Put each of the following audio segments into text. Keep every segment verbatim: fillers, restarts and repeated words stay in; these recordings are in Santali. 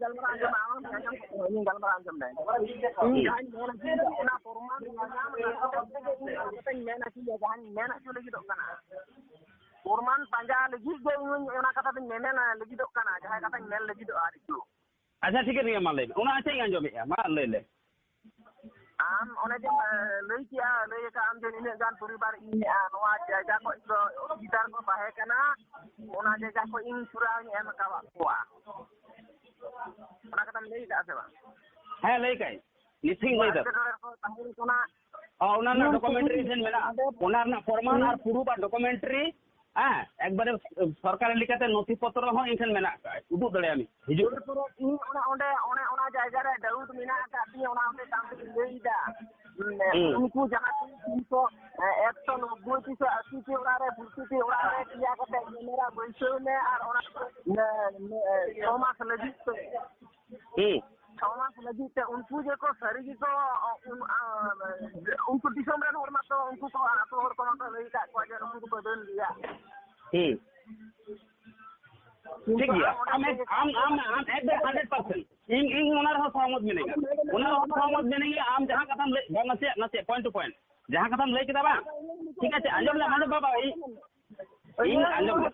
ᱜᱟᱞᱢᱟᱨᱟᱣ ᱟᱸᱡᱚᱢ ᱢᱮ, ᱟᱢ ᱴᱷᱮᱱ ᱟᱸᱡᱚᱢ ᱠᱟᱛᱮ ᱤᱧ ᱜᱟᱞᱢᱟᱨᱟᱣ ᱟᱸᱡᱚᱢ ᱢᱮ᱾ ᱤᱧ ᱡᱟᱦᱟᱸᱧ ᱢᱮᱱ ᱦᱚᱪᱚᱭᱮᱫᱟ, ᱚᱱᱟ ᱯᱨᱚᱢᱟᱱ ᱧᱟᱢ ᱞᱟᱹᱜᱤᱫ ᱛᱮᱜᱮ ᱤᱧ ᱚᱱᱟ ᱠᱟᱛᱷᱟᱧ ᱢᱮᱱ ᱦᱚᱪᱚᱭᱮᱫᱟ, ᱡᱟᱦᱟᱸᱧ ᱢᱮᱱ ᱦᱚᱪᱚ ᱞᱟᱹᱜᱤᱫᱚᱜ ᱠᱟᱱᱟ᱾ ᱯᱨᱚᱢᱟᱱ ᱯᱟᱸᱡᱟ ᱞᱟᱹᱜᱤᱫ ᱜᱮ ᱤᱧ ᱚᱱᱟ ᱠᱟᱛᱷᱟ ᱫᱚᱧ ᱢᱮᱢᱮᱱ ᱞᱟᱹᱜᱤᱫᱚᱜ ᱠᱟᱱᱟ, ᱡᱟᱦᱟᱸ ᱠᱟᱛᱷᱟᱧ ᱢᱮᱱ ᱞᱟᱹᱜᱤᱫᱚᱜᱼᱟ ᱟᱨ ᱤᱧ᱾ ᱟᱪᱪᱷᱟ, ᱴᱷᱤᱠ ᱜᱮᱭᱟ, ᱢᱟ ᱞᱟᱹᱭ ᱢᱮ, ᱚᱱᱟ ᱟᱪᱪᱷᱟᱧ ᱟᱸᱡᱚᱢᱮᱫᱼᱟ, ᱢᱟ ᱞᱟᱹᱭ ᱞᱮ᱾ ᱟᱢ ᱚᱱᱮ ᱡᱮᱢ, ᱮ, ᱞᱟᱹᱭ ᱠᱮᱜᱼᱟ, ᱞᱟᱹᱭ ᱟᱠᱟᱫ ᱟᱢ ᱡᱮ ᱱᱤᱱᱟᱹᱜ ᱜᱟᱱ ᱯᱚᱨᱤᱵᱟᱨ ᱤᱧ, ᱮ, ᱱᱚᱣᱟ ᱡᱟᱭᱜᱟ ᱠᱷᱚᱱ ᱫᱚ ᱚᱥᱩᱵᱤᱫᱷᱟ ᱨᱮᱠᱚ ᱛᱟᱦᱮᱸ ᱠᱟᱱᱟ, ᱚᱱᱟ ᱡᱟᱭᱜᱟ ᱠᱷᱚᱱ ᱤᱧ ᱥᱩᱨᱟᱣ ᱤᱧ ᱮᱢ ᱟᱠᱟᱣᱟᱫ ᱠᱚᱣᱟ᱾ ᱚᱱᱟ ᱠᱟᱛᱷᱟᱢ ᱞᱟᱹᱭ ᱟᱠᱟᱫᱼᱟ ᱥᱮ ᱵᱟᱝ? ᱦᱮᱸ, ᱞᱟᱹᱭ ᱠᱟᱜ ᱟᱹᱧ, ᱱᱤᱛ ᱤᱧ ᱞᱟᱹᱭ ᱮᱫᱟ᱾ ᱮᱴᱠᱮᱴᱚᱬᱮ ᱨᱮᱠᱚ ᱛᱟᱦᱮᱸ ᱠᱟᱱᱟ᱾ ᱦᱚᱸ, ᱚᱱᱟ ᱨᱮᱱᱟᱜ ᱱᱤᱭᱟᱹ ᱰᱚᱠᱩᱢᱮᱱᱴᱟᱨᱤ ᱴᱷᱮᱱ ᱢᱮᱱᱟᱜᱼᱟ, ᱚᱸᱰᱮ ᱚᱱᱟ ᱨᱮᱱᱟᱜ ᱯᱨᱚᱢᱟᱱ ᱟᱨ ᱯᱨᱩᱯᱷ ᱟᱨ ᱰᱚᱠᱩᱢᱮᱱᱴᱟᱨᱤ, ᱦᱮᱸ, ᱮᱠᱵᱟᱨᱮ ᱥᱚᱨᱠᱟᱨᱤ ᱞᱮᱠᱟᱛᱮ ᱱᱚᱛᱷᱤ ᱯᱚᱛᱨᱚ ᱦᱚᱸ ᱤᱧ ᱴᱷᱮᱱ ᱢᱮᱱᱟᱜ ᱟᱠᱟᱫᱼᱟ, ᱩᱫᱩᱜ ᱫᱟᱲᱮᱭᱟᱢᱤᱧ, ᱦᱤᱡᱩᱜ ᱢᱮ᱾ ᱤᱧ ᱚᱱᱟ, ᱚᱸᱰᱮ, ᱚᱱᱮ ᱚᱱᱟ ᱡᱟᱭᱜᱟ ᱨᱮ ᱰᱟᱣᱩᱴ ᱢᱮᱱᱟᱜ ᱟᱠᱟᱫ ᱛᱤᱧᱟᱹ, ᱚᱱᱟ ᱦᱚᱛᱮᱡ ᱛᱮ ᱟᱢ ᱴᱷᱮᱱ ᱤᱧ ᱞᱟᱹᱭ ᱮᱫᱟ᱾ ᱦᱩᱸ᱾ ᱩᱱᱠᱩ ᱡᱟᱦᱟᱸ ᱛᱤᱱ ᱠᱚ, ᱮ, ᱮᱠᱥᱚ ᱱᱚᱵᱵᱳᱭ ᱴᱤ ᱥᱮ ᱟᱥᱤ ᱴᱤ ᱚᱲᱟᱜ ᱨᱮ, ᱯᱨᱚᱛᱤᱴᱤ ᱚᱲᱟᱜ ᱨᱮ ᱯᱮᱭᱟ ᱠᱟᱛᱮ ᱠᱮᱢᱮᱨᱟ ᱵᱟᱹᱭᱥᱟᱹᱣ ᱢᱮ ᱟᱨ ᱚᱱᱟ, ᱮ, ᱮ, ᱪᱷᱚ ᱢᱟᱥ ᱞᱟᱹᱜᱤᱫ ᱛᱮ᱾ ᱦᱩᱸ᱾ ᱪᱷᱚ ᱢᱟᱥ ᱞᱟᱹᱜᱤᱫ ᱛᱮ ᱩᱱᱠᱩ ᱡᱮᱠᱚ ᱥᱟᱹᱨᱤ ᱜᱮᱠᱚ, ᱩᱱ-, ᱟ, ᱩᱱᱠᱩ ᱫᱤᱥᱚᱢ ᱨᱮᱱ ᱦᱚᱲ ᱢᱟᱛᱚ, ᱩᱱᱠᱩ ᱠᱚ ᱟᱹᱛᱩ ᱦᱚᱲ ᱠᱚ ᱢᱟᱛᱚ ᱞᱟᱹᱭ ᱟᱠᱟᱫ ᱠᱚᱣᱟ ᱡᱮ ᱱᱩᱠᱩ ᱫᱚᱠᱚ ᱰᱟᱹᱱ ᱜᱮᱭᱟ᱾ ᱦᱩᱸ᱾ ᱴᱷᱤᱠ ᱜᱮᱭᱟ᱾ ᱟᱢ ᱮᱠ-, ᱟᱢ, ᱟᱢ, ᱟᱢ ᱮᱠᱫᱚᱢ hundred percent᱾ ᱤᱧ, ᱤᱧ ᱚᱱᱟ ᱨᱮᱦᱚᱸ ᱥᱚᱦᱚᱢᱚᱛ ᱢᱤᱱᱟᱹᱧᱟ᱾ ᱚᱱᱟ ᱨᱮᱦᱚᱸ ᱥᱚᱦᱚᱢᱚᱛ ᱢᱤᱱᱟᱹᱧᱟ᱾ ᱟᱢ ᱡᱟᱦᱟᱸ ᱠᱟᱛᱷᱟᱢ ᱞᱟᱹᱭ, ᱵᱟᱝ, ᱱᱟᱥᱮᱭᱟᱜ, ᱱᱟᱥᱮᱭᱟᱜ, point to point᱾ ᱡᱟᱦᱟᱸ ᱠᱟᱛᱷᱟᱢ ᱞᱟᱹᱭ ᱠᱮᱫᱟ ᱵᱟᱝ? ᱴᱷᱤᱠ ᱟᱪᱷᱮ, ᱟᱸᱡᱚᱢ ᱞᱮ, ᱟᱸᱡᱚᱢ, ᱵᱟᱵᱟ, ᱤᱧ, ᱤᱧ ᱟᱸᱡᱚᱢ ᱞᱮ᱾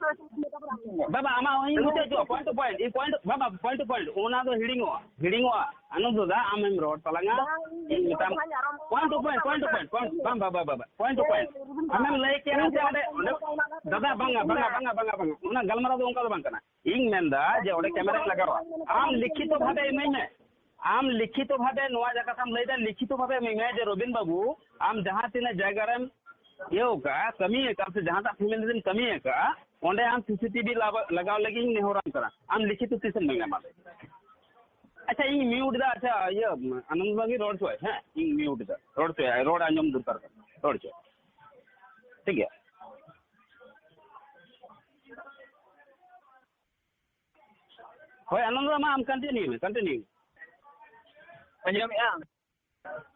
ᱵᱟᱵᱟ, ᱟᱢᱟᱜ ᱤᱧ ᱢᱩᱪᱟᱹᱫ ᱦᱚᱪᱚ, point to point, ᱤᱧ point, ᱵᱟᱵᱟ, point to point, ᱚᱱᱟ ᱫᱚ ᱦᱤᱲᱤᱧᱚᱜᱼᱟ, ᱦᱤᱲᱤᱧᱚᱜᱼᱟ᱾ ᱟᱱᱚᱱᱫᱚ ᱫᱟ, ᱟᱢᱮᱢ ᱨᱚᱲ ᱛᱟᱞᱟᱝᱟ, ᱵᱟᱝ, ᱤᱧ ᱤᱧ ᱢᱮᱛᱟᱢ, ᱠᱟᱛᱷᱟᱧ ᱟᱨᱚᱢ point to point, point to point, point, ᱵᱟᱝ, ᱵᱟᱵᱟ, ᱵᱟᱵᱟ, point to point᱾ ᱟᱢᱮᱢ ᱞᱟᱹᱭ ᱠᱮᱫᱟ ᱥᱮ ᱚᱸᱰᱮ, ᱚᱸᱰᱮ, ᱫᱟᱫᱟ, ᱵᱟᱝᱟ, ᱵᱟᱝᱟ, ᱵᱟᱝᱟ, ᱵᱟᱝᱟ, ᱵᱟᱝᱟ, ᱚᱱᱟ ᱜᱟᱞᱢᱟᱨᱟᱣ ᱫᱚ ᱚᱱᱠᱟ ᱫᱚ ᱵᱟᱝ ᱠᱟᱱᱟ᱾ ᱤᱧ ᱢᱮᱱᱫᱟ ᱡᱮ ᱚᱸᱰᱮ ᱠᱮᱢᱮᱨᱟᱧ ᱞᱟᱜᱟᱣᱟ, ᱟᱢ ᱞᱤᱠᱷᱤᱛᱚ ᱵᱷᱟᱵᱮ ᱤᱢᱟᱹᱧ ᱢᱮ, ᱟᱢ ᱞᱤᱠᱷᱤᱛᱚ ᱵᱷᱟᱵᱮ ᱱᱚᱣᱟ ᱡᱟᱦᱟᱸ ᱠᱟᱛᱷᱟᱢ ᱞᱟᱹᱭᱫᱟ, ᱞᱤᱠᱷᱤᱛᱚ ᱵᱷᱟᱵᱮ ᱤᱢᱟᱹᱧ ᱢᱮ ᱡᱮ ᱨᱚᱵᱤᱱ ᱵᱟᱹᱵᱩ, ᱟᱢ ᱡᱟᱦᱟᱸ ᱛᱤᱱᱟᱹᱜ ᱡᱟᱭᱜᱟ ᱨᱮᱢ ᱤᱭᱟᱹ ᱟᱠᱟᱫᱼᱟ, ᱠᱟᱹᱢᱤ ᱟᱠᱟᱫᱼᱟ, ᱥᱮ ᱡᱟᱦᱟᱸᱴᱟᱜ ᱯᱷᱮᱢᱮᱞᱤ ᱨᱮᱢ ᱠᱟᱹᱢᱤ ᱟᱠᱟᱫᱼᱟ, ᱚᱸᱰᱮ ᱟᱢ ᱥᱤᱥᱤᱴᱤᱵᱷᱤ ᱞᱟᱜᱟᱣ ᱞᱟᱹᱜᱤᱫ ᱤᱧ ᱱᱮᱦᱚᱨᱟᱢ ᱠᱟᱱᱟ᱾ ᱟᱢ ᱞᱤᱠᱷᱤᱛᱚ ᱛᱤᱥᱮᱢ ᱤᱢᱟᱹᱧᱟ, ᱢᱟ ᱞᱟᱹᱭ? ᱟᱪᱪᱷᱟ, ᱤᱧ ᱢᱤᱭᱩᱴ ᱮᱫᱟ᱾ ᱟᱪᱪᱷᱟ, ᱤᱭᱟᱹ, ᱟᱱᱚᱱᱫ ᱵᱟᱵᱩ ᱨᱚᱲ ᱦᱚᱪᱚᱭ, ᱦᱮᱸ, ᱤᱧ ᱢᱤᱭᱩᱴ ᱮᱫᱟ, ᱨᱚᱲ ᱦᱚᱪᱚᱭ, ᱨᱚᱲ ᱟᱸᱡᱚᱢ ᱫᱚᱨᱠᱟᱨ ᱠᱟᱱᱟ, ᱨᱚᱲ ᱦᱚᱪᱚᱭ, ᱴᱷᱤᱠ ᱜᱮᱭᱟ? ᱦᱳᱭ, ᱟᱱᱚᱱᱫᱚ, ᱢᱟ ᱟᱢ continue ᱢᱮ, continue᱾ ᱟᱸᱡᱚᱢᱮᱜᱼᱟ?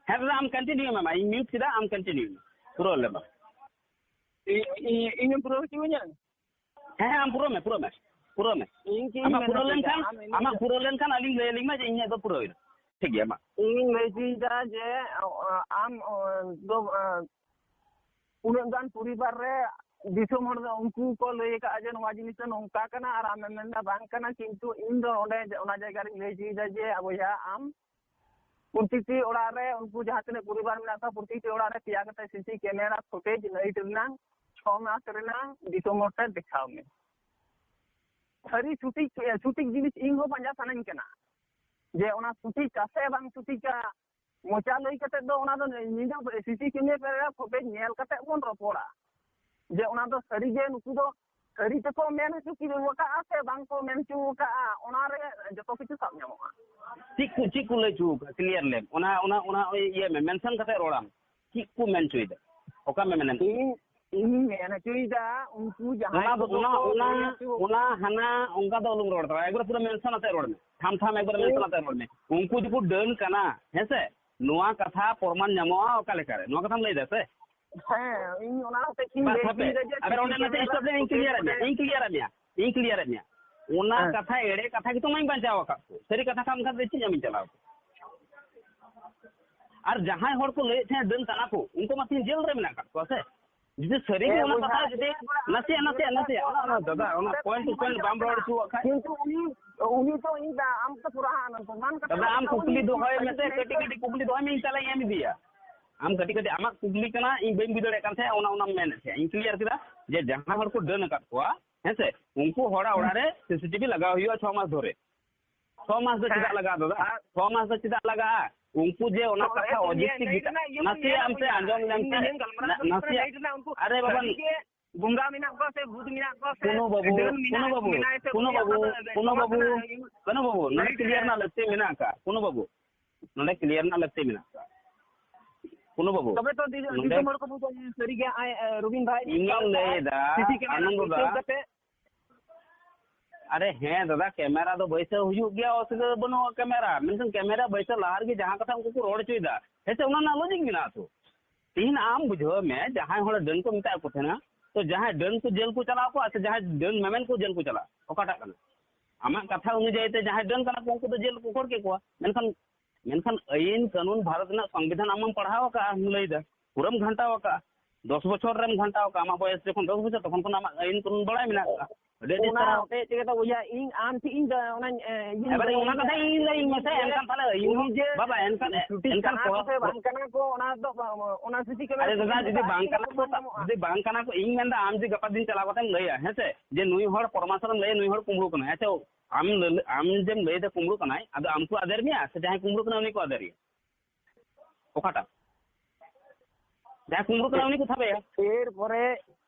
ᱦᱮᱸ ᱫᱟᱫᱟ, ᱟᱢ continue ᱢᱮ, ᱢᱟ, ᱤᱧ ᱢᱤᱭᱩᱴ ᱠᱮᱫᱟ, ᱟᱢ continue ᱢᱮ, ᱯᱩᱨᱟᱹᱣ ᱞᱮ ᱢᱟ᱾ ᱤ-, ᱤ-, ᱤᱧᱮᱢ ᱯᱩᱨᱟᱹᱣ ᱦᱚᱪᱚᱣᱟᱹᱧᱟ? ᱦᱮᱸ, ᱦᱮᱸ, ᱟᱢ ᱯᱩᱨᱟᱹᱣ ᱢᱮ, ᱯᱩᱨᱟᱹᱣ ᱢᱮ᱾ ᱯᱩᱨᱟᱹᱣ ᱢᱮ᱾ ᱤᱧ ᱪᱮᱫ ᱤᱧ ᱟᱢᱟᱜ ᱢᱮᱱᱟ ᱯᱩᱨᱟᱹᱣ ᱪᱮᱫ? ᱞᱮᱱᱠᱷᱟᱱ, ᱟᱢ ᱤᱧ ᱟᱢᱟᱜ ᱯᱩᱨᱟᱹᱣ ᱞᱮᱱᱠᱷᱟᱱ ᱟᱹᱞᱤᱧ ᱞᱟᱹᱭ ᱟᱹᱞᱤᱧ ᱢᱮ ᱡᱮ ᱤᱧᱟᱹᱜ ᱫᱚ ᱯᱩᱨᱟᱹᱣ ᱮᱱᱟ᱾ ᱴᱷᱤᱠ ᱜᱮᱭᱟ, ᱢᱟ᱾ ᱤᱧᱤᱧ ᱞᱟᱹᱭ ᱦᱚᱪᱚᱭᱮᱫᱟ ᱡᱮ, ᱚ, ᱟᱢ, ᱚ, ᱫᱚ, ᱚ, ᱩᱱᱟᱹᱜ ᱜᱟᱱ ᱯᱚᱨᱤᱵᱟᱨ ᱨᱮ ᱫᱤᱥᱚᱢ ᱦᱚᱲ ᱫᱚ ᱩᱱᱠᱩ ᱠᱚ ᱞᱟᱹᱭ ᱟᱠᱟᱫᱼᱟ ᱡᱮ ᱱᱚᱣᱟ ᱡᱤᱱᱤᱥ ᱫᱚ ᱱᱚᱝᱠᱟ ᱠᱟᱱᱟ, ᱟᱨ ᱟᱢᱮᱢ ᱢᱮᱱᱫᱟ ᱵᱟᱝ ᱠᱟᱱᱟ, ᱠᱤᱱᱛᱩ ᱤᱧ ᱫᱚ ᱚᱸᱰᱮ ᱚᱱᱟ ᱡᱟᱭᱜᱟ ᱨᱤᱧ ᱞᱟᱹᱭ ᱦᱚᱪᱚᱭᱮᱫᱟ ᱡᱮ ᱵᱚᱭᱦᱟ ᱟᱢ ᱯᱨᱚᱛᱤᱴᱤ ᱚᱲᱟᱜ ᱨᱮ ᱩᱱᱠᱩ ᱡᱟᱦᱟᱸ ᱛᱤᱱᱟᱹᱜ ᱯᱚᱨᱤᱵᱟᱨ ᱢᱮᱱᱟᱜ ᱠᱚᱣᱟ, ᱯᱨᱚᱛᱤᱴᱤ ᱚᱲᱟᱜ ᱨᱮ ᱯᱮᱭᱟ ᱠᱟᱛᱮ ᱥᱤᱥᱤ ᱠᱮᱢᱮᱨᱟ ᱯᱷᱩᱴᱮᱡᱽ ᱱᱟᱭᱤᱴ ᱨᱮᱱᱟᱜ ᱪᱷᱚ ᱢᱟᱥ ᱨᱮᱱᱟᱜ ᱫᱤᱥᱚᱢ ᱦᱚᱲ ᱴᱷᱮᱱ ᱫᱮᱠᱷᱟᱣ ᱢᱮ᱾ ᱥᱟᱹᱨᱤ ᱥᱚᱴᱷᱤᱠ, ᱥᱚᱴᱷᱤᱠ ᱡᱤᱱᱤᱥ ᱤᱧ ᱦᱚᱸ ᱯᱟᱸᱡᱟ ᱥᱟᱱᱟᱧ ᱠᱟᱱᱟ ᱡᱮ ᱚᱱᱟ ᱥᱚᱴᱷᱤᱠᱟ ᱥᱮ ᱵᱟᱝ ᱥᱚᱴᱷᱤᱠᱟ᱾ ᱢᱚᱪᱟ ᱞᱟᱹᱭ ᱠᱟᱛᱮ ᱫᱚ ᱚᱱᱟ ᱫᱚ ᱧᱤᱫᱟᱹ ᱥᱤᱥᱤ ᱠᱮᱢᱮᱨᱟ ᱯᱷᱩᱴᱮᱡᱽ ᱧᱮᱞ ᱠᱟᱛᱮ ᱵᱚᱱ ᱨᱚᱯᱚᱲᱟ ᱡᱮ ᱚᱱᱟ ᱫᱚ ᱥᱟᱹᱨᱤ ᱜᱮ ᱱᱩᱠᱩ ᱫᱚ ᱥᱟᱹᱨᱤ ᱛᱮᱠᱚ ᱢᱮᱱ ᱦᱚᱪᱚ ᱠᱤ ᱟᱠᱟᱫᱼᱟ ᱥᱮ ᱵᱟᱝ ᱠᱚ ᱢᱮᱱ ᱦᱚᱪᱚ ᱟᱠᱟᱫᱼᱟ, ᱚᱱᱟ ᱨᱮ ᱡᱚᱛᱚ ᱠᱤᱪᱷᱩ ᱥᱟᱵ ᱧᱟᱢᱚᱜᱼᱟ᱾ ᱪᱮᱫ ᱠᱚ, ᱪᱮᱫ ᱠᱚ ᱞᱟᱹᱭ ᱦᱚᱪᱚ ᱟᱠᱟᱫᱼᱟ? ᱠᱞᱤᱭᱟᱨ ᱞᱮᱢ, ᱚᱱᱟ, ᱚᱱᱟ, ᱚᱱᱟ ᱤᱭᱟᱹ ᱢᱮ, ᱢᱮᱱᱥᱚᱱ ᱠᱟᱛᱮ ᱨᱚᱲᱟᱢ᱾ ᱪᱮᱫ ᱠᱚ ᱢᱮᱱ ᱦᱚᱪᱚᱭᱮᱫᱟ? ᱚᱠᱟ ᱢᱮ ᱢᱮᱱᱮᱢ? ᱤᱧ, ᱤᱧ ᱢᱮᱱ ᱦᱚᱪᱚᱭᱮᱫᱟ, ᱩᱱᱠᱩ ᱡᱟᱦᱟᱸᱭ ᱚᱱᱟ ᱫᱚ, ᱠᱚᱫᱚ ᱚᱱᱟ, ᱠᱚ ᱚᱱᱟ, ᱞᱟᱹᱭ ᱦᱚᱪᱚ ᱚᱱᱟ ᱦᱟᱱᱟ ᱚᱱᱠᱟ ᱫᱚ ᱟᱞᱚᱢ ᱨᱚᱲ ᱛᱟᱵᱚᱱᱟ, ᱮᱠᱵᱟᱨᱮ ᱯᱩᱨᱟᱹ ᱢᱮᱱᱥᱚᱱ ᱟᱛᱮ ᱨᱚᱲ ᱢᱮ, ᱴᱷᱟᱢ ᱴᱷᱟᱢ ᱮᱠᱵᱟᱨᱮ ᱢᱮᱱᱥᱚᱱ ᱟᱛᱮ ᱨᱚᱲ ᱢᱮ᱾ ᱩᱱᱠᱩ ᱡᱩᱫᱤ ᱠᱚ ᱰᱟᱹᱱ ᱠᱟᱱᱟ, ᱦᱮᱸ ᱥᱮ, ᱱᱚᱣᱟ ᱠᱟᱛᱷᱟ ᱯᱨᱚᱢᱟᱱ ᱧᱟᱢᱚᱜᱼᱟ ᱚᱠᱟ ᱞᱮᱠᱟᱨᱮ? ᱱᱚᱣᱟ ᱠᱟᱛᱷᱟᱢ ᱞᱟᱹᱭ ᱫᱟ ᱥᱮ? ᱦᱮᱸ, ᱤᱧ ᱚᱱᱟ ᱦᱚᱛᱮᱡ ᱛᱤᱧ ᱵᱟᱥ ᱞᱟᱹᱭ ᱦᱟᱯᱮ, ᱦᱚᱪᱚᱭᱮᱫᱟ ᱡᱮ ᱟᱵᱮᱱ ᱥᱟᱹᱨᱤ ᱚᱸᱰᱮ ᱱᱟᱥᱮ ᱠᱮᱢᱮᱨᱟ ᱥᱴᱚᱯ ᱞᱮ, ᱤᱧ ᱯᱷᱩᱴᱮᱡᱽ ᱠᱞᱤᱭᱟᱨ ᱟᱫ ᱢᱮᱭᱟ, ᱚᱸᱰᱮ ᱤᱧ ᱠᱞᱤᱭᱟᱨ ᱟᱫ ᱢᱮᱭᱟ, ᱤᱧ ᱠᱞᱤᱭᱟᱨ ᱟᱫ ᱢᱮᱭᱟ᱾ ᱚᱱᱟ ᱦᱮᱸ᱾ ᱠᱟᱛᱷᱟ ᱮᱲᱮ ᱠᱟᱛᱷᱟ ᱜᱮᱛᱚ ᱢᱟᱧ ᱵᱟᱧᱪᱟᱣ ᱟᱠᱟᱫ ᱠᱚ, ᱥᱟᱹᱨᱤ ᱠᱟᱛᱷᱟ ᱠᱷᱟᱱ ᱠᱷᱟᱱ ᱫᱚ ᱪᱮᱫ ᱧᱟᱢᱤᱧ ᱪᱟᱞᱟᱣ ᱠᱚᱜᱼᱟ? ᱟᱨ ᱡᱟᱦᱟᱸᱭ ᱦᱚᱲ ᱠᱚ ᱞᱟᱹᱭᱮᱫ ᱛᱟᱦᱮᱸᱫ ᱰᱟᱹᱱ ᱠᱟᱱᱟ ᱠᱚ, ᱩᱱᱠᱩ ᱢᱟ ᱛᱮᱦᱮᱧ ᱡᱮᱞ ᱨᱮ ᱢᱮᱱᱟᱜ ᱟᱠᱟᱫ ᱠᱚᱣᱟ ᱥᱮ? ᱡᱩᱫᱤ ᱥᱟᱹᱨᱤ ᱜᱮ ᱦᱮᱸ ᱚᱱᱟ ᱵᱚᱭᱦᱟ, ᱠᱟᱛᱷᱟ ᱡᱩᱫᱤ ᱱᱟᱥᱮᱭᱟᱜ, ᱱᱟᱥᱮᱭᱟᱜ, ᱱᱟᱥᱮᱭᱟᱜ, ᱚᱱᱟ, ᱚᱱᱟ ᱫᱟᱫᱟ, ᱚᱱᱟ ᱯᱚᱭᱮᱱᱴ ᱴᱩ ᱯᱚᱭᱮᱱᱴ ᱵᱟᱢ ᱨᱚᱲ ᱦᱚᱪᱚᱣᱟᱜ ᱠᱷᱟᱡ᱾ ᱠᱤᱱᱛᱩ ᱩᱱᱤ, ᱩᱱᱤ ᱛᱚ ᱤᱧ ᱫᱟ, ᱟᱢ ᱛᱚ ᱯᱩᱨᱟᱹ ᱦᱟᱸᱜ ᱯᱨᱚᱢᱟᱱ ᱠᱟᱛᱮ ᱫᱟᱫᱟ, ᱟᱢ ᱠᱩᱠᱞᱤ ᱫᱚᱦᱚᱭ ᱢᱮᱥᱮ, ᱠᱟᱹᱴᱤᱡ ᱠᱟᱹᱴᱤᱡ ᱠᱩᱠᱞᱤ ᱫᱚᱦᱚᱭ ᱢᱮ, ᱤᱧ ᱛᱟᱦᱞᱮ ᱮᱢ ᱤᱫᱤᱭᱟ᱾ ᱟᱢ ᱠᱟᱹᱴᱤᱡ ᱠᱟᱹᱴᱤᱡ ᱟᱢᱟᱜ ᱠᱩᱠᱞᱤ ᱠᱟᱱᱟ, ᱤᱧ ᱵᱟᱹᱧ ᱵᱩᱡᱽ ᱫᱟᱲᱮᱭᱟᱜ ᱠᱟᱱ ᱛᱟᱦᱮᱸᱫ, ᱚᱱᱟ, ᱚᱱᱟᱢ ᱢᱮᱱᱮᱫ ᱛᱟᱦᱮᱸᱫ᱾ ᱤᱧ ᱠᱞᱤᱭᱟᱨ ᱠᱮᱫᱟ ᱡᱮ ᱡᱟᱦᱟᱸ ᱦᱚᱲ ᱠᱚ ᱰᱟᱹᱱ ᱟᱠᱟᱫ ᱠᱚᱣᱟ, ᱦᱮᱸ ᱥᱮ, ᱩᱱᱠᱩ ᱦᱚᱲᱟᱜ ᱚᱲᱟᱜ ᱨᱮ ᱥᱤᱥᱤᱴᱤᱵᱷᱤ ᱞᱟᱜᱟᱣ ᱦᱩᱭᱩᱜᱼᱟ ᱪᱷᱚ ᱢᱟᱥ ᱫᱷᱚᱨᱮ᱾ ᱪᱷᱚ ᱢᱟᱥ ᱫᱚ ᱪᱮᱫᱟᱜ ᱦᱮᱸ᱾ ᱞᱟᱜᱟᱜᱼᱟ ᱫᱟᱫᱟ? ᱟᱨ ᱪᱷᱚ ᱢᱟᱥ ᱫᱚ ᱪᱮᱫᱟᱜ ᱞᱟᱜᱟᱜᱼᱟ? ᱩᱱᱠᱩ ᱡᱮ ᱚᱱᱟ ᱛᱚ, ᱠᱟᱛᱷᱟ ᱮ, ᱚᱡᱮᱠᱴᱤᱵᱷ ᱱᱤᱭᱟᱹ ᱜᱮᱛᱟ-, ᱨᱮᱱᱟᱜ ᱤᱭᱟᱹ ᱵᱚᱱ ᱱᱟᱥᱮᱭᱟᱜ ᱧᱮᱞᱟ ᱟᱢ ᱥᱮ ᱵᱚᱭᱦᱟ᱾ ᱟᱸᱡᱚᱢ ᱞᱮᱢ ᱤᱧ ᱥᱮ, ᱱᱤᱭᱟᱹᱧ ᱜᱟᱞᱢᱟᱨᱟᱣ ᱱᱟ-, ᱠᱟᱱᱟ, ᱱᱟᱥᱮᱭᱟᱜ, ᱱᱤᱭᱟᱹ ᱨᱮᱱᱟᱜ ᱩᱱᱠᱩ ᱟᱨᱮ ᱵᱟᱵᱟ, ᱥᱟᱹᱨᱤ ᱜᱮ ᱵᱚᱸᱜᱟ ᱢᱮᱱᱟᱜ ᱠᱚᱣᱟ ᱥᱮ ᱵᱷᱩᱛ ᱢᱮᱱᱟᱜ ᱠᱚᱣᱟ ᱥᱮ ᱠᱩᱱᱩ ᱵᱟᱹᱵᱩ, ᱰᱟᱹᱱ ᱠᱩᱱᱩ ᱢᱮᱱᱟᱜ, ᱵᱟᱹᱵᱩ, ᱢᱮᱱᱟᱭ ᱥᱮ ᱠᱩᱱᱩ ᱵᱟᱹᱱᱩᱭᱟ, ᱵᱟᱹᱵᱩ, ᱚᱱᱟ ᱫᱚ ᱠᱩᱱᱩ ᱵᱟᱵᱚᱱ ᱵᱟᱵᱩ, ᱵᱟᱲᱟᱭᱟ᱾ ᱠᱩᱱᱩ ᱵᱟᱹᱵᱩ, ᱱᱚᱰᱮ ᱞᱟᱹᱭ ᱠᱞᱤᱭᱟᱨ ᱯᱮ᱾ ᱨᱮᱱᱟᱜ ᱞᱟᱹᱠᱛᱤ ᱢᱮᱱᱟᱜ ᱟᱠᱟᱫ, ᱠᱩᱱᱩ ᱵᱟᱹᱵᱩ᱾ ᱱᱚᱰᱮ ᱠᱞᱤᱭᱟᱨ ᱨᱮᱱᱟᱜ ᱞᱟᱹᱠᱛᱤ ᱢᱮᱱᱟᱜ ᱟᱠᱟᱫ᱾ ᱠᱩᱱᱩ ᱵᱟᱹᱵᱩ᱾ ᱛᱚᱵᱮ ᱛᱚ ᱫᱤ-, ᱱᱚᱰᱮ ᱫᱤᱥᱚᱢ ᱦᱚᱲ ᱠᱚ ᱵᱩᱡᱟ ᱥᱟᱹᱨᱤ ᱜᱮ ᱟᱡ, ᱮ, ᱨᱚᱵᱤᱱ ᱵᱷᱟᱭ ᱤᱧ ᱢᱟᱧ ᱞᱟᱹᱭ ᱮᱫᱟ, ᱥᱤᱥᱤ ᱠᱮᱢᱮᱨᱟ ᱟᱱᱚᱱᱫᱚ ᱫᱟ᱾ ᱵᱟᱹᱭᱥᱟᱹᱣ ᱠᱟᱛᱮ᱾ ᱟᱨᱮ ᱦᱮᱸ ᱫᱟᱫᱟ, ᱠᱮᱢᱮᱨᱟ ᱫᱚ ᱵᱟᱹᱭᱥᱟᱹᱣ ᱦᱩᱭᱩᱜ ᱜᱮᱭᱟ, ᱚᱥᱩᱵᱤᱫᱷᱟ ᱫᱚ ᱵᱟᱹᱱᱩᱜᱼᱟ ᱠᱮᱢᱮᱨᱟ᱾ ᱢᱮᱱᱠᱷᱟᱱ ᱠᱮᱢᱮᱨᱟ ᱵᱟᱹᱭᱥᱟᱹᱣ ᱞᱟᱦᱟ ᱨᱮᱜᱮ ᱡᱟᱦᱟᱸ ᱠᱟᱛᱷᱟ ᱩᱱᱠᱩ ᱠᱚ ᱨᱚᱲ ᱦᱚᱪᱚᱭᱮᱫᱟ, ᱦᱮᱸ ᱥᱮ, ᱚᱱᱟ ᱨᱮᱱᱟᱜ ᱞᱚᱡᱤᱠ ᱢᱮᱱᱟᱜᱼᱟ ᱛᱚ᱾ ᱛᱤᱦᱤᱧ ᱟᱢ ᱵᱩᱡᱷᱟᱹᱣ ᱢᱮ, ᱡᱟᱦᱟᱸᱭ ᱦᱚᱲ ᱰᱟᱹᱱ ᱠᱚ ᱢᱮᱛᱟᱜ ᱠᱚ ᱛᱟᱦᱮᱱᱟ, ᱛᱚ ᱡᱟᱦᱟᱸᱭ ᱰᱟᱹᱱ ᱠᱚ ᱡᱮᱞ ᱠᱚ ᱪᱟᱞᱟᱣ ᱠᱚᱣᱟ ᱥᱮ ᱡᱟᱦᱟᱸᱭ ᱰᱟᱹᱱ ᱢᱮᱢᱮᱱ ᱠᱚ ᱡᱮᱞ ᱠᱚ ᱪᱟᱞᱟᱜᱼᱟ, ᱚᱠᱟᱴᱟᱜ ᱠᱟᱱᱟ? ᱟᱢᱟᱜ ᱠᱟᱛᱷᱟ ᱚᱱᱩᱡᱟᱭᱤ ᱛᱮ ᱡᱟᱦᱟᱸᱭ ᱰᱟᱹᱱ ᱠᱟᱱᱟ ᱠᱚ ᱩᱱᱠᱩ ᱫᱚ ᱡᱮᱞ ᱠᱚ ᱠᱷᱳᱲ ᱠᱮᱫ ᱠᱚᱣᱟ᱾ ᱢᱮᱱᱠᱷᱟᱱ, ᱢᱮᱱᱠᱷᱟᱱ ᱟᱹᱭᱤᱱ ᱠᱟᱹᱱᱩᱱ ᱵᱷᱟᱨᱚᱛ ᱨᱮᱱᱟᱜ ᱥᱚᱝᱵᱤᱫᱷᱟᱱ ᱟᱢᱮᱢ ᱯᱟᱲᱦᱟᱣ ᱟᱠᱟᱫᱼᱟ, ᱞᱟᱹᱭ ᱫᱟ ᱯᱩᱨᱟᱹᱢ ᱜᱷᱟᱱᱴᱟᱣ ᱟᱠᱟᱫᱼᱟ᱾ ᱫᱚᱥ ᱵᱚᱪᱷᱚᱨ ᱨᱮᱢ ᱜᱷᱟᱱᱴᱟᱣ ᱟᱠᱟᱫᱼᱟ, ᱟᱢᱟᱜ ᱵᱚᱭᱮᱥ ᱡᱚᱠᱷᱚᱱ ᱫᱚᱥ ᱵᱚᱪᱷᱚᱨ, ᱛᱚᱠᱷᱚᱱ ᱠᱷᱚᱱ ᱟᱢᱟᱜ ᱟᱹᱭᱤᱱ ᱠᱟᱹᱱᱩᱱ ᱵᱟᱲᱟᱭ ᱢᱮᱱᱟᱜ ᱟᱠᱟᱫᱼᱟ᱾ ᱟᱹᱰᱤ ᱟᱹᱰᱤ ᱚᱱᱟ ᱥᱟᱨᱦᱟᱣ᱾ ᱦᱚᱛᱮᱡ ᱛᱮᱜᱮ ᱛᱚ ᱵᱚᱭᱦᱟ, ᱤᱧ ᱟᱢ ᱪᱮᱫ ᱤᱧ ᱫᱟ-, ᱚᱱᱟᱧ, ᱮ, ᱤᱧ ᱮᱵᱟᱨᱮ ᱫᱚ ᱚᱱᱟ ᱠᱟᱛᱷᱟ ᱤᱧ ᱞᱟᱹᱭᱟᱹᱧ ᱢᱮᱥᱮ, ᱩᱱᱤ ᱮᱱᱠᱷᱟᱱ ᱛᱟᱦᱞᱮ ᱤᱧ ᱦᱚᱸ ᱩᱱᱤ ᱡᱮ ᱵᱟᱵᱟ, ᱮᱱᱠᱷᱟᱱ, ᱪᱷᱩᱴᱤ ᱮᱱᱠᱷᱟᱱ ᱠᱟᱱᱟ ᱠᱚ ᱠᱚ ᱥᱮ ᱵᱟᱝ ᱠᱟᱱᱟ ᱠᱚ, ᱚᱱᱟ ᱫᱚ ᱵᱟᱝ, ᱚᱱᱟ ᱥᱤᱥᱤ ᱠᱮᱢᱮᱨᱟ ᱟᱨᱮ ᱫᱟᱫᱟ, ᱥᱤᱥᱤ ᱡᱩᱫᱤ ᱠᱮᱢᱮᱨᱟ ᱵᱟᱝ ᱠᱟᱱᱟ ᱠᱚ ᱵᱟᱝ ᱥᱟ-, ᱧᱟᱢᱚᱜᱼᱟ᱾ ᱡᱩᱫᱤ ᱵᱟᱝ ᱠᱟᱱᱟ ᱠᱚ, ᱤᱧ ᱢᱮᱱᱫᱟ ᱟᱢ ᱡᱩᱫᱤ ᱜᱟᱯᱟ ᱫᱤᱱ ᱪᱟᱞᱟᱣ ᱠᱟᱛᱮᱢ ᱞᱟᱹᱭᱟ, ᱦᱮᱸ ᱥᱮ, ᱡᱮ ᱱᱩᱭ ᱦᱚᱲ ᱯᱨᱚᱢᱟᱥᱚᱱᱮᱢ ᱞᱟᱹᱭᱟ, ᱱᱩᱭ ᱦᱚᱲ ᱠᱩᱢᱵᱽᱲᱩ ᱠᱟᱱᱟᱭ, ᱟᱪᱪᱷᱟ, ᱟᱢ ᱞᱟᱹ-, ᱟᱢ ᱡᱮᱢ ᱞᱟᱹᱭ ᱫᱟ ᱠᱩᱢᱵᱽᱲᱩ ᱠᱟᱱᱟᱭ, ᱟᱫᱚ ᱟᱢ ᱠᱚ ᱟᱫᱮᱨ ᱢᱮᱭᱟ ᱥᱮ ᱡᱟᱦᱟᱸᱭ ᱠᱩᱢᱵᱽᱲᱩ ᱠᱟᱱᱟᱭ ᱩᱱᱤ ᱠᱚ ᱟᱫᱮᱨᱮᱭᱟ? ᱚᱠᱟᱴᱟᱜ? ᱡᱟᱦᱟᱸᱭ ᱠᱩᱢᱵᱽᱲᱩ ᱠᱟᱱᱟ ᱩᱱᱤ ᱠᱚ ᱥᱟᱵᱮᱭᱟ᱾ ᱮᱨᱯᱚᱨᱮ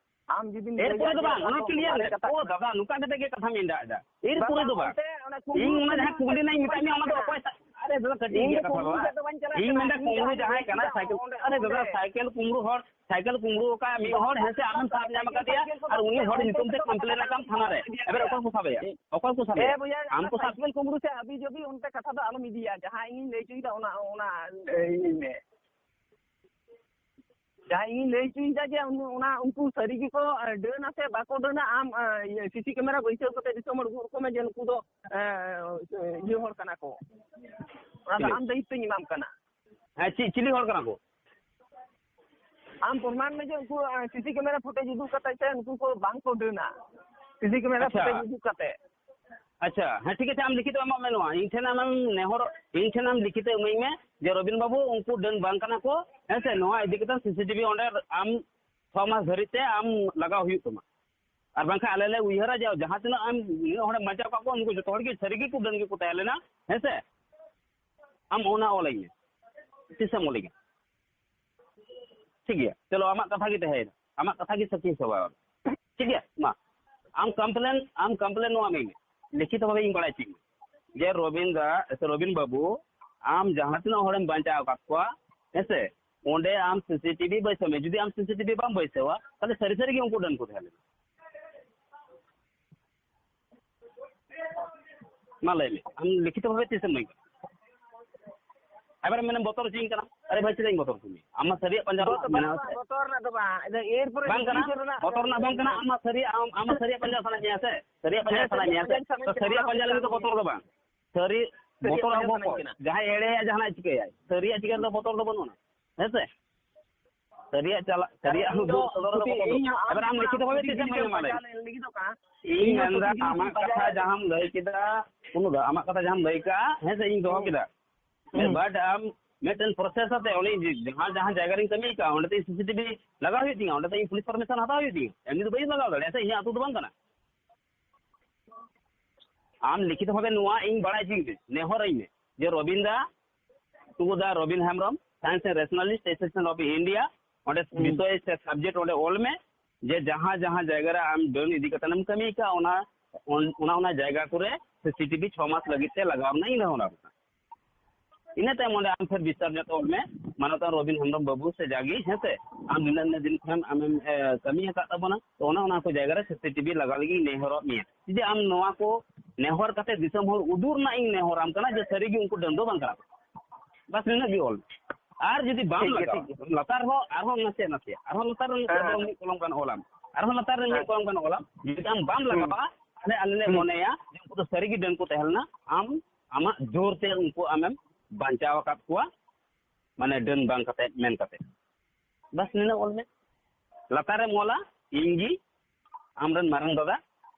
ᱟᱢ ᱡᱩᱫᱤᱢ ᱮᱨᱯᱚᱨᱮ ᱞᱟᱹᱭᱟ ᱫᱚ ᱡᱮ ᱵᱟᱝ, ᱚᱱᱟ ᱚᱱᱟ ᱠᱚ ᱠᱞᱤᱭᱟᱨ ᱚᱱᱟ ᱢᱮ᱾ ᱠᱟᱛᱷᱟ ᱳ ᱫᱟᱫᱟ, ᱱᱚᱝᱠᱟ ᱠᱟᱛᱮ ᱜᱮ ᱠᱟᱛᱷᱟ ᱢᱮᱱ ᱫᱟ᱾ ᱮᱨᱯᱚᱨᱮ ᱵᱟᱵᱟ, ᱫᱚ ᱵᱟᱝ᱾ ᱚᱱᱛᱮ ᱚᱱᱟ ᱠᱩᱢᱵᱽᱲᱩ ᱤᱧ ᱚᱱᱟ ᱡᱟᱦᱟᱸ ᱠᱩᱢᱵᱽᱲᱩ ᱠᱩᱠᱞᱤ ᱨᱮᱱᱟᱜ ᱤᱧ ᱢᱮᱛᱟᱫ ᱢᱮᱭᱟ, ᱚᱱᱟ ᱫᱚ ᱚᱠᱚᱭ ᱥᱟ-, ᱟᱨᱮ ᱫᱟᱫᱟ, ᱠᱟᱹᱴᱤᱡ ᱤᱧ ᱜᱮᱭᱟ ᱫᱚ ᱠᱟᱛᱷᱟ ᱠᱩᱢᱵᱽᱲᱩ ᱵᱟᱵᱟ᱾ ᱥᱮᱫ ᱫᱚ ᱵᱟᱹᱧ ᱪᱟᱞᱟᱜ ᱤᱧ ᱠᱟᱱᱟ, ᱢᱮᱱᱫᱟ ᱤᱧ ᱠᱩᱢᱵᱽᱲᱩ ᱫᱚ ᱡᱟᱦᱟᱸᱭ ᱠᱟᱱᱟ, ᱪᱮᱫᱟᱜ ᱥᱟᱭᱠᱮᱞ, ᱚᱸᱰᱮ ᱟᱨᱮ ᱫᱟᱫᱟ, ᱚᱸᱰᱮ ᱥᱟᱭᱠᱮᱞ ᱠᱩᱢᱵᱽᱲᱩ ᱦᱚᱲ, ᱥᱟᱭᱠᱮᱞ ᱠᱩᱢᱵᱽᱲᱩ ᱟᱠᱟᱫ ᱢᱤᱫ ᱦᱚᱲ, ᱦᱮᱸ ᱥᱮ, ᱟᱢᱮᱢ ᱥᱟᱵ ᱧᱟᱢ ᱟᱠᱟᱫᱮᱭᱟ ᱟᱨ ᱩᱱᱤ ᱦᱚᱲ ᱧᱩᱛᱩᱢ ᱛᱮ ᱠᱚᱢᱯᱞᱮᱱ ᱟᱠᱟᱫ ᱛᱷᱟᱱᱟ ᱨᱮ᱾ ᱮᱵᱟᱨ ᱚᱠᱚᱭ ᱠᱚ ᱥᱟᱵᱮᱭᱟ? ᱮ ᱚᱠᱚᱭ ᱠᱚ ᱥᱟᱵᱮᱭᱟ? ᱵᱚᱭᱦᱟ, ᱟᱢ ᱚᱱᱟ ᱠᱚ ᱥᱟᱵ ᱥᱟᱭᱠᱮᱞ ᱠᱩᱢᱵᱽᱲᱩ ᱥᱮ ᱦᱟᱹᱵᱤ ᱡᱟᱹᱵᱤ ᱚᱱᱛᱮ ᱠᱟᱛᱷᱟ ᱫᱚ ᱟᱞᱚᱢ ᱤᱫᱤᱭᱟ, ᱡᱟᱦᱟᱸ ᱤᱧᱤᱧ ᱞᱟᱹᱭ ᱦᱚᱪᱚᱭᱮᱫᱟ ᱚᱱᱟ, ᱚᱱᱟ, ᱮ, ᱤᱭᱟᱹᱭ ᱢᱮ᱾ ᱡᱟᱦᱟᱸ ᱤᱧᱤᱧ ᱞᱟᱹᱭ ᱦᱚᱪᱚᱭᱮᱫᱟ ᱡᱮ ᱩᱱ-, ᱚᱱᱟ ᱩᱱᱠᱩ ᱥᱟᱹᱨᱤ ᱜᱮᱠᱚ, ᱮ, ᱰᱟᱹᱱᱟ ᱥᱮ ᱵᱟᱠᱚ ᱰᱟᱹᱱᱟ, ᱟᱢ, ᱮ, ᱤᱭᱟᱹ, ᱥᱤᱥᱤ ᱠᱮᱢᱮᱨᱟ ᱵᱟᱹᱭᱥᱟᱹᱣ ᱠᱟᱛᱮ ᱫᱤᱥᱚᱢ ᱦᱚᱲ ᱩᱫᱩᱜ ᱟᱠᱚ ᱢᱮ ᱡᱮ ᱱᱩᱠᱩ ᱫᱚ, ᱮ, ᱤᱭᱟᱹ ᱦᱚᱲ ᱠᱟᱱᱟ ᱠᱚ᱾ ᱚᱱᱟ ᱫᱚ ᱪᱤᱞᱤ? ᱟᱢ ᱫᱟᱭᱤᱛᱛᱚᱧ ᱮᱢᱟᱢ ᱠᱟᱱᱟ᱾ ᱦᱮᱸ, ᱪᱮᱫ, ᱪᱤᱞᱤ ᱦᱚᱲ ᱠᱟᱱᱟ ᱠᱚ? ᱟᱢ ᱯᱨᱚᱢᱟᱱ ᱢᱮ ᱡᱮ ᱩᱱᱠᱩ, ᱮ, ᱥᱤᱥᱤ ᱠᱮᱢᱮᱨᱟ ᱯᱷᱩᱴᱮᱡᱽ ᱩᱫᱩᱜ ᱠᱟᱛᱮ ᱥᱮ ᱩᱱᱠᱩ ᱠᱚ ᱵᱟᱝ ᱠᱚ ᱰᱟᱹᱱᱟ᱾ ᱥᱤᱥᱤ ᱠᱮᱢᱮᱨᱟ ᱟᱪᱪᱷᱟ᱾ ᱯᱷᱩᱴᱮᱡᱽ ᱩᱫᱩᱜ ᱠᱟᱛᱮ᱾ ᱟᱪᱪᱷᱟ, ᱦᱮᱸ, ᱴᱷᱤᱠ ᱟᱪᱷᱮ, ᱟᱢ ᱞᱤᱠᱷᱤᱛ ᱮᱢᱟᱜ ᱢᱮ ᱱᱚᱣᱟ᱾ ᱤᱧ ᱴᱷᱮᱱ ᱟᱢᱮᱢ ᱱᱮᱦᱚᱨ, ᱤᱧ ᱴᱷᱮᱱ ᱟᱢ ᱞᱤᱠᱷᱤᱛ ᱤᱢᱟᱹᱧ ᱢᱮ ᱡᱮ, "ᱨᱚᱵᱤᱱ ᱵᱟᱹᱵᱩ, ᱩᱱᱠᱩ ᱰᱟᱹᱱ ᱵᱟᱝ ᱠᱟᱱᱟ ᱠᱚ, ᱦᱮᱸ ᱥᱮ, ᱱᱚᱣᱟ ᱤᱫᱤ ᱠᱟᱛᱮ ᱥᱤᱥᱤᱴᱤᱵᱷᱤ ᱚᱸᱰᱮ ᱟᱢ ᱪᱷᱚ ᱢᱟᱥ ᱫᱷᱟᱹᱨᱤᱡ ᱛᱮ ᱟᱢ ᱞᱟᱜᱟᱣ ᱦᱩᱭᱩᱜ ᱛᱟᱢᱟ᱾ ᱟᱨ ᱵᱟᱝᱠᱷᱟᱱ ᱟᱞᱮ ᱞᱮ ᱩᱭᱦᱟᱹᱨᱟ ᱡᱮ ᱡᱟᱦᱟᱸ ᱛᱤᱱᱟᱹᱜ ᱟᱢ ᱱᱤᱱᱟᱹᱜ ᱦᱚᱲᱮᱢ ᱵᱟᱧᱪᱟᱣ ᱠᱟᱜ ᱠᱚᱣᱟ, ᱩᱱᱠᱩ ᱡᱚᱛᱚ ᱦᱚᱲ ᱜᱮ ᱥᱟᱹᱨᱤ ᱜᱮᱠᱚ ᱰᱟᱹᱱ ᱜᱮᱠᱚ ᱛᱟᱦᱮᱸ ᱞᱮᱱᱟ", ᱦᱮᱸ ᱥᱮ? ᱟᱢ ᱚᱱᱟ ᱚᱞᱟᱹᱧ ᱢᱮ, ᱛᱤᱥᱮᱢ ᱚᱞᱟᱹᱧᱟ? ᱴᱷᱤᱠ ᱜᱮᱭᱟ, ᱪᱚᱞᱚ, ᱟᱢᱟᱜ ᱠᱟᱛᱷᱟ ᱜᱮ ᱛᱟᱦᱮᱸᱭᱮᱱᱟ, ᱟᱢᱟᱜ ᱠᱟᱛᱷᱟ ᱜᱮ ᱥᱟᱹᱠᱷᱤ ᱥᱚᱵᱷᱟ᱾ ᱴᱷᱤᱠ ᱜᱮᱭᱟ, ᱢᱟ, ᱟᱢ ᱠᱚᱢᱯᱞᱮᱱ, ᱟᱢ ᱠᱚᱢᱯᱞᱮᱱ ᱱᱚᱣᱟ ᱢᱮ, ᱞᱤᱠᱷᱤᱛ ᱵᱷᱟᱵᱮ ᱤᱧ ᱵᱟᱲᱟᱭ ᱦᱚᱪᱚᱧ ᱢᱮ ᱡᱮ ᱨᱚᱵᱤᱱ ᱫᱟ ᱥᱮ ᱨᱚᱵᱤᱱ ᱵᱟᱹᱵᱩ, ᱟᱢ ᱡᱟᱦᱟᱸ ᱛᱤᱱᱟᱹᱜ ᱦᱚᱲᱮᱢ ᱵᱟᱧᱪᱟᱣ ᱟᱠᱟᱫ ᱠᱚᱣᱟ, ᱦᱮᱸ ᱥᱮ, ᱚᱸᱰᱮ ᱟᱢ ᱥᱤᱥᱤᱴᱤᱵᱷᱤ ᱵᱟᱹᱭᱥᱟᱹᱣ ᱢᱮ᱾ ᱡᱩᱫᱤ ᱟᱢ ᱥᱤᱥᱤᱴᱤᱵᱷᱤ ᱵᱟᱢ ᱵᱟᱹᱭᱥᱟᱹᱣᱟ, ᱛᱟᱦᱞᱮ ᱥᱟᱹᱨᱤ ᱥᱟᱹᱨᱤ ᱜᱮ ᱩᱱᱠᱩ ᱰᱟᱹᱱ ᱠᱚ ᱛᱟᱦᱮᱸ ᱞᱮᱱᱟ᱾ ᱢᱟ ᱞᱟᱹᱭ ᱢᱮ, ᱟᱢ ᱞᱤᱠᱷᱤᱛ ᱵᱷᱟᱵᱮ ᱛᱤᱥᱮᱢ ᱞᱟᱹᱭ ᱠᱮᱫᱟ? ᱮᱵᱟᱨᱮ ᱢᱮᱱᱮᱢ ᱵᱚᱛᱚᱨ ᱦᱚᱪᱚᱧ ᱠᱟᱱᱟ᱾ ᱟᱨᱮ ᱵᱷᱟᱭ, ᱪᱮᱫᱟᱜ ᱤᱧ ᱵᱚᱛᱚᱨ ᱦᱚᱪᱚ ᱢᱮᱭᱟ? ᱟᱢ ᱢᱟ ᱥᱟᱹᱨᱤᱭᱟᱜ ᱯᱟᱸᱡᱟ ᱨᱮᱱᱟᱜ ᱵᱚᱛᱚᱨ ᱢᱮᱱᱟᱜᱼᱟ ᱥᱮ? ᱵᱚᱛᱚᱨ ᱨᱮᱱᱟᱜ ᱫᱚ ᱵᱟᱝ, ᱮᱨᱯᱚᱨᱮ ᱵᱟᱝ ᱠᱟᱱᱟ, ᱵᱚᱛᱚᱨ ᱨᱮᱱᱟᱜ ᱵᱟᱝ ᱠᱟᱱᱟ᱾ ᱟᱢ ᱢᱟ ᱥᱟᱹᱨᱤᱭᱟᱜ, ᱟᱢ, ᱟᱢ ᱢᱟ ᱥᱟᱹᱨᱤᱭᱟᱜ ᱯᱟᱸᱡᱟ ᱥᱟᱱᱟᱭᱮᱫ ᱢᱮᱭᱟ ᱥᱮ? ᱥᱟᱹᱨᱤᱭᱟᱜ ᱯᱟᱸᱡᱟ ᱦᱮᱸ, ᱥᱟᱱᱟᱭᱮᱫ ᱢᱮᱭᱟ ᱥᱮ? ᱥᱟᱹᱨᱤᱭᱟᱜ ᱛᱚ ᱯᱟᱸᱡᱟ ᱥᱟᱹᱨᱤᱭᱟᱜ ᱥᱟᱱᱟᱭᱮᱫ ᱯᱟᱸᱡᱟ ᱢᱮᱭᱟ᱾ ᱞᱟᱹᱜᱤᱫ ᱫᱚ ᱵᱚᱛᱚᱨ ᱫᱚ ᱵᱟᱝ᱾ ᱥᱟᱹᱨᱤ ᱥᱟᱹᱨᱤᱭᱟᱜ ᱵᱚᱛᱚᱨ ᱯᱟᱸᱡᱟ ᱟᱵᱚ ᱥᱟᱱᱟᱧ ᱠᱚ, ᱠᱟᱱᱟ᱾ ᱡᱟᱦᱟᱸᱭ ᱮᱲᱮᱭᱟ ᱡᱟᱦᱟᱱᱟᱜ ᱪᱤᱠᱟᱹᱭᱟᱭ, ᱥᱟᱹᱨᱤᱭᱟᱜ ᱪᱤᱠᱟᱹ ᱨᱮᱫᱚ ᱵᱚᱛᱚᱨ ᱫᱚ ᱵᱟᱹᱱᱩᱜᱼᱟ, ᱦᱮᱸ ᱥᱮ? ᱥᱟᱹᱨᱤᱭᱟᱜ ᱪᱟᱞᱟᱜ, ᱥᱟᱹᱨᱤᱭᱟᱜ ᱤᱧ ᱦᱚᱸ ᱫᱚ ᱫᱩᱨ ᱥᱚᱫᱚᱨ ᱨᱮᱫᱚ ᱠᱩᱥᱤ, ᱵᱚᱛᱚᱨ ᱫᱚ᱾ ᱤᱧ ᱦᱚᱸ ᱟᱢ ᱮᱵᱟᱨ ᱟᱢ ᱞᱮᱠᱷᱟ ᱞᱤᱠᱷᱤᱛ ᱛᱮ ᱵᱷᱟᱵᱮ ᱪᱮᱫ ᱮᱢ ᱯᱟᱸᱡᱟ ᱢᱮᱱᱟ, ᱢᱟ ᱞᱟᱹᱭ ᱞᱟᱹᱜᱤᱫ ᱢᱮ? ᱫᱚ ᱠᱟᱱᱟ᱾ ᱤᱧ ᱤᱧ ᱦᱚᱸ ᱢᱮᱱᱫᱟ, ᱥᱚᱛᱤ ᱟᱢᱟᱜ ᱯᱟᱸᱡᱟ ᱠᱟᱛᱷᱟ ᱞᱟᱹᱜᱤᱫ᱾ ᱡᱟᱦᱟᱸᱢ ᱞᱟᱹᱭ ᱠᱮᱫᱟ, ᱩᱱᱩ ᱫᱟ, ᱟᱢᱟᱜ ᱠᱟᱛᱷᱟ ᱡᱟᱦᱟᱸᱢ ᱞᱟᱹᱭ ᱠᱮᱫᱟ, ᱦᱮᱸ ᱥᱮ, ᱤᱧ ᱫᱚᱦᱚ ᱦᱩᱸ᱾ ᱠᱮᱫᱟ᱾ ᱦᱩᱸ᱾ But ᱟᱢ ᱢᱤᱫᱴᱮᱱ process ᱟᱛᱮ, ᱩᱱᱤ ᱡᱟᱦᱟᱸ, ᱡᱟᱦᱟᱸ ᱡᱟᱭᱜᱟ ᱨᱤᱧ ᱠᱟᱹᱢᱤ ᱠᱟᱱᱟ, ᱚᱸᱰᱮ ᱛᱤᱧ ᱥᱤ ᱥᱤ ᱴᱤ ᱵᱷᱤ ᱞᱟᱜᱟᱣ ᱦᱩᱭᱩᱜ ᱛᱤᱧᱟ, ᱚᱸᱰᱮ ᱛᱤᱧ ᱯᱩᱞᱤᱥ ᱯᱟᱨᱢᱤᱥᱚᱱ ᱦᱟᱛᱟᱣ ᱦᱩᱭᱩᱜ ᱛᱤᱧᱟ, ᱮᱢᱱᱤ ᱫᱚ ᱵᱟᱹᱧ ᱞᱟᱜᱟᱣ ᱫᱟᱲᱮᱭᱟᱜᱼᱟ ᱥᱮ, ᱤᱧᱟᱹᱜ ᱟᱹᱛᱩ ᱫᱚ ᱵᱟᱝ ᱠᱟᱱᱟ᱾ ᱟᱢ ᱞᱤᱠᱷᱤᱛ ᱵᱷᱟᱵᱮ ᱱᱚᱣᱟ ᱤᱧ ᱵᱟᱲᱟᱭ ᱦᱚᱪᱚᱧ ᱢᱮ, ᱱᱮᱦᱚᱨ ᱟᱹᱧ ᱢᱮ, ᱡᱮ ᱨᱚᱵᱤᱱ ᱫᱟ, ᱛᱩᱜᱩ ᱫᱟ Robin Hembrom, Science and Rationalist Association of India, ᱚᱸᱰᱮ ᱦᱩᱸ᱾ ᱵᱤᱥᱚᱭ ᱥᱮ subject ᱚᱸᱰᱮ ᱚᱞ ᱢᱮ, ᱡᱮ ᱡᱟᱦᱟᱸ ᱡᱟᱦᱟᱸ ᱡᱟᱭᱜᱟ ᱨᱮ ᱟᱢ ᱰᱟᱹᱱ ᱤᱫᱤ ᱠᱟᱛᱮ ᱮᱢ ᱠᱟᱹᱢᱤ ᱠᱟᱜᱼᱟ, ᱚᱱᱟ, ᱚᱱ-, ᱚᱱᱟ, ᱚᱱᱟ ᱡᱟᱭᱜᱟ ᱠᱚᱨᱮ ᱥᱤ ᱥᱤ ᱴᱤ ᱵᱷᱤ ᱪᱷᱚ ᱢᱟᱥ ᱞᱟᱹᱜᱤᱫ ᱛᱮ ᱞᱟᱜᱟᱣ ᱨᱮᱱᱟᱜ ᱤᱧ ᱱᱮᱦᱚᱨ ᱟᱢ ᱠᱟᱱᱟ᱾ ᱤᱱᱟᱹ ᱛᱟᱭᱚᱢ ᱚᱸᱰᱮ ᱟᱢ ᱯᱷᱮᱨ ᱵᱤᱥᱛᱟᱨ ᱧᱚᱜ ᱛᱮ ᱚᱞ ᱢᱮ, ᱢᱟᱱᱚᱛᱟᱱ ᱨᱚᱵᱤᱱ ᱦᱮᱢᱵᱨᱚᱢ ᱵᱟᱹᱵᱩ ᱥᱮ ᱡᱟᱜᱮ, ᱦᱮᱸ ᱥᱮ, ᱟᱢ ᱱᱤᱱᱟᱹᱜ, ᱱᱤᱱᱟᱹᱜ ᱫᱤᱱ ᱠᱷᱚᱱ ᱟᱢᱮᱢ, ᱮ, ᱠᱟᱹᱢᱤ ᱟᱠᱟᱫ ᱛᱟᱵᱚᱱᱟ, ᱛᱚ ᱚᱱᱟ, ᱚᱱᱟ ᱠᱚ ᱡᱟᱭᱜᱟ ᱨᱮ ᱥᱤ ᱥᱤ ᱴᱤ ᱵᱷᱤ ᱞᱟᱜᱟᱣ ᱞᱟᱹᱜᱤᱫ ᱤᱧ ᱱᱮᱦᱚᱨᱚᱜ ᱢᱮᱭᱟ᱾ ᱡᱩᱫᱤ ᱟᱢ ᱱᱚᱣᱟ ᱠᱚ ᱱᱮᱦᱚᱨ ᱠᱟᱛᱮ ᱫᱤᱥᱚᱢ ᱦᱚᱲ ᱩᱫᱩᱜ ᱨᱮᱱᱟᱜ ᱤᱧ ᱱᱮᱦᱚᱨᱟᱢ ᱠᱟᱱᱟ ᱡᱮ ᱥᱟᱹᱨᱤ ᱜᱮ ᱩᱱᱠᱩ ᱰᱟᱹᱱ ᱫᱚ ᱵᱟᱝ ᱠᱟᱱᱟ ᱠᱚ᱾ ᱵᱟᱥ ᱱᱤᱱᱟᱹᱜ ᱜᱮ ᱚᱞ ᱢᱮ᱾ ᱟᱨ ᱡᱩᱫᱤ ᱵᱟᱢ ᱴᱷᱤᱠ ᱜᱮᱭᱟ, ᱞᱟᱜᱟᱣᱟ, ᱴᱷᱤᱠ ᱜᱮᱭᱟ᱾ ᱞᱟᱛᱟᱨ ᱦᱚᱸ ᱟᱨᱦᱚᱸ ᱱᱟᱥᱮ, ᱱᱟᱥᱮ, ᱟᱨᱦᱚᱸ ᱞᱟᱛᱟᱨ ᱨᱮ ᱦᱮᱸ, ᱦᱮᱸ᱾ ᱢᱤᱫ ᱠᱚᱞᱚᱢ ᱜᱟᱱ ᱚᱞ ᱟᱢ, ᱟᱨᱦᱚᱸ ᱞᱟᱛᱟᱨ ᱨᱮ ᱢᱤᱫ ᱦᱮᱸ᱾ ᱠᱚᱞᱚᱢ ᱜᱟᱱ ᱚᱞ ᱟᱢ, ᱡᱩᱫᱤ ᱟᱢ ᱵᱟᱢ ᱦᱩᱸ᱾ ᱞᱟᱜᱟᱣᱟ, ᱛᱟᱦᱞᱮ ᱟᱞᱮ ᱞᱮ ᱦᱩᱸ᱾ ᱢᱚᱱᱮᱭᱟ ᱡᱮ ᱩᱱᱠᱩ ᱫᱚ ᱥᱟᱹᱨᱤ ᱜᱮ ᱰᱟᱹᱱ ᱠᱚ ᱛᱟᱦᱮᱸ ᱞᱮᱱᱟ, ᱟᱢ ᱟᱢᱟᱜ ᱡᱳᱨ ᱛᱮ ᱩᱱᱠᱩ ᱟᱢᱮᱢ ᱵᱟᱧᱪᱟᱣ ᱟᱠᱟᱫ ᱠᱚᱣᱟ, ᱢᱟᱱᱮ ᱰᱟᱹᱱ ᱵᱟᱝ ᱠᱟᱛᱮ, ᱢᱮᱱ ᱠᱟᱛᱮ᱾ ᱵᱟᱥ ᱱᱤᱱᱟᱹᱜ ᱚᱞ ᱢᱮ᱾ ᱞᱟᱛᱟᱨ ᱨᱮᱢ ᱚᱞᱟ, "ᱤᱧ ᱜᱮ ᱟᱢᱨᱮᱱ ᱢᱟᱨᱟᱝ ᱫᱟᱫᱟ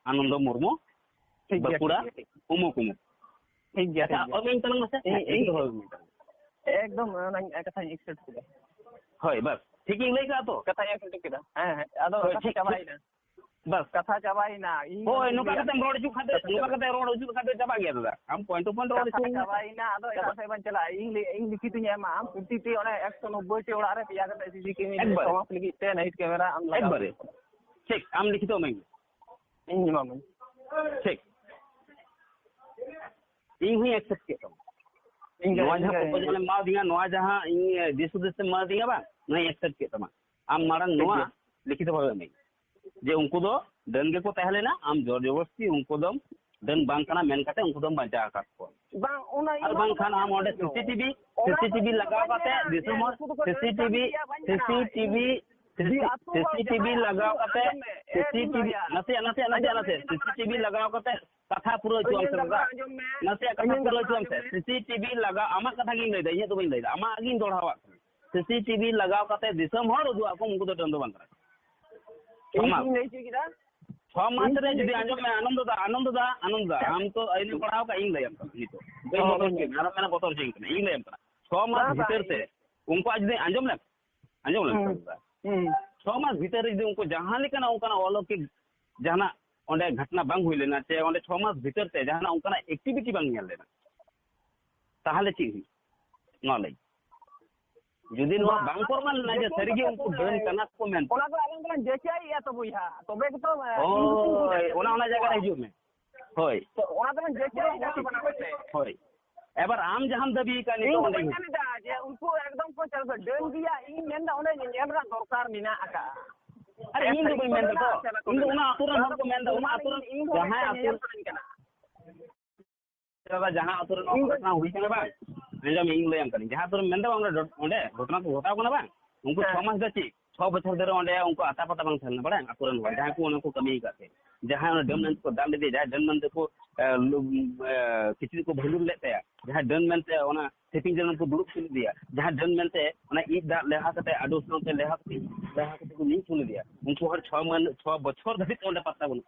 ᱟᱱᱚᱱᱫᱚ ᱢᱩᱨᱢᱩ, ᱴᱷᱤᱠ ᱜᱮᱭᱟ, ᱵᱟᱸᱠᱩᱲᱟ, ᱴᱷᱤᱠ ᱜᱮᱭᱟ, ᱴᱷᱤᱠ᱾ ᱩᱢᱩᱠ ᱩᱢᱩᱠ᱾" ᱴᱷᱤᱠ ᱜᱮᱭᱟ, ᱟᱪᱪᱷᱟ, ᱴᱷᱤᱠ ᱜᱮᱭᱟ᱾ ᱚᱞ ᱢᱮ ᱛᱟᱞᱟᱝ ᱢᱟᱥᱮ᱾ ᱤᱧ, ᱦᱮᱸ, ᱤᱧ ᱤᱧ ᱫᱚᱦᱚᱭ ᱢᱮ᱾ ᱮᱠᱫᱚᱢ ᱚᱱᱟ ᱠᱟᱛᱷᱟᱧ accept ᱠᱮᱫᱟ᱾ ᱦᱳᱭ, ᱵᱟᱥ ᱴᱷᱤᱠ ᱤᱧ ᱞᱟᱹᱭ ᱠᱟᱜᱼᱟ ᱛᱚ? ᱠᱟᱛᱷᱟᱧ accept ᱠᱮᱫᱟ᱾ ᱦᱮᱸ, ᱦᱮᱸ, ᱟᱫᱚ ᱦᱳᱭ, ᱠᱟᱛᱷᱟ ᱴᱷᱤᱠ, ᱴᱷᱤᱠ᱾ ᱪᱟᱵᱟᱭᱮᱱᱟ᱾ ᱵᱟᱥ᱾ ᱠᱟᱛᱷᱟ ᱪᱟᱵᱟᱭᱮᱱᱟ᱾ ᱤᱧ ᱦᱳᱭ, ᱱᱚᱝᱠᱟ ᱠᱟᱛᱮᱢ ᱨᱚᱲ ᱦᱚᱪᱚ ᱠᱷᱟᱱ ᱫᱚ, ᱠᱟᱛᱷᱟ ᱱᱚᱝᱠᱟ ᱪᱟᱵᱟᱭᱮᱱᱟ᱾ ᱠᱟᱛᱮ ᱨᱚᱲ ᱦᱚᱪᱚ ᱠᱷᱟᱱ ᱫᱚ ᱪᱟᱵᱟᱜ ᱜᱮᱭᱟ ᱫᱟᱫᱟ᱾ ᱟᱢ point to point ᱨᱚᱲ ᱠᱟᱛᱷᱟ ᱦᱚᱪᱚ ᱢᱮ᱾ ᱪᱟᱵᱟᱭᱮᱱᱟ, ᱟᱫᱚ ᱮᱴᱟᱜ ᱪᱟᱵᱟᱜ᱾ ᱥᱮᱫ ᱵᱟᱹᱧ ᱪᱟᱞᱟᱜᱼᱟ᱾ ᱤᱧ ᱞᱤ-, ᱤᱧ ᱞᱤᱠᱷᱤᱛ ᱤᱧ ᱮᱢᱟ, ᱟᱢ ᱯᱨᱚᱛᱤᱴᱤ ᱚᱱᱮ ᱮᱠᱥᱚ ᱱᱚᱵᱵᱳᱭ ᱴᱤ ᱚᱲᱟᱜ ᱨᱮ ᱯᱮᱭᱟ ᱠᱟᱛᱮ ᱥᱤ ᱥᱤ ᱠᱮᱢᱮᱨᱟ ᱮᱠᱵᱟᱨᱮ᱾ ᱥᱚᱢᱟᱡᱽ ᱞᱟᱹᱜᱤᱫ ᱛᱮ night camera ᱟᱢ ᱞᱟᱜᱟᱣ ᱮᱠᱵᱟᱨᱮ᱾ ᱴᱷᱤᱠ, ᱟᱢ ᱞᱤᱠᱷᱤᱛ ᱤᱢᱟᱹᱧ ᱢᱮ᱾ ᱤᱧ ᱮᱢᱟᱢᱟᱹᱧ᱾ ᱴᱷᱤᱠ᱾ ᱤᱧ ᱦᱚᱸᱧ accept ᱠᱮᱫ ᱛᱟᱢᱟ᱾ ᱤᱧ ᱱᱚᱣᱟ ᱡᱟᱦᱟᱸ ᱤᱧ proposal ᱮᱢ ᱮᱢᱟᱣᱟᱫᱤᱧᱟ, ᱱᱚᱣᱟ ᱡᱟᱦᱟᱸ ᱤᱧ, ᱮ, ᱫᱤᱥ ᱦᱩᱫᱤᱥ ᱮᱢ ᱮᱢᱟᱣᱟᱫᱤᱧᱟ ᱵᱟᱝ, ᱱᱚᱣᱟᱧ accept ᱠᱮᱫ ᱛᱟᱢᱟ᱾ ᱟᱢ ᱢᱟᱲᱟᱝ ᱴᱷᱤᱠ ᱱᱚᱣᱟ ᱜᱮᱭᱟ᱾ ᱞᱤᱠᱷᱤᱛ ᱵᱷᱟᱵᱮ ᱮᱢᱟᱹᱧ ᱡᱮ ᱩᱱᱠᱩ ᱫᱚ ᱰᱟᱹᱱ ᱜᱮᱠᱚ ᱛᱟᱦᱮᱸ ᱞᱮᱱᱟ, ᱟᱢ ᱡᱳᱨ ᱡᱚᱵᱚᱨᱫᱚᱥᱛᱤ ᱩᱱᱠᱩ ᱫᱚᱢ ᱰᱟᱹᱱ ᱵᱟᱝ ᱠᱟᱱᱟ ᱢᱮᱱ ᱠᱟᱛᱮ ᱩᱱᱠᱩ ᱫᱚᱢ ᱵᱟᱧᱪᱟᱣ ᱟᱠᱟᱫ ᱠᱚᱣᱟ᱾ ᱵᱟᱝ, ᱚᱱᱟ ᱤᱭᱟᱹ ᱟᱨ ᱵᱟᱝᱠᱷᱟᱱ ᱟᱢ ᱚᱸᱰᱮ ᱥᱤᱥᱤᱴᱤᱵᱷᱤ, ᱚᱱᱟ ᱫᱚ ᱥᱤᱥᱤᱴᱤᱵᱷᱤ ᱞᱟᱜᱟᱣ ᱠᱟᱛᱮ ᱫᱤᱥᱚᱢ ᱦᱚᱲ, ᱥᱤᱥᱤᱴᱤᱵᱷᱤ, ᱥᱤᱥᱤᱴᱤᱵᱷᱤ ᱞᱟᱜᱟᱣ ᱠᱟᱛᱮ, ᱱᱟᱥᱮᱭᱟᱜ, ᱱᱟᱥᱮᱭᱟᱜ, ᱱᱟᱥᱮᱭᱟᱜ, ᱱᱟᱥᱮᱭᱟᱜ, ᱥᱤᱥᱤᱴᱤᱵᱷᱤ ᱞᱟᱜᱟᱣ ᱠᱟᱛᱮ ᱠᱟᱛᱷᱟ ᱯᱩᱨᱟᱹᱣ ᱦᱚᱪᱚᱣᱟᱢ ᱥᱮ ᱫᱟᱫᱟ᱾ ᱱᱟᱥᱮᱭᱟᱜ ᱠᱟᱛᱷᱟ ᱯᱩᱨᱟᱹᱣ ᱦᱚᱪᱚᱣᱟᱢ ᱥᱮ᱾ ᱥᱤᱥᱤᱴᱤᱵᱷᱤ ᱞᱟᱜᱟᱣ, ᱟᱢᱟᱜ ᱠᱟᱛᱷᱟ ᱜᱤᱧ ᱞᱟᱹᱭᱫᱟ, ᱤᱧᱟᱹᱜ ᱫᱚ ᱵᱟᱹᱧ ᱞᱟᱹᱭᱫᱟ, ᱟᱢᱟᱜ ᱜᱤᱧ ᱫᱚᱦᱲᱟᱣᱟᱜ ᱠᱟᱱᱟ᱾ ᱥᱤᱥᱤᱴᱤᱵᱷᱤ ᱞᱟᱜᱟᱣ ᱠᱟᱛᱮ ᱫᱤᱥᱚᱢ ᱦᱚᱲ ᱩᱫᱩᱜ ᱟᱠᱚ, ᱩᱱᱠᱩ ᱫᱚ ᱰᱟᱹᱱ ᱫᱚ ᱵᱟᱝ ᱠᱟᱱᱟ ᱠᱚ᱾ ᱤᱧ ᱪᱮᱫ ᱤᱧ ᱞᱟᱹᱭ ᱦᱚᱪᱚ ᱠᱮᱫᱟ? ᱪᱷᱚ ᱢᱟᱥ ᱨᱮ ᱡᱩᱫᱤ, ᱟᱸᱡᱚᱢ ᱢᱮ, ᱟᱱᱚᱱᱫᱚ ᱫᱟ, ᱟᱱᱚᱱᱫᱚ ᱫᱟ, ᱟᱱᱚᱱᱫᱚ ᱫᱟ, ᱟᱢ ᱛᱚ ᱟᱹᱭᱤᱱ ᱮᱢ ᱯᱟᱲᱦᱟᱣ ᱠᱟᱜ, ᱤᱧ ᱞᱟᱹᱭᱟᱢ ᱠᱟᱱᱟ ᱱᱤᱛᱚᱜ᱾ ᱵᱟᱹᱧ ᱵᱚᱛᱚᱨ ᱦᱚᱪᱚᱧ ᱠᱟᱱᱟ, ᱟᱨᱚ ᱢᱮᱱᱟ ᱵᱚᱛᱚᱨ ᱦᱚᱪᱚᱧ ᱠᱟᱱᱟ, ᱤᱧ ᱞᱟᱹᱭᱟᱢ ᱠᱟᱱᱟ᱾ ᱪᱷᱚ ᱢᱟᱥ ᱵᱷᱤᱛᱟᱹᱨ ᱛᱮ ᱩᱱᱠᱩᱣᱟᱜ ᱡᱩᱫᱤ, ᱟᱸᱡᱚᱢ ᱞᱮᱢ, ᱟᱸᱡᱚᱢ ᱞᱮᱢ, ᱦᱩᱸ᱾ ᱪᱷᱚ ᱢᱟᱥ ᱵᱷᱤᱛᱟᱹᱨ ᱨᱮ ᱡᱩᱫᱤ ᱩᱱᱠᱩ ᱡᱟᱦᱟᱸ ᱞᱮᱠᱟᱱᱟᱜ ᱚᱱᱠᱟᱱᱟᱜ ᱚᱞᱚᱠᱤᱠ ᱡᱟᱦᱟᱱᱟᱜ ᱚᱸᱰᱮ ᱜᱷᱚᱴᱱᱟ ᱵᱟᱝ ᱦᱩᱭ ᱞᱮᱱᱟ, ᱥᱮ ᱚᱸᱰᱮ ᱪᱷᱚ ᱢᱟᱥ ᱵᱷᱤᱛᱟᱹᱨ ᱛᱮ ᱡᱟᱦᱟᱱᱟᱜ ᱚᱱᱠᱟᱱᱟᱜ ᱮᱠᱴᱤᱵᱷᱤᱴᱤ ᱵᱟᱝ ᱧᱮᱞ ᱞᱮᱱᱟ, ᱛᱟᱦᱚᱞᱮ ᱪᱮᱫ ᱦᱩᱭᱩᱜᱼᱟ? ᱱᱚᱣᱟ ᱞᱟᱹᱭ᱾ ᱡᱩᱫᱤ ᱱᱚᱣᱟ ᱵᱟᱝ ᱯᱨᱚᱢᱟᱱ ᱞᱮᱱᱟ ᱡᱮ ᱥᱟᱹᱨᱤᱜᱮ ᱩᱱᱠᱩ ᱰᱟᱹᱱ ᱠᱟᱱᱟ ᱠᱚ ᱢᱮᱱᱛᱮ᱾ ᱚᱱᱟ ᱫᱚ ᱟᱞᱟᱝ ᱫᱚᱞᱟᱝ ᱡᱟᱪᱟᱭᱮᱫᱼᱟ ᱛᱚ ᱵᱚᱭᱦᱟ, ᱛᱚᱵᱮ ᱜᱮᱛᱚ, ᱮ, ᱦᱳᱭ, ᱚᱱᱟ, ᱚᱱᱟ ᱡᱟᱭᱜᱟ ᱨᱮ ᱦᱤᱡᱩᱜ ᱢᱮ᱾ ᱦᱳᱭ᱾ ᱛᱚ ᱚᱱᱟ ᱫᱚᱞᱟᱝ ᱡᱟᱪᱟᱭᱮᱫᱼᱟ ᱛᱚ ᱵᱟᱱᱟ ᱦᱚᱲ ᱛᱮ᱾ ᱦᱳᱭ᱾ ᱮᱵᱟᱨ ᱟᱢ ᱡᱟᱦᱟᱸᱢ ᱫᱟᱹᱵᱤ ᱠᱟᱱ ᱤᱧ ᱱᱤᱛᱚᱜ ᱫᱚ ᱚᱸᱰᱮ ᱵᱟᱹᱧ ᱦᱤᱡᱩᱜ ᱢᱮᱱ ᱮᱫᱟ ᱡᱮ ᱩᱱᱠᱩ ᱮᱠᱫᱚᱢ ᱠᱚ ᱪᱟᱞᱟᱜ ᱰᱟᱹᱱ ᱜᱮᱭᱟ, ᱤᱧ ᱢᱮᱱᱫᱟ ᱚᱸᱰᱮ ᱧᱮᱧᱮᱞ ᱨᱮᱱᱟᱜ ᱫᱚᱨᱠᱟᱨ ᱢᱮᱱᱟᱜ ᱟᱠᱟᱫᱼᱟ᱾ ᱟᱨ ᱤᱧ ᱫᱚ ᱵᱟᱹᱧ ᱢᱮᱱ ᱫᱟ ᱛᱚ, ᱤᱧ ᱫᱚ ᱚᱱᱟ ᱟᱹᱛᱩ ᱨᱮᱱ ᱦᱚᱲ ᱠᱚ ᱢᱮᱱ ᱫᱟ, ᱚᱱᱟ ᱟᱹᱛᱩ ᱨᱮᱱ ᱡᱟᱦᱟᱸᱭ ᱟᱹᱛᱩ ᱨᱮ ᱫᱟᱫᱟ, ᱡᱟᱦᱟᱸ ᱟᱹᱛᱩ ᱨᱮ ᱱᱚᱣᱟ ᱜᱷᱚᱴᱚᱱᱟ ᱦᱩᱭ ᱠᱟᱱᱟ ᱵᱟᱝ, ᱟᱸᱡᱚᱢ ᱢᱮ, ᱤᱧ ᱞᱟᱹᱭᱟᱢ ᱠᱟᱹᱱᱟᱹᱧ, ᱡᱟᱦᱟᱸ ᱟᱹᱛᱩ ᱨᱮ ᱢᱮᱱ ᱫᱟ ᱵᱟᱝ, ᱚᱸᱰᱮ, ᱚᱸᱰᱮ ᱜᱷᱚᱴᱚᱱᱟ ᱠᱚ ᱜᱷᱚᱴᱟᱣ ᱠᱟᱱᱟ ᱵᱟᱝ, ᱩᱱᱠᱩ ᱦᱮᱸ᱾ ᱪᱷᱚ ᱢᱟᱥ ᱫᱚ ᱪᱮᱫ, ᱪᱷᱚ ᱵᱚᱪᱷᱚᱨ ᱫᱷᱚᱨᱮ ᱚᱸᱰᱮ ᱩᱱᱠᱩ ᱟᱛᱟ ᱯᱟᱛᱟ ᱵᱟᱝ ᱛᱟᱦᱮᱸ ᱞᱮᱱᱟ, ᱵᱟᱲᱟᱭᱟᱢ, ᱟᱹᱛᱩ ᱨᱮᱱ ᱦᱚᱲ ᱡᱟᱦᱟᱸᱭ ᱠᱚ ᱚᱱᱟ ᱠᱚ ᱠᱟᱹᱢᱤ ᱟᱠᱟᱫ ᱛᱮ, ᱡᱟᱦᱟᱸᱭ ᱚᱱᱟ ᱰᱟᱹᱱ ᱢᱮᱱ ᱛᱮᱠᱚ ᱫᱟᱞ ᱞᱮᱫᱮᱭᱟ, ᱡᱟᱦᱟᱸᱭ ᱰᱟᱹᱱ ᱢᱮᱱ ᱛᱮᱠᱚ, ᱮ, ᱞᱩ-, ᱮ, ᱠᱤᱪᱨᱤᱡ ᱠᱚ ᱵᱷᱟᱹᱸᱰᱩᱨ ᱞᱮᱫ ᱛᱟᱭᱟ, ᱡᱟᱦᱟᱸᱭ ᱰᱟᱹᱱ ᱢᱮᱱᱛᱮ ᱚᱱᱟ ᱥᱤᱯᱤᱝ ᱪᱮᱛᱟᱱ ᱠᱚ ᱫᱩᱲᱩᱵ ᱦᱚᱪᱚ ᱞᱮᱫᱮᱭᱟ, ᱡᱟᱦᱟᱸᱭ ᱰᱟᱹᱱ ᱢᱮᱱᱛᱮ ᱚᱱᱟ ᱤᱡ ᱫᱟᱜ ᱞᱮᱣᱦᱟ ᱠᱟᱛᱮ, ᱟᱰᱚ ᱥᱟᱶᱛᱮ ᱞᱮᱣᱦᱟ ᱠᱟᱛᱮ, ᱞᱮᱣᱦᱟ ᱠᱟᱛᱮ ᱠᱚ ᱧᱩ ᱦᱚᱪᱚ ᱞᱮᱫᱮᱭᱟ, ᱩᱱᱠᱩ ᱦᱚᱲ ᱪᱷᱚ ᱢᱟᱹᱦᱱᱟᱹ, ᱪᱷᱚ ᱵᱚᱪᱷᱚᱨ ᱫᱷᱟᱹᱵᱤᱡ ᱚᱸᱰᱮ ᱯᱟᱛᱛᱟ ᱵᱟᱹᱱᱩᱜ,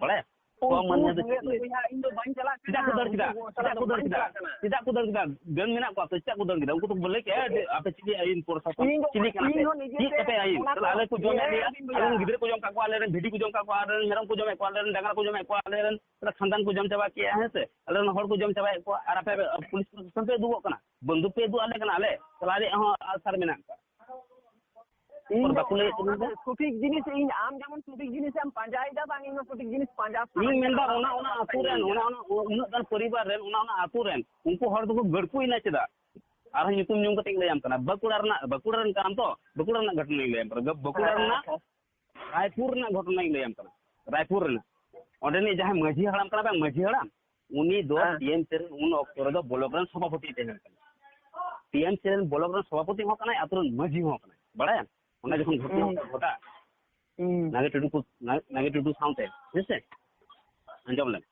ᱵᱟᱲᱟᱭᱟ? ᱪᱷᱚ ᱩᱱᱠᱩ ᱢᱟᱹᱦᱱᱟᱹ ᱫᱷᱟᱹᱵᱤᱡ ᱵᱚᱸᱜᱟ ᱠᱚ ᱞᱟᱹᱭ᱾ ᱵᱚᱭᱦᱟ, ᱤᱧ ᱫᱚ ᱵᱟᱹᱧ ᱪᱟᱞᱟᱜ ᱠᱟᱱᱟ᱾ ᱪᱮᱫᱟᱜ ᱠᱚ ᱫᱟᱹᱲ ᱩᱱᱠᱩ ᱠᱮᱫᱟ? ᱵᱚᱸᱜᱟ ᱪᱟᱞᱟᱜ ᱪᱮᱫᱟᱜ ᱫᱚ ᱠᱚ ᱫᱟᱹᱲ ᱵᱟᱹᱧ ᱠᱮᱫᱟ? ᱪᱟᱞᱟᱜ ᱠᱟᱱᱟ᱾ ᱪᱮᱫᱟᱜ ᱠᱚ ᱫᱟᱹᱲ ᱠᱮᱫᱟ? ᱰᱟᱹᱱ ᱢᱮᱱᱟᱜ ᱠᱚᱣᱟ ᱛᱚ, ᱪᱮᱫᱟᱜ ᱠᱚ ᱫᱟᱹᱲ ᱠᱮᱫᱟ? ᱩᱱᱠᱩ ᱫᱚᱠᱚ ᱞᱟᱹᱭ ᱠᱮᱫᱟ, ᱡᱮ ᱟᱯᱮ ᱪᱤᱞᱤ ᱟᱹᱭᱤᱱ ᱯᱨᱚᱥᱟᱥᱚᱱ, ᱤᱧ ᱫᱚ, ᱪᱤᱞᱤ ᱠᱟᱱᱟ ᱤᱧ ᱯᱮ? ᱦᱚᱸ ᱱᱤᱡᱮ ᱪᱮᱫ ᱛᱮ ᱛᱮᱯᱮ ᱟᱹᱭᱤᱱ? ᱚᱱᱟ ᱛᱟᱦᱞᱮ ᱠᱚ ᱟᱞᱮ ᱠᱚ ᱡᱚᱢᱮᱫ ᱞᱮᱭᱟ, ᱤᱧ ᱟᱞᱮ ᱨᱮᱱ ᱜᱤᱫᱽᱨᱟᱹ ᱠᱚ ᱡᱚᱢ ᱠᱟᱜ ᱠᱚᱣᱟ, ᱟᱞᱮ ᱨᱮᱱ ᱵᱷᱤᱰᱤ ᱠᱚ ᱡᱚᱢ ᱠᱟᱜ ᱠᱚᱣᱟ, ᱟᱞᱮ ᱨᱮᱱ ᱢᱮᱨᱚᱢ ᱠᱚ ᱡᱚᱢᱮᱫ ᱠᱚᱣᱟ, ᱟᱞᱮ ᱨᱮᱱ ᱰᱟᱝᱨᱟ ᱠᱚ ᱡᱚᱢᱮᱫ ᱠᱚᱣᱟ, ᱟᱞᱮ ᱨᱮᱱ ᱠᱷᱟᱱᱫᱟᱱ ᱠᱚ ᱡᱚᱢ ᱪᱟᱵᱟᱭᱮᱫ ᱠᱚᱣᱟ, ᱦᱮᱸ ᱥᱮ? ᱟᱞᱮ ᱨᱮᱱ ᱦᱚᱲ ᱠᱚ ᱡᱚᱢ ᱪᱟᱵᱟᱭᱮᱫ ᱠᱚᱣᱟ, ᱟᱨ ᱟᱯᱮ ᱯᱩᱞᱤᱥ ᱯᱨᱚᱥᱟᱥᱚᱱ ᱯᱮ ᱩᱫᱩᱜᱚᱜ ᱠᱟᱱᱟ, ᱵᱚᱱᱫᱩᱠ ᱯᱮ ᱩᱫᱩᱜ ᱟᱞᱮ ᱠᱟᱱᱟ, ᱟᱞᱮ ᱛᱟᱦᱞᱮ ᱟᱞᱮᱭᱟᱜ ᱦᱚᱸ ᱟᱥᱟᱨ ᱢᱮᱱᱟᱜ ᱠᱚᱣᱟ᱾ ᱤᱧ ᱦᱚᱲ ᱫᱚ ᱵᱟᱠᱚ ᱞᱟᱹᱭᱮᱫ ᱚᱱᱟ ᱛᱟᱵᱚᱱ ᱫᱚ ᱛᱮ? ᱥᱚᱴᱷᱤᱠ ᱡᱤᱱᱤᱥ, ᱤᱧ ᱟᱢ ᱡᱮᱢᱚᱱ ᱥᱚᱴᱷᱤᱠ ᱡᱤᱱᱤᱥ ᱮᱢ ᱯᱟᱸᱡᱟᱭᱮᱫᱟ, ᱵᱟᱝ ᱤᱧ ᱦᱚᱸ ᱥᱚᱴᱷᱤᱠ ᱡᱤᱱᱤᱥ ᱯᱟᱸᱡᱟ ᱤᱧ ᱥᱟᱱᱟᱧ ᱢᱮᱱᱫᱟ ᱠᱟᱱᱟ, ᱚᱱᱟ, ᱚᱱᱟ ᱚᱱᱟ ᱟᱹᱛᱩ ᱨᱮᱱ, ᱠᱟᱛᱷᱟᱧ ᱚᱱᱟ, ᱞᱟᱹᱭᱟ᱾ ᱚᱱᱟ ᱩᱱᱟᱹᱜ ᱜᱟᱱ ᱯᱚᱨᱤᱵᱟᱨ ᱨᱮᱱ, ᱚᱱᱟ, ᱚᱱᱟ ᱟᱹᱛᱩ ᱨᱮᱱ ᱩᱱᱠᱩ ᱦᱚᱲ ᱫᱚᱠᱚ ᱜᱟᱹᱲᱠᱩᱭᱮᱱᱟ ᱪᱮᱫᱟᱜ? ᱟᱨᱦᱚᱸ ᱧᱩᱛᱩᱢ ᱧᱩᱢ ᱠᱟᱛᱮ ᱤᱧ ᱞᱟᱹᱭᱟᱢ ᱠᱟᱱᱟ, ᱵᱟᱸᱠᱩᱲᱟ ᱨᱮᱱᱟᱜ, ᱵᱟᱸᱠᱩᱲᱟ ᱨᱮᱱ ᱠᱟᱱᱟᱢ ᱛᱚ, ᱵᱟᱸᱠᱩᱲᱟ ᱨᱮᱱᱟᱜ ᱜᱷᱚᱴᱚᱱᱟᱧ ᱞᱟᱹᱭᱟᱢ ᱠᱟᱱᱟ, ᱵᱟᱸᱠᱩᱲᱟ ᱦᱮᱸ, ᱨᱮᱱᱟᱜ ᱦᱮᱸ, ᱦᱮᱸ᱾ ᱨᱟᱭᱯᱩᱨ ᱨᱮᱱᱟᱜ ᱜᱷᱚᱴᱚᱱᱟᱧ ᱞᱟᱹᱭᱟᱢ ᱠᱟᱱᱟ, ᱨᱟᱭᱯᱩᱨ ᱨᱮᱱᱟᱜ᱾ ᱚᱸᱰᱮᱱᱤᱡ ᱡᱟᱦᱟᱸᱭ ᱢᱟᱹᱡᱷᱤ ᱦᱟᱲᱟᱢ ᱠᱟᱱᱟ ᱵᱟᱝ, ᱢᱟᱹᱡᱷᱤ ᱦᱟᱲᱟᱢ, ᱩᱱᱤ ᱫᱚ ᱦᱮᱸ᱾ ᱴᱤ ᱮᱢ ᱥᱤ ᱨᱮᱱ ᱩᱱ ᱚᱠᱛᱚ ᱨᱮᱫᱚ ᱵᱞᱚᱠ ᱨᱮᱱ ᱥᱚᱵᱷᱟᱯᱚᱛᱤ ᱛᱟᱦᱮᱸ ᱠᱟᱱᱟ᱾ ᱴᱤ ᱮᱢ ᱥᱤ ᱨᱮᱱ ᱵᱞᱚᱠ ᱨᱮᱱ ᱥᱚᱵᱷᱟᱯᱚᱛᱤ ᱦᱚᱸ ᱠᱟᱱᱟᱭ, ᱟᱛᱳ ᱨᱮᱱ ᱢᱟᱹᱡᱷᱤ ᱦᱚᱸ ᱠᱟᱱᱟᱭ, ᱵᱟᱲᱟᱭᱟᱢ? ᱚᱱᱟ ᱡᱚᱠᱷᱚᱱ ᱜᱷᱚᱴᱚᱱᱟ ᱦᱩᱸ᱾ ᱜᱷᱚᱴᱟᱜ, ᱦᱩᱸ᱾ ᱱᱟᱜᱮ ᱴᱩᱰᱩ ᱠᱚ, ᱱᱟ-, ᱱᱟᱜᱮ ᱴᱩᱰᱩ ᱥᱟᱶᱛᱮ, ᱦᱮᱸ ᱥᱮ? ᱟᱸᱡᱚᱢ ᱞᱮᱢ᱾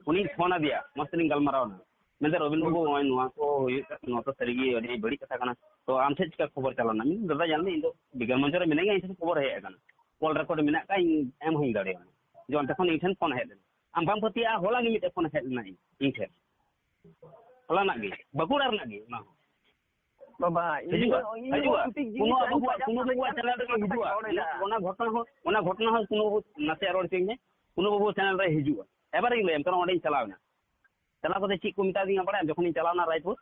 ᱩᱱᱤᱧ ᱯᱷᱳᱱ ᱟᱫᱮᱭᱟ, ᱢᱚᱡᱽ ᱛᱮᱞᱤᱧ ᱜᱟᱞᱢᱟᱨᱟᱣ ᱮᱱᱟ᱾ ᱢᱮᱱᱫᱟ, "ᱨᱚᱵᱤᱱ ᱵᱟᱹᱵᱩ, ᱱᱚᱜᱼᱚᱭ ᱱᱚᱣᱟ ᱠᱚ ᱦᱩᱭᱩᱜ ᱠᱟᱱᱟ, ᱱᱚᱣᱟ ᱫᱚ ᱥᱟᱹᱨᱤᱜᱮ ᱟᱹᱰᱤ ᱵᱟᱹᱲᱤᱡ ᱠᱟᱛᱷᱟ ᱠᱟᱱᱟ, ᱛᱚ ᱟᱢ ᱴᱷᱮᱱ ᱪᱤᱠᱟ ᱠᱷᱚᱵᱚᱨ ᱪᱟᱞᱟᱣ ᱮᱱᱟ?" ᱢᱮᱱᱫᱟ, "ᱫᱟᱫᱟ, ᱧᱮᱞ ᱢᱮ, ᱤᱧ ᱫᱚ ᱵᱤᱜᱽᱜᱟᱱ ᱢᱚᱧᱪᱚ ᱨᱮ ᱢᱤᱱᱟᱹᱧᱟ, ᱤᱧ ᱴᱷᱮᱱ ᱠᱷᱚᱵᱚᱨ ᱦᱮᱡ ᱟᱠᱟᱱᱟ, ᱠᱚᱞ ᱨᱮᱠᱚᱨᱰ ᱢᱮᱱᱟᱜ ᱠᱟᱜᱼᱟ, ᱤᱧ ᱮᱢ ᱦᱚᱸᱧ ᱫᱟᱲᱮᱭᱟᱢᱟ, ᱡᱮ ᱚᱱᱛᱮ ᱠᱷᱚᱱ ᱤᱧ ᱴᱷᱮᱱ ᱯᱷᱳᱱ ᱦᱮᱡ ᱞᱮᱱᱟ, ᱟᱢ ᱵᱟᱢ ᱯᱟᱹᱛᱭᱟᱹᱜᱼᱟ, ᱦᱚᱞᱟ ᱜᱮ ᱢᱤᱫᱴᱮᱡ ᱯᱷᱳᱱ ᱦᱮᱡ ᱞᱮᱱᱟ ᱤᱧ, ᱤᱧ ᱴᱷᱮᱱ, ᱦᱚᱞᱟᱱᱟᱜ ᱜᱮ, ᱵᱟᱸᱠᱩᱲᱟ ᱨᱮᱱᱟᱜ ᱜᱮ ᱚᱱᱟ ᱦᱚᱸ᱾" ᱵᱟᱵᱟ, ᱤᱧ ᱦᱤᱡᱩᱜᱼᱟ, ᱫᱚ, ᱤᱧ ᱫᱚ ᱦᱤᱡᱩᱜᱼᱟ᱾ ᱥᱚᱴᱷᱤᱠ ᱡᱤᱱᱤᱥ ᱠᱳᱱᱳ ᱟᱹᱜᱩ ᱟᱵᱚᱣᱟᱜ, ᱠᱟᱛᱮ ᱠᱳᱱᱳ ᱟᱯᱮ ᱵᱟᱹᱵᱩᱣᱟᱜ ᱴᱷᱮᱱ ᱪᱮᱱᱮᱞ ᱨᱮᱜᱮ ᱠᱟᱛᱷᱟ ᱦᱤᱡᱩᱜᱼᱟ᱾ ᱨᱚᱲ ᱮᱫᱟ᱾ ᱚᱱᱟ ᱜᱷᱚᱴᱚᱱᱟ ᱦᱚᱸ, ᱚᱱᱟ ᱜᱷᱚᱴᱚᱱᱟ ᱦᱚᱸ ᱠᱳᱱᱳ ᱵᱟᱹᱵᱩ, ᱱᱟᱥᱮᱭᱟᱜ ᱨᱚᱲ ᱦᱚᱪᱚᱧ ᱢᱮ, ᱠᱳᱱᱳ ᱵᱟᱹᱵᱩ ᱪᱮᱱᱮᱞ ᱨᱮ ᱦᱤᱡᱩᱜᱼᱟ᱾ ᱮᱵᱟᱨᱤᱧ ᱞᱟᱹᱭᱟᱢ, ᱠᱟᱨᱚᱱ ᱚᱸᱰᱮᱧ ᱪᱟᱞᱟᱣ ᱮᱱᱟ᱾ ᱪᱟᱞᱟᱣ ᱠᱟᱛᱮ ᱪᱮᱫ ᱠᱚ ᱢᱮᱛᱟ ᱫᱤᱧᱟ ᱵᱟᱲᱟᱭᱟᱢ? ᱡᱚᱠᱷᱚᱱᱤᱧ ᱪᱟᱞᱟᱣ ᱮᱱᱟ ᱨᱟᱭᱯᱩᱨ,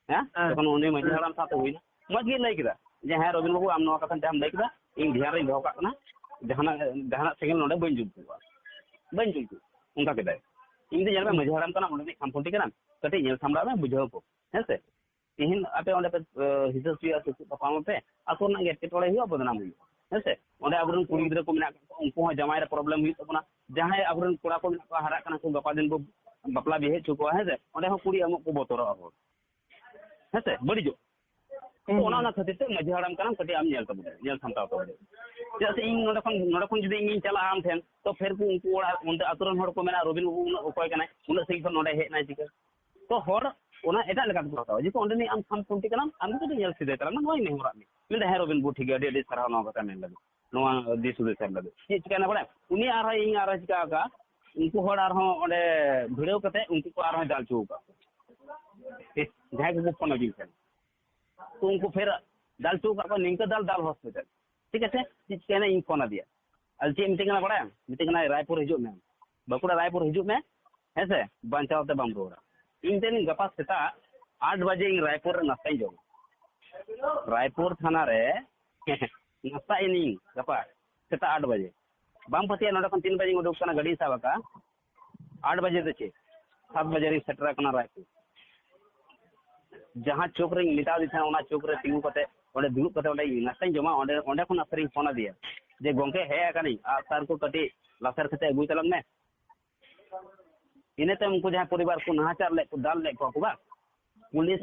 ᱦᱮᱸ? ᱦᱮᱸ᱾ ᱡᱚᱠᱷᱚᱱ ᱩᱱᱤ ᱢᱟᱹᱡᱷᱤ ᱦᱮᱸ᱾ ᱦᱟᱲᱟᱢ ᱥᱟᱶᱛᱮ ᱦᱩᱭᱱᱟ, ᱢᱚᱡᱽ ᱜᱮᱭ ᱞᱟᱹᱭ ᱠᱮᱫᱟ ᱡᱮ, "ᱦᱮᱸ ᱨᱚᱵᱤᱱ ᱵᱟᱹᱵᱩ, ᱟᱢ ᱱᱚᱣᱟ ᱠᱟᱛᱷᱟ ᱡᱟᱦᱟᱸᱢ ᱞᱟᱹᱭ ᱠᱮᱫᱟ, ᱤᱧ ᱫᱷᱮᱭᱟᱱ ᱨᱤᱧ ᱫᱚᱦᱚ ᱠᱟᱜ ᱠᱟᱱᱟ, ᱡᱟᱦᱟᱱᱟᱜ, ᱡᱟᱦᱟᱱᱟᱜ ᱥᱮᱸᱜᱮᱞ ᱱᱚᱰᱮ ᱵᱟᱹᱧ ᱡᱩᱞ ᱦᱚᱪᱚᱣᱟᱜᱼᱟ, ᱵᱟᱹᱧ ᱡᱩᱞ ᱦᱚᱪᱚᱣᱟᱜᱼᱟ", ᱚᱱᱠᱟ ᱠᱮᱫᱟᱭ᱾ ᱤᱧ ᱫᱚ ᱧᱮᱞ ᱢᱮ, ᱦᱩᱸ᱾ ᱢᱟᱹᱡᱷᱤ ᱦᱟᱲᱟᱢ ᱠᱟᱱᱟᱢ, ᱚᱸᱰᱮ ᱨᱤᱱᱤᱡ ᱠᱷᱟᱢ ᱠᱷᱩᱱᱴᱤ ᱠᱟᱱᱟᱢ, ᱠᱟᱹᱴᱤᱡ ᱧᱮᱞ ᱥᱟᱢᱵᱲᱟᱣ ᱢᱮ, ᱵᱩᱡᱷᱟᱹᱣ ᱠᱚ, ᱦᱮᱸ ᱥᱮ? ᱛᱤᱦᱤᱧ ᱟᱯᱮ ᱚᱸᱰᱮ ᱯᱮ, ᱮ, ᱦᱤᱥᱟᱹ ᱥᱩᱭᱟ, ᱛᱩᱯᱩᱜ ᱛᱟᱯᱟᱢ ᱟᱯᱮ, ᱟᱛᱳ ᱨᱮᱱᱟᱜ ᱜᱮ ᱮᱴᱠᱮᱴᱚᱬᱮ ᱦᱩᱭᱩᱜᱼᱟ, ᱵᱚᱫᱱᱟᱢ ᱦᱩᱭᱩᱜᱼᱟ, ᱦᱮᱸ ᱥᱮ? ᱚᱸᱰᱮ ᱟᱵᱚᱨᱮᱱ ᱠᱩᱲᱤ ᱜᱤᱫᱽᱨᱟᱹ ᱠᱚ ᱢᱮᱱᱟᱜ ᱠᱚᱣᱟ, ᱩᱱᱠᱩ ᱦᱚᱸ ᱡᱟᱶᱟᱭ ᱨᱮ ᱯᱨᱚᱵᱞᱮᱢ ᱦᱩᱭᱩᱜ ᱛᱟᱵᱚᱱᱟ᱾ ᱡᱟᱦᱟᱸᱭ ᱟᱵᱚᱨᱮᱱ ᱠᱚᱲᱟ ᱠᱚ ᱢᱮᱱᱟᱜ ᱠᱚᱣᱟ, ᱦᱟᱨᱟᱜ ᱠᱟᱱᱟ ᱠᱚ, ᱜᱟᱯᱟ ᱫᱤᱱ ᱵᱚ ᱵᱟᱯᱞᱟ ᱵᱤᱦᱟᱹ ᱦᱚᱪᱚ ᱠᱚᱣᱟ, ᱦᱮᱸ ᱥᱮ? ᱚᱸᱰᱮ ᱦᱚᱸ ᱠᱩᱲᱤ ᱮᱢᱚᱜ ᱠᱚ ᱵᱚᱛᱚᱨᱚᱜᱼᱟ ᱦᱚᱲ, ᱦᱮᱸ ᱥᱮ? ᱵᱟᱹᱲᱤᱡᱚᱜ᱾ ᱛᱚ, ᱦᱩᱸ᱾ ᱚᱱᱟ, ᱚᱱᱟ ᱠᱷᱟᱹᱛᱤᱨ ᱛᱮ ᱢᱟᱹᱡᱷᱤ ᱦᱟᱲᱟᱢ ᱠᱟᱱᱟᱢ, ᱠᱟᱹᱴᱤᱡ ᱟᱢ ᱧᱮᱞ ᱛᱟᱵᱚᱱ, ᱧᱮᱞ ᱥᱟᱢᱴᱟᱣ ᱛᱟᱵᱚᱱ᱾ ᱪᱮᱫᱟᱜ ᱥᱮ ᱤᱧ ᱱᱚᱰᱮ ᱠᱷᱚᱱ, ᱱᱚᱰᱮ ᱠᱷᱚᱱ ᱡᱩᱫᱤ ᱤᱧᱤᱧ ᱪᱟᱞᱟᱜᱼᱟ ᱟᱢ ᱴᱷᱮᱱ, ᱛᱚ ᱯᱷᱮᱨ ᱠᱚ ᱩᱱᱠᱩ ᱚᱲᱟᱜ, ᱚᱱᱛᱮ ᱟᱛᱳ ᱨᱮᱱ ᱦᱚᱲ ᱠᱚ ᱢᱮᱱᱟ, "ᱨᱚᱵᱤᱱ ᱵᱟᱹᱵᱩ ᱩᱱᱟᱹᱜ ᱚᱠᱚᱭ ᱠᱟᱱᱟᱭ, ᱩᱱᱟᱹᱜ ᱥᱟᱺᱜᱤᱧ ᱠᱷᱚᱱ ᱱᱚᱰᱮ ᱦᱮᱡ ᱮᱱᱟᱭ ᱪᱤᱠᱟᱹ?" ᱛᱚ ᱦᱚᱲ ᱚᱱᱟ ᱮᱴᱟᱜ ᱞᱮᱠᱟ ᱛᱮᱠᱚ ᱦᱟᱛᱟᱣᱟ᱾ ᱡᱮᱦᱮᱛᱩ ᱚᱸᱰᱮᱱᱤᱡ ᱟᱢ ᱠᱷᱟᱢ ᱠᱷᱩᱱᱴᱤ ᱠᱟᱱᱟᱢ, ᱟᱢ ᱫᱚ ᱠᱟᱹᱴᱤᱡ ᱧᱮᱞ ᱥᱤᱫᱷᱟᱹᱭ ᱛᱟᱞᱟᱝ ᱢᱮ, ᱱᱚᱣᱟᱧ ᱱᱮᱦᱚᱨᱟᱜ ᱢᱮ᱾ ᱢᱮᱱᱫᱟ, "ᱦᱮᱸ ᱨᱚᱵᱤᱱ ᱵᱟᱹᱵᱩ, ᱴᱷᱤᱠ ᱜᱮᱭᱟ, ᱟᱹᱰᱤ ᱟᱹᱰᱤ ᱥᱟᱨᱦᱟᱣ ᱱᱚᱣᱟ ᱠᱟᱛᱷᱟ ᱢᱮᱱ ᱞᱟᱹᱜᱤᱫ, ᱱᱚᱣᱟ ᱫᱤᱥ ᱦᱩᱫᱤᱥ ᱮᱢ ᱞᱟᱹᱜᱤᱫ᱾" ᱪᱮᱫ ᱪᱤᱠᱟᱹᱭᱮᱱᱟ ᱵᱟᱲᱟᱭᱟᱢ? ᱩᱱᱤ ᱟᱨᱦᱚᱸ, ᱤᱧ ᱟᱨᱦᱚᱸ ᱪᱤᱠᱟ ᱟᱠᱟᱫ, ᱩᱱᱠᱩ ᱦᱚᱲ ᱟᱨᱦᱚᱸ ᱚᱸᱰᱮ ᱵᱷᱤᱲᱟᱹᱣ ᱠᱟᱛᱮ ᱩᱱᱠᱩ ᱠᱚ ᱟᱨᱦᱚᱸ ᱫᱟᱞ ᱦᱚᱪᱚ ᱟᱠᱟᱫ ᱠᱚᱣᱟ᱾ ᱡᱟᱦᱟᱸᱭ ᱠᱚᱠᱚ ᱯᱷᱳᱱ ᱟᱹᱫᱤᱧ ᱛᱟᱦᱮᱸᱱ, ᱛᱚ ᱩᱱᱠᱩ ᱯᱷᱮᱨ ᱫᱟᱞ ᱦᱚᱪᱚ ᱟᱠᱟᱫ ᱠᱚᱣᱟ, ᱱᱤᱝᱠᱟᱹ ᱫᱟᱞ, ᱫᱟᱞ ᱦᱚᱥᱯᱤᱴᱟᱞ᱾ ᱴᱷᱤᱠ ᱟᱪᱷᱮ, ᱪᱮᱫ ᱪᱤᱠᱟᱹᱭᱮᱱᱟ, ᱤᱧ ᱯᱷᱳᱱ ᱟᱫᱮᱭᱟ᱾ ᱟᱨ ᱪᱮᱫ ᱢᱤᱛᱟᱹᱧ ᱠᱟᱱᱟ ᱵᱟᱲᱟᱭᱟᱢ? ᱢᱤᱛᱟᱹᱧ ᱠᱟᱱᱟᱭ, "ᱨᱟᱭᱯᱩᱨ ᱦᱤᱡᱩᱜ ᱢᱮ, ᱵᱟᱸᱠᱩᱲᱟ ᱨᱟᱭᱯᱩᱨ ᱦᱤᱡᱩᱜ ᱢᱮ, ᱦᱮᱸ ᱥᱮ, ᱵᱟᱧᱪᱟᱣ ᱛᱮ ᱵᱟᱢ ᱨᱩᱣᱟᱹᱲᱟ᱾" ᱤᱧ ᱛᱮᱱ ᱜᱟᱯᱟ ᱥᱮᱛᱟᱜ ᱟᱴ ᱵᱟᱡᱮ ᱤᱧ ᱨᱟᱭᱯᱩᱨ ᱨᱮ ᱱᱟᱥᱛᱟᱧ ᱡᱚᱢᱟ᱾ ᱨᱟᱭᱯᱩᱨ ᱛᱷᱟᱱᱟ ᱨᱮ ᱱᱟᱥᱛᱟᱜ ᱤᱧ ᱜᱟᱯᱟ ᱥᱮᱛᱟᱜ ᱟᱴ ᱵᱟᱡᱮ᱾ ᱵᱟᱢ ᱯᱟᱹᱛᱭᱟᱹᱜᱼᱟ, ᱱᱚᱰᱮ ᱠᱷᱚᱱ ᱛᱤᱱ ᱵᱟᱡᱮᱧ ᱩᱰᱩᱠ ᱠᱟᱱᱟ, ᱜᱟᱹᱰᱤᱧ ᱥᱟᱵ ᱟᱠᱟᱫᱼᱟ, ᱟᱴ ᱵᱟᱡᱮ ᱫᱚ ᱪᱮᱫ, ᱥᱟᱛ ᱵᱟᱡᱮ ᱨᱤᱧ ᱥᱮᱴᱮᱨ ᱟᱠᱟᱱᱟ ᱨᱟᱭᱯᱩᱨ᱾ ᱡᱟᱦᱟᱸ ᱪᱚᱠ ᱨᱤᱧ ᱢᱮᱛᱟᱣ ᱫᱮ ᱛᱟᱦᱮᱸᱱᱟ, ᱚᱱᱟ ᱪᱚᱠ ᱨᱮ ᱛᱤᱸᱜᱩ ᱠᱟᱛᱮ, ᱚᱸᱰᱮ ᱫᱩᱲᱩᱵ ᱠᱟᱛᱮ, ᱚᱸᱰᱮ ᱱᱟᱥᱛᱟᱧ ᱡᱚᱢᱟ, ᱚᱸᱰᱮ, ᱚᱸᱰᱮ ᱠᱷᱚᱱ ᱟᱥᱟᱨᱤᱧ ᱯᱷᱳᱱ ᱟᱫᱮᱭᱟ ᱡᱮ, "ᱜᱚᱢᱠᱮ, ᱦᱮᱡ ᱟᱠᱟᱱᱟᱹᱧ, ᱟᱜ ᱥᱟᱨ ᱠᱚ ᱠᱟᱹᱴᱤᱡ ᱞᱟᱥᱮᱨ ᱠᱟᱛᱮ ᱟᱹᱜᱩᱭ ᱛᱟᱞᱟᱝ ᱢᱮ᱾" ᱤᱱᱟᱹ ᱛᱟᱭᱚᱢ ᱩᱱᱠᱩ ᱡᱟᱦᱟᱸᱭ ᱯᱚᱨᱤᱵᱟᱨ ᱠᱚ ᱱᱟᱦᱟᱪᱟᱨ ᱞᱮᱫ ᱠᱚ, ᱫᱟᱞ ᱞᱮᱫ ᱠᱚᱣᱟ ᱠᱚ ᱵᱟᱝ, ᱯᱩᱞᱤᱥ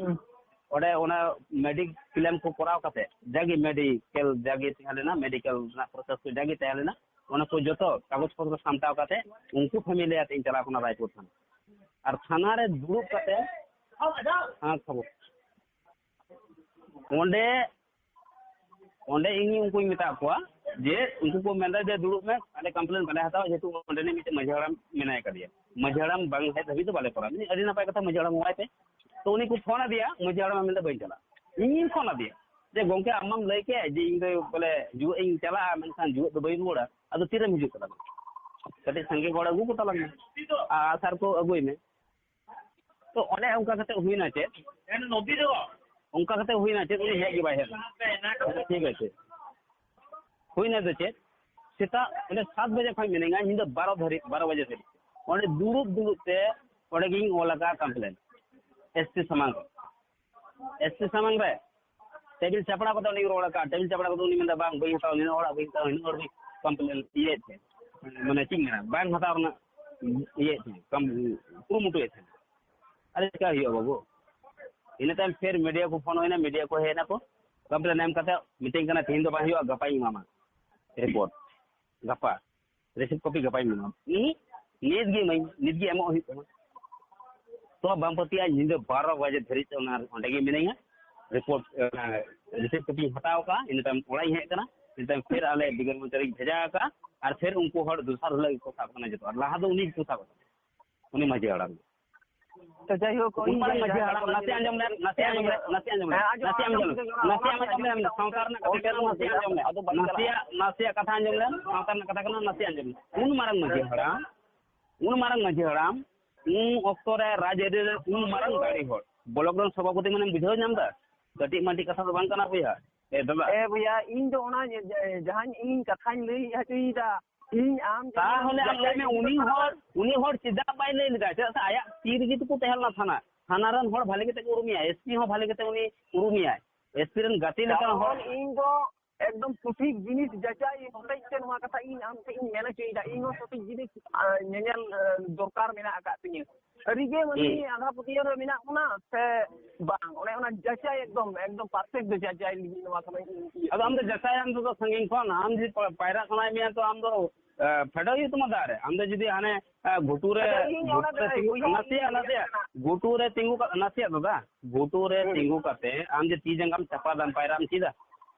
ᱚᱸᱰᱮ ᱚᱱᱟ ᱢᱮᱰᱤᱠᱞᱮᱢ ᱠᱚ ᱠᱚᱨᱟᱣ ᱠᱟᱛᱮ, ᱡᱟᱜᱮ ᱢᱮᱰᱤᱠᱮᱞ ᱡᱟᱜᱮ ᱛᱟᱦᱮᱸ ᱞᱮᱱᱟ, ᱢᱮᱰᱤᱠᱮᱞ ᱨᱮᱱᱟᱜ ᱯᱨᱚᱥᱮᱥ ᱠᱚ ᱡᱟᱜᱮ ᱛᱟᱦᱮᱸ ᱞᱮᱱᱟ, ᱚᱱᱟ ᱠᱚ ᱡᱚᱛᱚ ᱠᱟᱜᱚᱡᱽ ᱯᱚᱛᱨᱚ ᱥᱟᱢᱴᱟᱣ ᱠᱟᱛᱮ ᱩᱱᱠᱩ ᱯᱷᱮᱢᱤᱞᱤ ᱟᱛᱮ ᱤᱧ ᱪᱟᱞᱟᱣ ᱠᱟᱱᱟ ᱨᱟᱭᱯᱩᱨ ᱛᱷᱟᱱᱟ᱾ ᱟᱨ ᱛᱷᱟᱱᱟ ᱨᱮ ᱫᱩᱲᱩᱵ ᱠᱟᱛᱮ, ᱦᱮᱸ, ᱠᱷᱚᱵᱚᱨ, ᱚᱸᱰᱮ, ᱚᱸᱰᱮ ᱤᱧ ᱩᱱᱠᱩᱧ ᱢᱮᱛᱟᱜ ᱠᱚᱣᱟ ᱡᱮ, ᱩᱱᱠᱩ ᱠᱚ ᱢᱮᱱᱫᱟ ᱡᱮ, "ᱫᱩᱲᱩᱵ ᱢᱮ, ᱟᱞᱮ ᱠᱚᱢᱯᱞᱮᱱ ᱵᱟᱞᱮ ᱦᱟᱛᱟᱣᱟ, ᱡᱮᱦᱮᱛᱩ ᱚᱸᱰᱮᱱᱤᱡ ᱢᱤᱫᱴᱮᱱ ᱢᱟᱹᱡᱷᱤ ᱦᱟᱲᱟᱢ ᱢᱮᱱᱟᱭ ᱠᱟᱫᱮᱭᱟ, ᱢᱟᱹᱡᱷᱤ ᱦᱟᱲᱟᱢ ᱵᱟᱝ ᱦᱮᱡ ᱫᱷᱟᱹᱵᱤᱡ ᱫᱚ ᱵᱟᱞᱮ ᱠᱚᱨᱟᱣᱟ᱾" ᱢᱮᱱᱫᱟᱹᱧ, "ᱟᱹᱰᱤ ᱱᱟᱯᱟᱭ ᱠᱟᱛᱷᱟ, ᱢᱟᱹᱡᱷᱤ ᱦᱟᱲᱟᱢ ᱦᱚᱦᱚᱭ ᱯᱮ᱾" ᱛᱚ ᱩᱱᱤ ᱠᱚ ᱯᱷᱳᱱ ᱟᱫᱮᱭᱟ, ᱢᱟᱹᱡᱷᱤ ᱦᱟᱲᱟᱢ ᱢᱮᱱᱫᱟ, "ᱵᱟᱹᱧ ᱪᱟᱞᱟᱜᱼᱟ᱾" ᱤᱧᱤᱧ ᱯᱷᱳᱱ ᱟᱫᱮᱭᱟ ᱡᱮ, "ᱜᱚᱢᱠᱮ, ᱟᱢ ᱢᱟᱢ ᱞᱟᱹᱭ ᱠᱮᱫ ᱡᱮ ᱤᱧ ᱫᱚ ᱵᱚᱞᱮ ᱡᱩᱣᱟᱹᱜ ᱤᱧ ᱪᱟᱞᱟᱜᱼᱟ, ᱢᱮᱱᱠᱷᱟᱱ ᱡᱩᱣᱟᱹᱜ ᱫᱚ ᱵᱟᱹᱧ ᱨᱩᱣᱟᱹᱲᱟ, ᱟᱫᱚ ᱛᱤᱨᱮᱢ ᱦᱤᱡᱩᱜ ᱠᱟᱱᱟ? ᱠᱟᱹᱴᱤᱡ ᱥᱟᱸᱜᱮ ᱦᱚᱲ ᱟᱹᱜᱩ ᱠᱚ ᱛᱟᱞᱟᱝ ᱢᱮ, ᱟᱨ ᱟᱥᱟᱨ ᱠᱚ ᱟᱹᱜᱩᱭ ᱢᱮ᱾" ᱛᱚ ᱚᱱᱮ ᱚᱱᱠᱟ ᱠᱟᱛᱮ ᱦᱩᱭᱱᱟ ᱪᱮᱫ, ᱚᱱᱠᱟ ᱠᱟᱛᱮ ᱦᱩᱭᱱᱟ ᱪᱮᱫ, ᱩᱱᱤ ᱦᱮᱡ ᱜᱮ ᱵᱟᱭ ᱦᱮᱡ ᱞᱮᱱᱟ᱾ ᱴᱷᱤᱠ ᱟᱪᱷᱮ, ᱦᱩᱭᱱᱟ ᱫᱚ ᱪᱮᱫ, ᱥᱮᱛᱟᱜ ᱚᱸᱰᱮ ᱥᱟᱛ ᱵᱟᱡᱮ ᱠᱷᱚᱱ ᱢᱤᱱᱟᱹᱧᱟ, ᱧᱤᱫᱟᱹ ᱵᱟᱨᱚ ᱫᱷᱟᱹᱨᱤᱡ, ᱵᱟᱨᱚ ᱵᱟᱡᱮ ᱫᱷᱟᱹᱨᱤᱡ ᱚᱸᱰᱮ ᱫᱩᱲᱩᱵ ᱫᱩᱲᱩᱵ ᱛᱮ ᱚᱸᱰᱮ ᱜᱤᱧ ᱚᱞ ᱟᱠᱟᱫ ᱠᱚᱢᱯᱞᱮᱱ ᱮᱥ ᱯᱤ ᱥᱟᱢᱟᱝ ᱨᱮ᱾ ᱮᱥ ᱯᱤ ᱥᱟᱢᱟᱝ ᱨᱮ ᱴᱮᱵᱤᱞ ᱪᱟᱯᱲᱟ ᱠᱟᱛᱮ ᱩᱱᱤᱧ ᱨᱚᱲ ᱟᱠᱟᱫ᱾ ᱴᱮᱵᱤᱞ ᱪᱟᱯᱲᱟ ᱠᱟᱛᱮ ᱩᱱᱤ ᱢᱮᱱᱫᱟ, "ᱵᱟᱝ, ᱵᱟᱹᱧ ᱦᱟᱛᱟᱣᱟ, ᱱᱤᱱᱟᱹᱜ ᱦᱚᱲᱟᱜ ᱵᱟᱹᱧ ᱦᱟᱛᱟᱣᱟ, ᱱᱤᱱᱟᱹᱜ ᱦᱚᱲ ᱵᱟᱹᱧ ᱠᱚᱢᱯᱞᱮᱱ ᱤᱭᱟᱹᱭᱮᱫ ᱛᱟᱦᱮᱸᱫ, ᱢᱟᱱᱮ ᱪᱮᱫ ᱤᱧ ᱢᱮᱱᱟ, ᱵᱟᱝ ᱦᱟᱛᱟᱣ ᱨᱮᱱᱟᱜ ᱤᱭᱟᱹᱭᱮᱫ ᱛᱟᱦᱮᱸᱫ, ᱠᱟᱢ-, ᱠᱩᱨᱩᱢᱩᱴᱩᱭᱮᱫ ᱛᱟᱦᱮᱸᱫ᱾" ᱟᱨᱮ ᱪᱮᱠᱟ ᱦᱩᱭᱩᱜᱼᱟ ᱵᱟᱹᱵᱩ? ᱤᱱᱟᱹ ᱛᱟᱭᱚᱢ ᱯᱷᱮᱨ ᱢᱤᱰᱤᱭᱟ ᱠᱚ ᱯᱷᱳᱱ ᱦᱩᱭᱱᱟ, ᱢᱤᱰᱤᱭᱟ ᱠᱚ ᱦᱮᱡ ᱮᱱᱟᱠᱚ, ᱠᱚᱢᱯᱞᱮᱱ ᱮᱢ ᱠᱟᱛᱮ ᱢᱤᱛᱟᱹᱧ ᱠᱟᱱᱟ, "ᱛᱮᱦᱮᱧ ᱫᱚ ᱵᱟᱝ ᱦᱩᱭᱩᱜᱼᱟ, ᱜᱟᱯᱟᱧ ᱮᱢᱟᱢᱟ ᱨᱤᱯᱳᱨᱴ, ᱜᱟᱯᱟ ᱨᱤᱥᱤᱵᱷ ᱠᱚᱯᱤ ᱜᱟᱯᱟᱧ ᱮᱢᱟᱢᱟ᱾" ᱤᱧ ᱱᱤᱛ ᱜᱮ ᱮᱢᱟᱹᱧ, ᱱᱤᱛ ᱜᱮ ᱮᱢᱚᱜ ᱦᱩᱭᱩᱜ ᱛᱟᱢᱟ᱾ ᱛᱚ ᱵᱟᱢ ᱯᱟᱹᱛᱭᱟᱹᱜᱼᱟ, ᱧᱤᱫᱟᱹ ᱵᱟᱨᱚ ᱵᱟᱡᱮ ᱫᱷᱟᱹᱨᱤᱡ ᱚᱱᱟ ᱚᱸᱰᱮ ᱜᱮ ᱢᱤᱱᱟᱹᱧᱟ, ᱨᱤᱯᱳᱨᱴ, ᱚᱱᱟ ᱨᱤᱥᱤᱵᱷ ᱠᱚᱯᱤᱧ ᱦᱟᱛᱟᱣ ᱠᱟᱜᱼᱟ, ᱤᱱᱟᱹ ᱛᱟᱭᱚᱢ ᱚᱲᱟᱜ ᱤᱧ ᱦᱮᱡ ᱠᱟᱱᱟ, ᱤᱱᱟᱹ ᱛᱟᱭᱚᱢ ᱯᱷᱮᱨ ᱟᱞᱮ ᱵᱤᱜᱚᱨ ᱢᱚᱧᱪᱚ ᱨᱤᱧ ᱵᱷᱮᱡᱟ ᱟᱠᱟᱜᱼᱟ, ᱟᱨ ᱯᱷᱮᱨ ᱩᱱᱠᱩ ᱦᱚᱲ ᱫᱚᱥᱟᱨ ᱦᱤᱞᱳᱜ ᱜᱮᱠᱚ ᱥᱟᱵ ᱠᱟᱱᱟ ᱡᱚᱛᱚ, ᱟᱨ ᱞᱟᱦᱟ ᱫᱚ ᱩᱱᱤ ᱜᱮᱠᱚ ᱥᱟᱵ ᱠᱟᱱᱟ, ᱩᱱᱤ ᱢᱟᱹᱡᱷᱤ ᱦᱟᱲᱟᱢ᱾ ᱛᱚ ᱡᱟᱭᱦᱳᱠ, ᱩᱱ ᱤᱧ ᱢᱟᱨᱟᱝ ᱢᱟᱹᱡᱷᱤ ᱡᱟᱦᱟᱸ ᱦᱟᱲᱟᱢ, ᱠᱟᱛᱷᱟ ᱱᱟᱥᱮ ᱟᱸᱡᱚᱢ ᱞᱮᱢ, ᱱᱟᱥᱮ ᱟᱸᱡᱚᱢ ᱞᱮᱢ, ᱱᱟᱥᱮ ᱟᱸᱡᱚᱢ ᱞᱮᱢ, ᱦᱮᱸ, ᱟᱸᱡᱚᱢ, ᱱᱟᱥᱮ ᱟᱸᱡᱚᱢ ᱞᱮᱢ, ᱟᱸᱡᱚᱢ, ᱱᱟᱥᱮ ᱟᱸᱡᱚᱢ ᱞᱮᱢ, ᱥᱟᱶᱛᱟ ᱨᱮᱱᱟᱜ ᱠᱟᱛᱷᱟ ᱠᱟᱱᱟ, ᱱᱟᱥᱮ ᱟᱸᱡᱚᱢ ᱞᱮᱢ, ᱟᱫᱚ ᱵᱟᱝ ᱪᱟᱞᱟᱜ ᱱᱟᱥᱮᱭᱟᱜ, ᱱᱟᱥᱮᱭᱟᱜ ᱠᱟᱛᱷᱟ ᱟᱸᱡᱚᱢ ᱞᱮᱢ, ᱥᱟᱶᱛᱟ ᱨᱮᱱᱟᱜ ᱠᱟᱛᱷᱟ ᱠᱟᱱᱟ, ᱱᱟᱥᱮ ᱟᱸᱡᱚᱢ ᱞᱮᱢ᱾ ᱩᱱ ᱢᱟᱨᱟᱝ ᱢᱟᱹᱡᱷᱤ ᱦᱟᱲᱟᱢ, ᱩᱱ ᱢᱟᱨᱟᱝ ᱢᱟᱹᱡᱷᱤ ᱦᱟᱲᱟᱢ, ᱩᱱ ᱚᱠᱛᱚ ᱨᱮ ᱨᱟᱡᱽᱟᱹᱨᱤ ᱨᱮ ᱩᱱ ᱢᱟᱨᱟᱝ ᱫᱟᱲᱮ ᱦᱚᱲ, ᱵᱞᱚᱠ ᱨᱮᱱ ᱥᱚᱵᱷᱟᱯᱚᱛᱤ ᱢᱟᱱᱮᱢ ᱵᱩᱡᱷᱟᱹᱣ ᱧᱟᱢ ᱮᱫᱟ? ᱠᱟᱹᱴᱤᱡ ᱢᱟᱹᱴᱤᱡ ᱠᱟᱛᱷᱟ ᱫᱚ ᱵᱟᱝ ᱠᱟᱱᱟ ᱵᱚᱭᱦᱟ᱾ ᱮ ᱫᱟᱫᱟ᱾ ᱮ ᱵᱚᱭᱦᱟ, ᱤᱧ ᱫᱚ ᱚᱱᱟ ᱡᱟᱦᱟᱸᱧ ᱤᱧ ᱠᱟᱛᱷᱟᱧ ᱞᱟᱹᱭ ᱦᱚᱪᱚᱭᱮᱫᱟ, ᱤᱧ ᱟᱢ ᱛᱟᱦᱚᱞᱮ ᱟᱢ ᱞᱟᱹᱭ ᱢᱮ, ᱩᱱᱤ ᱦᱚᱲ, ᱩᱱᱤ ᱦᱚᱲ ᱪᱮᱫᱟᱜ ᱵᱟᱭ ᱞᱟᱹᱭ ᱞᱮᱫᱟ? ᱪᱮᱫᱟᱜ ᱥᱮ ᱟᱭᱟᱜ ᱛᱤ ᱨᱮᱜᱮ ᱛᱚᱠᱚ ᱛᱟᱦᱮᱸ ᱞᱮᱱᱟ ᱛᱷᱟᱱᱟ᱾ ᱛᱷᱟᱱᱟ ᱨᱮᱱ ᱦᱚᱲ ᱵᱷᱟᱞᱮ ᱠᱟᱛᱮ ᱠᱚ ᱩᱨᱩᱢᱮᱭᱟ, ᱮᱥ ᱯᱤ ᱦᱚᱸ ᱵᱷᱟᱞᱮ ᱠᱟᱛᱮ ᱩᱱᱤ ᱩᱨᱩᱢᱮᱭᱟᱭ᱾ ᱮᱥ ᱯᱤ ᱨᱮᱱ ᱜᱟᱛᱮ ᱞᱮᱠᱟᱱ ᱦᱚᱲ᱾ ᱠᱟᱨᱚᱱ ᱤᱧ ᱫᱚ ᱮᱠᱫᱚᱢ ᱥᱚᱴᱷᱤᱠ ᱡᱤᱱᱤᱥ ᱡᱟᱪᱟᱭ ᱦᱚᱛᱮᱡ ᱛᱮ ᱱᱚᱣᱟ ᱠᱟᱛᱷᱟ ᱤᱧ ᱟᱢ ᱴᱷᱮᱱ ᱤᱧ ᱢᱮᱱ ᱦᱚᱪᱚᱭᱮᱫᱟ᱾ ᱤᱧ ᱦᱚᱸ ᱥᱚᱴᱷᱤᱠ ᱡᱤᱱᱤᱥ, ᱟ, ᱧᱮᱧᱮᱞ, ᱟ, ᱫᱚᱨᱠᱟᱨ ᱢᱮᱱᱟᱜ ᱟᱠᱟᱫ ᱛᱤᱧᱟᱹ᱾ ᱥᱟᱹᱨᱤᱜᱮ ᱢᱟᱹᱱᱢᱤ ᱦᱩᱸ᱾ ᱟᱸᱫᱷᱟ ᱯᱟᱹᱛᱭᱟᱹᱣ ᱨᱮ ᱢᱮᱱᱟᱜ ᱵᱚᱱᱟ ᱥᱮ ᱵᱟᱝ, ᱚᱱᱮ ᱚᱱᱟ ᱡᱟᱪᱟᱭ ᱮᱠᱫᱚᱢ, ᱮᱠᱫᱚᱢ perfect ᱫᱚ ᱡᱟᱪᱟᱭ ᱞᱟᱹᱜᱤᱫ ᱱᱚᱣᱟ ᱠᱟᱛᱷᱟᱧ ᱤᱭᱟᱹ ᱟᱫᱚ ᱟᱢ ᱫᱚ ᱡᱟᱪᱟᱭᱟᱢ ᱛᱮᱫᱚ ᱥᱟᱺᱜᱤᱧ ᱠᱷᱚᱱ, ᱟᱢ ᱡᱩᱫᱤ ᱯᱟ-, ᱯᱟᱭᱨᱟᱜ ᱥᱟᱱᱟᱭᱮᱫ ᱢᱮᱭᱟ ᱛᱚ ᱟᱢ ᱫᱚ, ᱟ, ᱯᱷᱮᱰᱚᱜ ᱦᱩᱭᱩᱜ ᱛᱟᱢᱟ ᱫᱟᱜ ᱨᱮ᱾ ᱟᱢ ᱫᱚ ᱡᱩᱫᱤ ᱦᱟᱱᱮ, ᱟ, ᱜᱷᱩᱴᱩ ᱨᱮ, ᱟᱫᱚ ᱤᱧ ᱚᱱᱟ ᱜᱷᱩᱴᱩ ᱨᱮ ᱫᱚ ᱛᱤᱸᱜᱩ, ᱩᱭᱦᱟᱹᱨ ᱱᱟᱥᱮᱭᱟᱜ, ᱤᱧ ᱱᱟᱥᱮᱭᱟᱜ, ᱜᱷᱩᱴᱩ ᱨᱮ ᱛᱤᱸᱜᱩ ᱠᱟ-, ᱱᱟᱥᱮᱭᱟᱜ ᱫᱟᱫᱟ, ᱜᱷᱩᱴᱩ ᱨᱮ ᱦᱩᱸ᱾ ᱛᱤᱸᱜᱩ ᱠᱟᱛᱮ ᱟᱢ ᱡᱮ ᱛᱤ ᱡᱟᱸᱜᱟᱢ ᱪᱟᱯᱟᱫᱟᱢ, ᱯᱟᱭᱨᱟᱜ ᱮᱢ ᱪᱮᱫᱟ,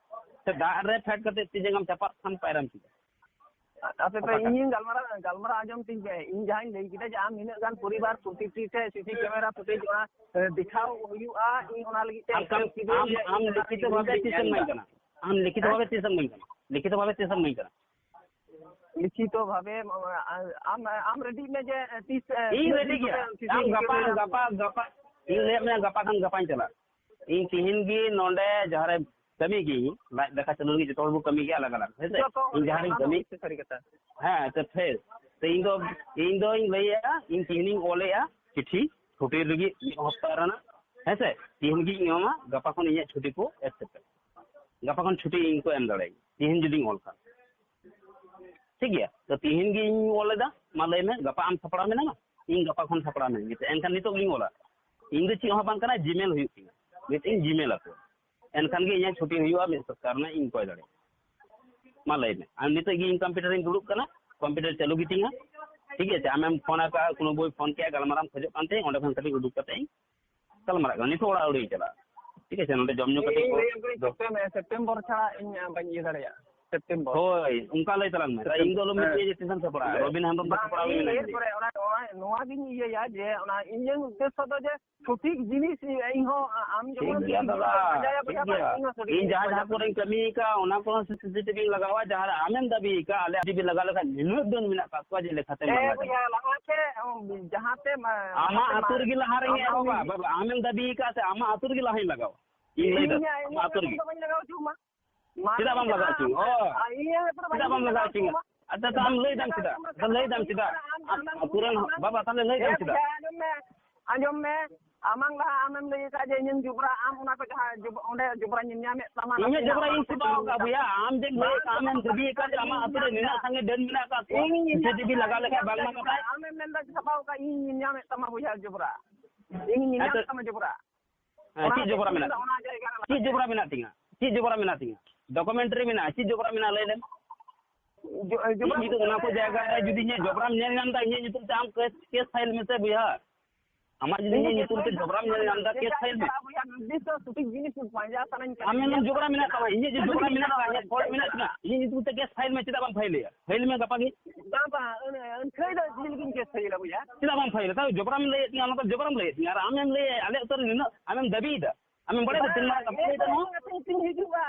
ᱥᱮ ᱫᱟᱜ ᱨᱮ ᱯᱷᱮᱰ ᱠᱟᱛᱮ ᱛᱤ ᱡᱟᱸᱜᱟᱢ ᱪᱟᱯᱟᱫ ᱠᱷᱟᱱ ᱯᱟᱭᱨᱟᱢ ᱪᱮᱫᱟ? ᱟᱯᱮ ᱯᱮ, ᱚᱠᱟᱴᱟᱜ? ᱤᱧ ᱜᱟᱞᱢᱟᱨᱟᱣ, ᱜᱟᱞᱢᱟᱨᱟᱣ ᱟᱸᱡᱚᱢ ᱛᱤᱧ ᱯᱮ᱾ ᱤᱧ ᱡᱟᱦᱟᱸᱧ ᱞᱟᱹᱭ ᱠᱮᱫᱟ ᱡᱮ ᱟᱢ ᱱᱤᱱᱟᱹᱜ ᱜᱟᱱ ᱯᱚᱨᱤᱵᱟᱨ ᱯᱨᱚᱛᱤᱴᱤ ᱴᱷᱮᱱ ᱥᱤᱥᱤ ᱠᱮᱢᱮᱨᱟ ᱯᱷᱩᱴᱮᱡᱽ ᱚᱱᱟ, ᱮ, ᱫᱮᱠᱷᱟᱣ ᱦᱩᱭᱩᱜᱼᱟ᱾ ᱤᱧ ᱚᱱᱟ ᱞᱟᱹᱜᱤᱫ ᱛᱮ ᱟᱢ ᱠᱟᱢ-, ᱮᱠᱥᱮᱯᱴ ᱠᱤᱫᱟᱹᱧ ᱟᱢ, ᱡᱮ ᱟᱢ ᱤᱧ ᱚᱱᱟ ᱞᱤᱠᱷᱤᱛᱚ ᱞᱟᱹᱜᱤᱫ ᱵᱷᱟᱵᱮ ᱤᱧ ᱛᱤᱥᱮᱢ ᱤᱢᱟᱹᱧ ᱠᱟᱱᱟ? ᱟᱢ ᱞᱤᱠᱷᱤᱛᱚ ᱦᱮᱸ? ᱵᱷᱟᱵᱮ ᱛᱤᱥᱮᱢ ᱤᱢᱟᱹᱧ ᱠᱟᱱᱟ? ᱞᱤᱠᱷᱤᱛᱚ ᱵᱷᱟᱵᱮ, ᱟᱢ, ᱟᱢ ᱨᱮᱰᱤᱜ ᱢᱮ ᱡᱮ ᱛᱤᱥ, ᱮ, ᱤᱧ ᱛᱤᱱᱟᱹᱜ ᱨᱮᱰᱤ ᱫᱤᱱ ᱜᱮᱭᱟ᱾ ᱠᱚᱛᱮ ᱥᱤᱥᱤ ᱟᱢ ᱜᱟᱯᱟ, ᱠᱮᱢᱮᱨᱟ ᱜᱟᱯᱟ, ᱜᱟᱯᱟ, ᱤᱧ ᱞᱟᱹᱭᱟᱫ ᱢᱮᱭᱟ ᱜᱟᱯᱟ ᱠᱷᱟᱱ ᱜᱟᱯᱟᱧ ᱪᱟᱞᱟᱜᱼᱟ᱾ ᱤᱧ ᱛᱤᱦᱤᱧ ᱜᱮ ᱱᱚᱰᱮ ᱡᱟᱦᱟᱸ ᱨᱮ ᱠᱟᱹᱢᱤ ᱜᱮ, ᱞᱟᱡ ᱫᱟᱠᱟ ᱪᱟᱹᱞᱩ ᱞᱟᱹᱜᱤᱫ ᱡᱚᱛᱚ ᱦᱚᱲ ᱵᱚ ᱠᱟᱹᱢᱤ ᱜᱮᱭᱟ ᱟᱞᱟᱜᱽ ᱟᱞᱟᱜᱽ, ᱦᱮᱸ ᱥᱮ? ᱡᱚᱛᱚ ᱦᱚᱲ ᱤᱧ ᱜᱮ, ᱡᱟᱦᱟᱸ ᱨᱤᱧ ᱚᱱᱟ ᱫᱚ ᱠᱟᱹᱢᱤ, ᱥᱟᱹᱨᱤ ᱠᱟᱛᱷᱟ᱾ ᱦᱮᱸ, ᱛᱚ ᱯᱷᱮᱨ, ᱛᱚ ᱤᱧ ᱫᱚ, ᱤᱧ ᱫᱚᱧ ᱞᱟᱹᱭᱮᱜᱼᱟ, ᱤᱧ ᱛᱤᱦᱤᱧᱤᱧ ᱚᱞᱮᱜᱼᱟ ᱪᱤᱴᱷᱤ, ᱪᱷᱩᱴᱤ ᱞᱟᱹᱜᱤᱫ ᱢᱤᱫ ᱦᱚᱯᱛᱟ ᱨᱮᱱᱟᱜ, ᱦᱮᱸ ᱥᱮ? ᱛᱤᱦᱤᱧ ᱜᱤᱧ ᱮᱢᱟᱢᱟ, ᱜᱟᱯᱟ ᱠᱷᱚᱱ ᱤᱧᱟᱹᱜ ᱪᱷᱩᱴᱤ ᱠᱚ ᱮᱠᱥᱮᱯᱴ᱾ ᱜᱟᱯᱟ ᱠᱷᱚᱱ ᱪᱷᱩᱴᱤ ᱤᱧ ᱠᱚ ᱮᱢ ᱫᱟᱲᱮᱭᱟᱹᱧᱟ, ᱛᱤᱦᱤᱧ ᱡᱩᱫᱤᱧ ᱚᱞ ᱠᱷᱟᱱ᱾ ᱴᱷᱤᱠ ᱜᱮᱭᱟ, ᱛᱚ ᱛᱤᱦᱤᱧ ᱜᱤᱧ ᱚᱞ ᱮᱫᱟ, ᱢᱟ ᱞᱟᱹᱭ ᱢᱮ, ᱜᱟᱯᱟ ᱟᱢ ᱥᱟᱯᱲᱟᱣ ᱢᱮᱱᱟᱢᱟ, ᱤᱧ ᱜᱟᱯᱟ ᱠᱷᱚᱱ ᱥᱟᱯᱲᱟᱣ ᱢᱮᱱᱟᱹᱧ, ᱮᱱᱠᱷᱟᱱ ᱱᱤᱛᱚᱜ ᱜᱤᱧ ᱚᱞᱟ᱾ ᱤᱧ ᱫᱚ ᱪᱮᱫ ᱦᱚᱸ ᱵᱟᱝ ᱠᱟᱱᱟ, ᱡᱤᱢᱮᱞ ᱦᱩᱭᱩᱜ ᱛᱤᱧᱟ, ᱢᱤᱫᱴᱮᱱ ᱡᱤᱢᱮᱞ ᱟᱠᱚ, ᱮᱱᱠᱷᱟᱱ ᱜᱮ ᱤᱧᱟᱹᱜ ᱪᱷᱩᱴᱤ ᱦᱩᱭᱩᱜᱼᱟ, ᱢᱤᱫ ᱥᱚᱯᱛᱟᱦ ᱨᱮᱱᱟᱜ ᱤᱧ ᱠᱚᱭ ᱫᱟᱲᱮᱭᱟᱜᱼᱟ᱾ ᱢᱟ ᱞᱟᱹᱭ ᱢᱮ, ᱟᱨ ᱱᱤᱛᱚᱜ ᱜᱮ ᱤᱧ ᱠᱚᱢᱯᱤᱭᱩᱴᱟᱨ ᱨᱤᱧ ᱫᱩᱲᱩᱵ ᱠᱟᱱᱟ, ᱠᱚᱢᱯᱤᱭᱩᱴᱟᱨ ᱪᱟᱹᱞᱩ ᱜᱮᱛᱤᱧᱟ, ᱴᱷᱤᱠ ᱟᱪᱷᱮ, ᱟᱢᱮᱢ ᱯᱷᱳᱱ ᱟᱠᱟᱫᱼᱟ, ᱠᱳᱱᱳ ᱵᱳᱭ ᱯᱷᱳᱱ ᱠᱮᱫᱼᱟ, ᱜᱟᱞᱢᱟᱨᱟᱣ ᱮᱢ ᱠᱷᱚᱡᱚᱜ ᱠᱟᱱ ᱛᱤᱧ, ᱚᱸᱰᱮ ᱠᱷᱚᱱ ᱠᱟᱹᱴᱤᱡ ᱩᱰᱩᱠ ᱠᱟᱛᱮ ᱤᱧ ᱜᱟᱞᱢᱟᱨᱟᱜ ᱠᱟᱱᱟ, ᱱᱤᱛᱚᱜ ᱚᱲᱟᱜ ᱟᱹᱣᱨᱤᱧ ᱪᱟᱞᱟᱜᱼᱟ, ᱴᱷᱤᱠ ᱟᱪᱷᱮ, ᱱᱚᱰᱮ ᱡᱚᱢ ᱧᱩ ᱠᱟᱹᱴᱤᱡ ᱤᱧ ᱠᱚ ᱞᱟᱹᱭ ᱟᱢ ᱠᱟᱹᱱᱟᱹᱧ, ᱫᱚ-, ᱥᱮᱯᱴᱮᱢ-, ᱥᱮᱯᱴᱮᱢᱵᱚᱨ ᱪᱷᱟᱲᱟ ᱤᱧ ᱵᱟᱹᱧ ᱤᱭᱟᱹ ᱫᱟᱲᱮᱭᱟᱜᱼᱟ, ᱥᱮᱯᱴᱮᱢᱵᱚᱨ᱾ ᱦᱳᱭ, ᱚᱱᱠᱟ ᱞᱟᱹᱭ ᱛᱟᱞᱟᱝ ᱢᱮ, ᱥᱮᱯᱴᱮᱢ-, ᱤᱧ ᱫᱚ ᱟᱞᱚᱢ ᱦᱮᱸ᱾ ᱢᱤᱛᱟᱹᱧᱟ ᱡᱮ ᱛᱤᱥᱮᱢ ᱥᱟᱯᱲᱟᱜᱼᱟ, ᱦᱮᱸ᱾ ᱨᱚᱵᱤᱱ ᱦᱮᱢᱵᱨᱚᱢ ᱫᱚ ᱥᱟᱯᱲᱟᱣ ᱜᱮ ᱤᱧ ᱢᱮᱱᱟᱭ ᱮᱨᱯᱚᱨᱮ ᱠᱟᱱᱟ᱾ ᱚᱱᱟ, ᱚᱱᱟ, ᱱᱚᱣᱟ ᱜᱤᱧ ᱤᱭᱟᱹᱭᱟ ᱡᱮ ᱚᱱᱟ ᱤᱧᱟᱹᱝ ᱩᱫᱽᱫᱮᱥᱥᱚ ᱫᱚ ᱡᱮ ᱥᱚᱴᱷᱤᱠ ᱡᱤᱱᱤᱥ ᱤᱧ ᱦᱚᱸ ᱟ-, ᱟᱢ ᱴᱷᱤᱠ ᱡᱮᱢᱚᱱ ᱜᱮᱭᱟ ᱤᱧ ᱫᱟᱫᱟ, ᱯᱟᱸᱡᱟᱭᱟ ᱴᱷᱤᱠ ᱵᱚᱭᱦᱟ ᱵᱟᱝ, ᱜᱮᱭᱟ᱾ ᱤᱧ ᱦᱚᱸ ᱥᱚᱴᱷᱤᱠ ᱤᱧ ᱡᱤᱱᱤᱥ ᱡᱟᱦᱟᱸ ᱡᱟᱦᱟᱸ ᱯᱟᱸᱡᱟᱭᱟ᱾ ᱠᱚᱨᱮᱧ ᱠᱟᱹᱢᱤ ᱟᱠᱟᱫ, ᱚᱱᱟ ᱠᱚᱨᱮ ᱦᱚᱸ ᱥᱤ ᱥᱤ ᱴᱤ ᱵᱷᱤᱧ ᱞᱟᱜᱟᱣᱟ, ᱡᱟᱦᱟᱸ ᱨᱮ ᱟᱢᱮᱢ ᱫᱟᱹᱵᱤ ᱟᱠᱟᱫ, ᱟᱞᱮ ᱴᱤ ᱵᱷᱤ ᱞᱟᱜᱟᱣ ᱞᱮᱠᱷᱟᱱ ᱱᱤᱱᱟᱹᱜ ᱫᱚ ᱢᱮᱱᱟᱜ ᱠᱟᱜ ᱠᱚᱣᱟ ᱡᱮ ᱞᱮᱠᱷᱟᱛᱮᱢ ᱦᱮᱸ ᱞᱟᱜᱟᱣ ᱵᱚᱭᱦᱟ, ᱫᱟᱲᱮᱭᱟᱜᱼᱟ᱾ ᱞᱟᱦᱟ ᱛᱮ, ᱩᱢ, ᱡᱟᱦᱟᱸ ᱛᱮ ᱢᱟ-, ᱟᱢᱟᱜ ᱞᱟᱦᱟ ᱛᱮ ᱟᱹᱛᱩ ᱢᱟ-, ᱨᱮᱜᱮ ᱞᱟᱦᱟ ᱨᱮ ᱟᱢᱟᱜ ᱮᱦᱚᱵᱟ, ᱩᱢ-, ᱵᱟᱵᱟ, ᱟᱢᱮᱢ ᱫᱟᱹᱵᱤ ᱟᱠᱟᱫ ᱥᱮ ᱟᱢᱟᱜ ᱟᱹᱛᱩ ᱨᱮᱜᱮ ᱞᱟᱦᱟᱧ ᱞᱟᱜᱟᱣᱟ᱾ ᱤᱧ ᱞᱟᱹᱭ ᱫᱟ, ᱤᱧ ᱟᱢᱟᱜ ᱟᱹᱛᱩ ᱨᱮᱜᱮ᱾ ᱫᱚ ᱵᱟᱹᱧ ᱞᱟᱜᱟᱣ ᱦᱚᱪᱚ ᱟᱢᱟ᱾ ᱢᱟ ᱪᱮᱫᱟᱜ ᱵᱟᱢ ᱞᱟᱹᱭ ᱞᱟᱜᱟᱣ ᱠᱮᱫᱟ, ᱦᱚᱪᱚᱧᱟ? ᱟᱢ, ᱚ, ᱟᱢ, ᱤᱧ ᱟᱹᱛᱩ ᱨᱮ ᱵᱟᱹᱧ ᱪᱮᱫᱟᱜ ᱵᱟᱢ ᱞᱟᱜᱟᱣ ᱞᱟᱜᱟᱣ ᱦᱚᱪᱚᱧᱟ? ᱦᱚᱪᱚ ᱟᱢᱟ᱾ ᱟᱫᱚ ᱛᱟᱢ ᱞᱟᱹᱭ ᱫᱟᱢ ᱪᱮᱫᱟᱜ? ᱟᱫᱚ ᱞᱟᱹᱭ ᱫᱟᱢ ᱪᱮᱫᱟᱜ? ᱟᱢ, ᱟᱢ, ᱟᱢ ᱟᱹᱛᱩ ᱨᱮᱱ ᱟᱢ, ᱵᱟᱵᱟ, ᱛᱟᱦᱞᱮ ᱞᱟᱹᱭ ᱫᱟᱢ ᱦᱮᱸ, ᱪᱮᱫᱟᱜ? ᱵᱚᱭᱦᱟ, ᱟᱸᱡᱚᱢ ᱢᱮ, ᱟᱸᱡᱚᱢ ᱢᱮ᱾ ᱟᱢᱟᱝ ᱞᱟᱦᱟ ᱟᱢᱮᱢ ᱞᱟᱹᱭ ᱟᱠᱟᱫ ᱡᱮ ᱤᱧᱮᱢ ᱡᱚᱵᱽᱨᱟ, ᱟᱢ ᱚᱱᱟ ᱠᱚ ᱡᱟᱦᱟᱸ ᱡᱚᱵᱽ-, ᱚᱸᱰᱮ ᱡᱚᱵᱽᱨᱟ ᱧᱮᱞ ᱧᱟᱢᱮᱫ ᱛᱟᱢᱟ, ᱤᱧᱟᱹᱜ ᱱᱟᱥᱮᱱᱟᱜ ᱡᱚᱵᱽᱨᱟ ᱟᱢ ᱤᱧ ᱥᱮ ᱥᱮᱵᱟᱣ ᱵᱟᱝ ᱟᱠᱟᱫ ᱵᱚᱭᱦᱟ, ᱟᱢ ᱡᱮᱢ ᱞᱟᱹᱭᱮᱫ ᱠᱟᱱ, ᱟᱢᱮᱢ ᱫᱟᱹᱵᱤᱭᱮᱫ ᱠᱟᱱ ᱡᱮ ᱟᱢᱟᱜ ᱟᱹᱛᱩ ᱨᱮ ᱱᱤᱱᱟᱹᱜ ᱥᱟᱸᱜᱮ ᱰᱟᱹᱱ ᱢᱮᱱᱟᱜ ᱟᱠᱟᱫ ᱠᱚᱣᱟ, ᱤᱧ ᱥᱤ ᱥᱤ ᱴᱤ ᱵᱷᱤ ᱞᱟᱜᱟᱣ ᱞᱮᱠᱷᱟᱱ ᱵᱟᱝ ᱧᱟᱢ ᱠᱟᱛᱷᱟ᱾ ᱟᱢᱮᱢ ᱢᱮᱱᱫᱟ ᱪᱷᱟᱯᱟᱣ ᱟᱠᱟᱫ, ᱤᱧ ᱧᱮᱞ ᱧᱟᱢᱮᱫ ᱛᱟᱢᱟ ᱵᱚᱭᱦᱟ ᱡᱚᱵᱽᱨᱟ, ᱤᱧ ᱧᱮᱞ ᱧᱟᱢᱮᱫ ᱛᱟᱢᱟ ᱡᱚᱵᱽᱨᱟ᱾ ᱦᱮᱸ, ᱚᱱᱟ ᱪᱮᱫ ᱦᱚᱛᱮᱡ ᱡᱚᱵᱽᱨᱟ ᱛᱮ ᱢᱮᱱᱟᱜ ᱢᱮᱱᱫᱟ ᱛᱤᱧᱟ? ᱚᱱᱟ ᱡᱟᱭᱜᱟ ᱨᱮ ᱪᱮᱫ ᱞᱟᱜᱟᱣ᱾ ᱡᱚᱵᱽᱨᱟ ᱢᱮᱱᱟᱜ ᱛᱤᱧᱟ? ᱪᱮᱫ ᱡᱚᱵᱽᱨᱟ ᱢᱮᱱᱟᱜ ᱛᱤᱧᱟ? ᱰᱚᱠᱩᱢᱮᱱᱴᱨᱤ ᱢᱮᱱᱟᱜᱼᱟ, ᱪᱮᱫ ᱡᱚᱵᱽᱨᱟ ᱢᱮᱱᱟᱜᱼᱟ ᱞᱟᱹᱭ ᱞᱮᱢ? ᱡᱚ-, ᱤᱧ ᱡᱚᱵᱽᱨᱟ ᱡᱩᱫᱤ ᱚᱱᱟ ᱠᱚ ᱡᱟᱭᱜᱟ ᱨᱮ ᱡᱩᱫᱤ ᱤᱧᱟᱹᱜ ᱡᱚᱵᱽᱨᱟᱢ ᱧᱮᱞ ᱧᱟᱢ ᱮᱫᱟ, ᱤᱧᱟᱹᱜ ᱧᱩᱛᱩᱢ ᱛᱮ ᱟᱢ ᱠᱮᱥ, ᱠᱮᱥ ᱯᱷᱟᱭᱤᱞ ᱢᱮᱥᱮ ᱵᱚᱭᱦᱟ᱾ ᱟᱢᱟᱜ ᱡᱩᱫᱤ ᱤᱧ ᱤᱧᱟᱹᱜ ᱧᱩᱛᱩᱢ ᱛᱮ ᱡᱚᱵᱽᱨᱟᱢ ᱧᱮᱞ ᱧᱟᱢ ᱮᱫᱟ, ᱠᱮᱥ ᱯᱷᱟᱭᱤᱞ ᱢᱮ᱾ ᱵᱚᱭᱦᱟ, ᱱᱤᱨᱫᱤᱥᱴᱚ ᱥᱚᱴᱷᱤᱠ ᱡᱤᱱᱤᱥ ᱯᱟᱸᱡᱟ ᱥᱟᱱᱟᱧ ᱠᱟᱱᱟ᱾ ᱟᱢ ᱢᱮᱱᱫᱟᱢ ᱡᱚᱵᱽᱨᱟ ᱢᱮᱱᱟᱜ ᱛᱟᱢᱟ, ᱤᱧᱟᱹᱜ ᱡᱩᱫᱤ ᱡᱚᱵᱽᱨᱟ ᱢᱮᱱᱟᱜ ᱛᱟᱢᱟ, ᱤᱧᱟᱹᱜ ᱯᱷᱚᱞᱴ ᱢᱮᱱᱟᱜ ᱛᱤᱧᱟ, ᱤᱧᱟᱹᱜ ᱧᱩᱛᱩᱢ ᱛᱮ ᱠᱮᱥ ᱯᱷᱟᱭᱤᱞ ᱢᱮ, ᱪᱮᱫᱟᱜ ᱵᱟᱢ ᱯᱷᱟᱭᱤᱞᱮᱜᱼᱟ? ᱯᱷᱟᱭᱤᱞ ᱢᱮ ᱜᱟᱯᱟ ᱜᱮ᱾ ᱵᱟᱝ, ᱵᱟᱝ, ᱟᱹᱱ-, ᱟᱹᱱᱠᱷᱟᱹᱭ ᱫᱚ ᱪᱮᱫ ᱞᱟᱹᱜᱤᱫ ᱤᱧ ᱠᱮᱥ ᱯᱷᱟᱭᱤᱞᱟ ᱵᱚᱭᱦᱟ? ᱪᱮᱫᱟᱜ ᱵᱟᱢ ᱯᱷᱟᱭᱤᱞᱟ? ᱛᱟᱣ ᱡᱚᱵᱽᱨᱟᱢ ᱞᱟᱹᱭᱮᱫ ᱛᱤᱧᱟ, ᱚᱱᱟ ᱫᱚ ᱡᱚᱵᱽᱨᱟᱢ ᱞᱟᱹᱭᱮᱫ ᱛᱤᱧᱟ, ᱟᱨ ᱟᱢᱮᱢ ᱞᱟᱹᱭᱮᱫ, ᱟᱞᱮ ᱩᱛᱟᱹᱨ ᱱᱤᱱᱟᱹᱜ ᱟᱢᱮᱢ ᱵᱟᱲᱟᱭᱟ ᱛᱤᱱ ᱢᱟᱨᱟᱝ ᱠᱟᱛᱷᱟ ᱞᱟᱹᱭ ᱛᱟᱢᱟ? ᱵᱟᱝ, ᱤᱧ ᱦᱤᱡᱩᱜᱼᱟ᱾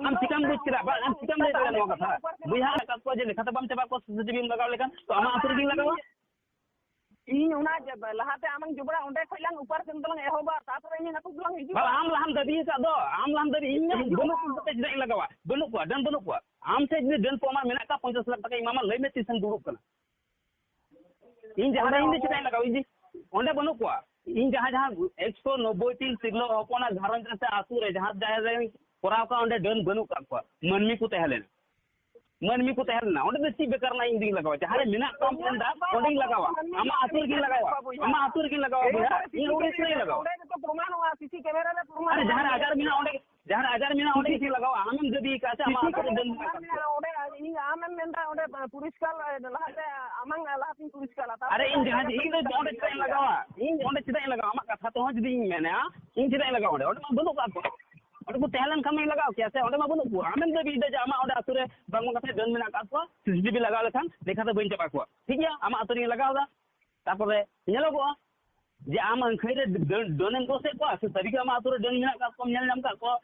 ᱟᱢ ᱪᱤᱠᱟᱢ ᱵᱩᱡᱽ ᱠᱮᱫᱟ? ᱵᱟᱝ, ᱟᱢ ᱪᱤᱠᱟᱢ ᱞᱟᱹᱭ ᱫᱟᱲᱮᱭᱟᱜᱼᱟ ᱱᱚᱣᱟ ᱠᱟᱛᱷᱟ? ᱵᱚᱭᱦᱟ ᱢᱮᱱᱟᱜ ᱠᱟᱜ ᱠᱚᱣᱟ ᱡᱮ ᱞᱮᱠᱷᱟᱛᱮ ᱵᱟᱢ ᱪᱟᱵᱟ ᱠᱚᱣᱟ, ᱥᱤ ᱥᱤ ᱴᱤ ᱵᱷᱤᱢ ᱞᱟᱜᱟᱣ ᱞᱮᱠᱷᱟᱱ, ᱛᱚ ᱟᱢᱟᱜ ᱟᱹᱛᱩ ᱨᱮᱜᱮᱧ ᱞᱟᱜᱟᱣᱟ᱾ ᱤᱧ ᱚᱱᱟ ᱡᱮ ᱞᱟᱦᱟᱛᱮ ᱟᱢᱮᱢ ᱡᱚᱵᱽᱨᱟ, ᱚᱸᱰᱮ ᱠᱷᱚᱡ ᱞᱟᱝ ᱩᱯᱟᱨᱥᱮᱱ ᱫᱚᱞᱟᱝ ᱮᱦᱚᱵᱟ, ᱛᱟᱨᱯᱚᱨᱮ ᱤᱧ ᱟᱹᱛᱩ ᱫᱚᱞᱟᱝ ᱦᱤᱡᱩᱜᱼᱟ᱾ ᱵᱟᱵᱟ, ᱟᱢ ᱞᱟᱦᱟᱢ ᱫᱟᱹᱵᱤ ᱟᱠᱟᱫ ᱫᱚ, ᱟᱢ ᱞᱟᱦᱟᱢ ᱫᱟᱹᱵᱤ, ᱤᱧ ᱦᱤᱡᱩᱜᱼᱟ᱾ ᱵᱟᱹᱱᱩᱜ ᱠᱚ ᱛᱮ ᱪᱮᱫᱟᱜ ᱤᱧ ᱞᱟᱜᱟᱣᱟ? ᱵᱟᱹᱱᱩᱜ ᱠᱚᱣᱟ, ᱰᱟᱹᱱ ᱵᱟᱹᱱᱩᱜ ᱠᱚᱣᱟ᱾ ᱟᱢ ᱴᱷᱮᱡ ᱡᱩᱫᱤ ᱰᱟᱹᱱ ᱯᱚᱭᱥᱟ ᱢᱮᱱᱟᱜ ᱠᱷᱟᱱ ᱯᱚᱧᱪᱟᱥ ᱞᱟᱠᱷ ᱴᱟᱠᱟ ᱤᱧ ᱮᱢᱟᱢᱟ, ᱞᱟᱹᱭ ᱢᱮ ᱛᱤᱥᱮᱢ ᱫᱩᱲᱩᱵ ᱠᱟᱱᱟ? ᱤᱧ ᱡᱟᱦᱟᱸ ᱨᱮ, ᱤᱧ ᱫᱚ ᱪᱮᱫᱟᱜ ᱤᱧ ᱞᱟᱜᱟᱣᱟ? ᱤᱧ ᱫᱚ ᱚᱸᱰᱮ ᱵᱟᱹᱱᱩᱜ ᱠᱚᱣᱟ᱾ ᱤᱧ ᱡᱟᱦᱟᱸ, ᱡᱟᱦᱟᱸ ᱮᱠᱥᱚ ᱱᱚᱵᱵᱳᱭ ᱴᱤ ᱛᱤᱨᱞᱟᱹ ᱦᱚᱯᱚᱱᱟᱜ ᱜᱷᱟᱨᱚᱸᱡᱽ ᱨᱮ ᱥᱮ ᱟᱹᱛᱩ ᱨᱮ ᱡᱟᱦᱟᱸ ᱡᱟᱦᱟᱸ ᱨᱮᱧ ᱠᱚᱨᱟᱣ ᱠᱟᱜᱼᱟ, ᱚᱸᱰᱮ ᱰᱟᱹᱱ ᱵᱟᱹᱱᱩᱜ ᱠᱟᱜ ᱠᱚᱣᱟ, ᱢᱟᱹᱱᱢᱤ ᱠᱚ ᱛᱟᱦᱮᱸ ᱞᱮᱱᱟ᱾ ᱢᱟᱹᱱᱢᱤ ᱠᱚ ᱛᱟᱦᱮᱸ ᱞᱮᱱᱟ᱾ ᱚᱸᱰᱮ ᱫᱚ ᱪᱮᱫ ᱵᱮᱠᱟᱨ ᱨᱮᱱᱟᱜ ᱤᱧ ᱫᱩᱧ ᱞᱟᱜᱟᱣᱟ? ᱡᱟᱦᱟᱸ ᱨᱮ ᱢᱮᱱᱟᱜ ᱠᱚᱣᱟ ᱚᱸᱰᱮᱧ ᱞᱟᱜᱟᱣᱟ᱾ ᱟᱢᱟᱜ ᱟᱹᱛᱩ ᱨᱮᱜᱮᱧ ᱞᱟᱜᱟᱣᱟ, ᱟᱢᱟᱜ ᱟᱹᱛᱩ ᱨᱮᱜᱮᱧ ᱞᱟᱜᱟᱣᱟ ᱵᱚᱭᱦᱟ᱾ ᱤᱧ ᱚᱸᱰᱮ ᱪᱮᱫᱟᱜ ᱤᱧ ᱞᱟᱜᱟᱣᱟ? ᱚᱸᱰᱮ ᱜᱮᱛᱚ ᱯᱨᱚᱢᱟᱱᱚᱜᱼᱟ, ᱥᱤ ᱥᱤ ᱠᱮᱢᱮᱨᱟ ᱨᱮ ᱯᱨᱚᱢᱟᱱ ᱟᱨᱮ ᱡᱟᱦᱟᱸ ᱨᱮ ᱟᱡᱟᱨ ᱢᱮᱱᱟᱜᱼᱟ ᱚᱸᱰᱮ, ᱡᱟᱦᱟᱸ ᱨᱮ ᱟᱡᱟᱨ ᱢᱮᱱᱟᱜᱼᱟ ᱚᱸᱰᱮ ᱜᱮ ᱞᱟᱜᱟᱣᱟ᱾ ᱟᱢᱮᱢ ᱫᱟᱹᱵᱤ ᱟᱠᱟᱫ ᱥᱮ ᱟᱢᱟᱜ ᱟᱹᱛᱩ ᱨᱮ ᱰᱟᱹᱱ ᱢᱮᱱᱟᱜ ᱟᱠᱟᱫ ᱠᱚᱣᱟ? ᱚᱸᱰᱮ ᱤᱧ, ᱟᱢᱮᱢ ᱢᱮᱱᱫᱟ ᱚᱸᱰᱮ ᱯᱚᱨᱤᱥᱠᱟᱨ ᱞᱟᱦᱟᱛᱮ ᱟᱢᱟᱝ ᱞᱟᱦᱟᱛᱤᱧ ᱯᱚᱨᱤᱥᱠᱟᱨᱟ, ᱛᱟᱨᱯᱚᱨᱮ ᱟᱨᱮ ᱤᱧ ᱡᱟᱦᱟᱸ, ᱤᱧ ᱫᱚ ᱚᱸᱰᱮ ᱪᱮᱫᱟᱜ ᱤᱧ ᱞᱟᱜᱟᱣᱟ? ᱤᱧ ᱚᱸᱰᱮ ᱪᱮᱫᱟᱜ ᱤᱧ ᱞᱟᱜᱟᱣᱟ? ᱟᱢᱟᱜ ᱠᱟᱛᱷᱟ ᱛᱮᱦᱚᱸ ᱡᱩᱫᱤ ᱤᱧ ᱢᱮᱱᱟ, ᱤᱧ ᱪᱮᱫᱟᱜ ᱤᱧ ᱞᱟᱜᱟᱣᱟ ᱚᱸᱰᱮ? ᱚᱸᱰᱮ ᱢᱟ ᱵᱟᱹᱱᱩᱜ ᱠᱟᱜ ᱠᱚᱣᱟ᱾ ᱚᱸᱰᱮ ᱠᱚ ᱛᱟᱦᱮᱸ ᱞᱮᱱ ᱠᱷᱟᱱ ᱢᱟᱧ ᱞᱟᱜᱟᱣ ᱠᱮᱭᱟ ᱥᱮ? ᱚᱸᱰᱮ ᱢᱟ ᱵᱟᱹᱱᱩᱜ ᱠᱚᱣᱟ᱾ ᱟᱢᱮᱢ ᱫᱟᱹᱵᱤᱭᱮᱫᱟ ᱡᱮ ᱟᱢᱟᱜ ᱚᱸᱰᱮ ᱟᱹᱛᱩ ᱨᱮ ᱵᱟᱝᱢᱟ ᱠᱟᱛᱷᱟ ᱰᱟᱹᱱ ᱢᱮᱱᱟᱜ ᱠᱟᱜ ᱠᱚᱣᱟ, ᱥᱤ ᱥᱤ ᱴᱤ ᱵᱷᱤ ᱞᱟᱜᱟᱣ ᱞᱮᱠᱷᱟᱱ ᱞᱮᱠᱷᱟ ᱫᱚ ᱵᱟᱹᱧ ᱪᱟᱵᱟ ᱠᱚᱣᱟ᱾ ᱴᱷᱤᱠ ᱜᱮᱭᱟ, ᱟᱢᱟᱜ ᱟᱹᱛᱩ ᱨᱮᱧ ᱞᱟᱜᱟᱣ ᱮᱫᱟ, ᱛᱟᱨᱯᱚᱨᱮ ᱧᱮᱞᱚᱜᱚᱜᱼᱟ ᱡᱮ ᱟᱢ ᱟᱹᱠᱷᱟᱹᱭ ᱨᱮ ᱰᱟᱹᱱ, ᱰᱟᱹᱱᱮᱢ ᱫᱳᱥᱮᱫ ᱠᱚᱣᱟ ᱥᱮ ᱥᱟᱹᱨᱤ ᱜᱮ ᱟᱢᱟᱜ ᱟᱹᱛᱩ ᱨᱮ ᱰᱟᱹᱱ ᱢᱮᱱᱟᱜ ᱠᱟᱜ ᱠᱚᱣᱟᱢ, ᱧᱮᱞ ᱧᱟᱢ ᱠᱟᱜ ᱠᱚᱣᱟ?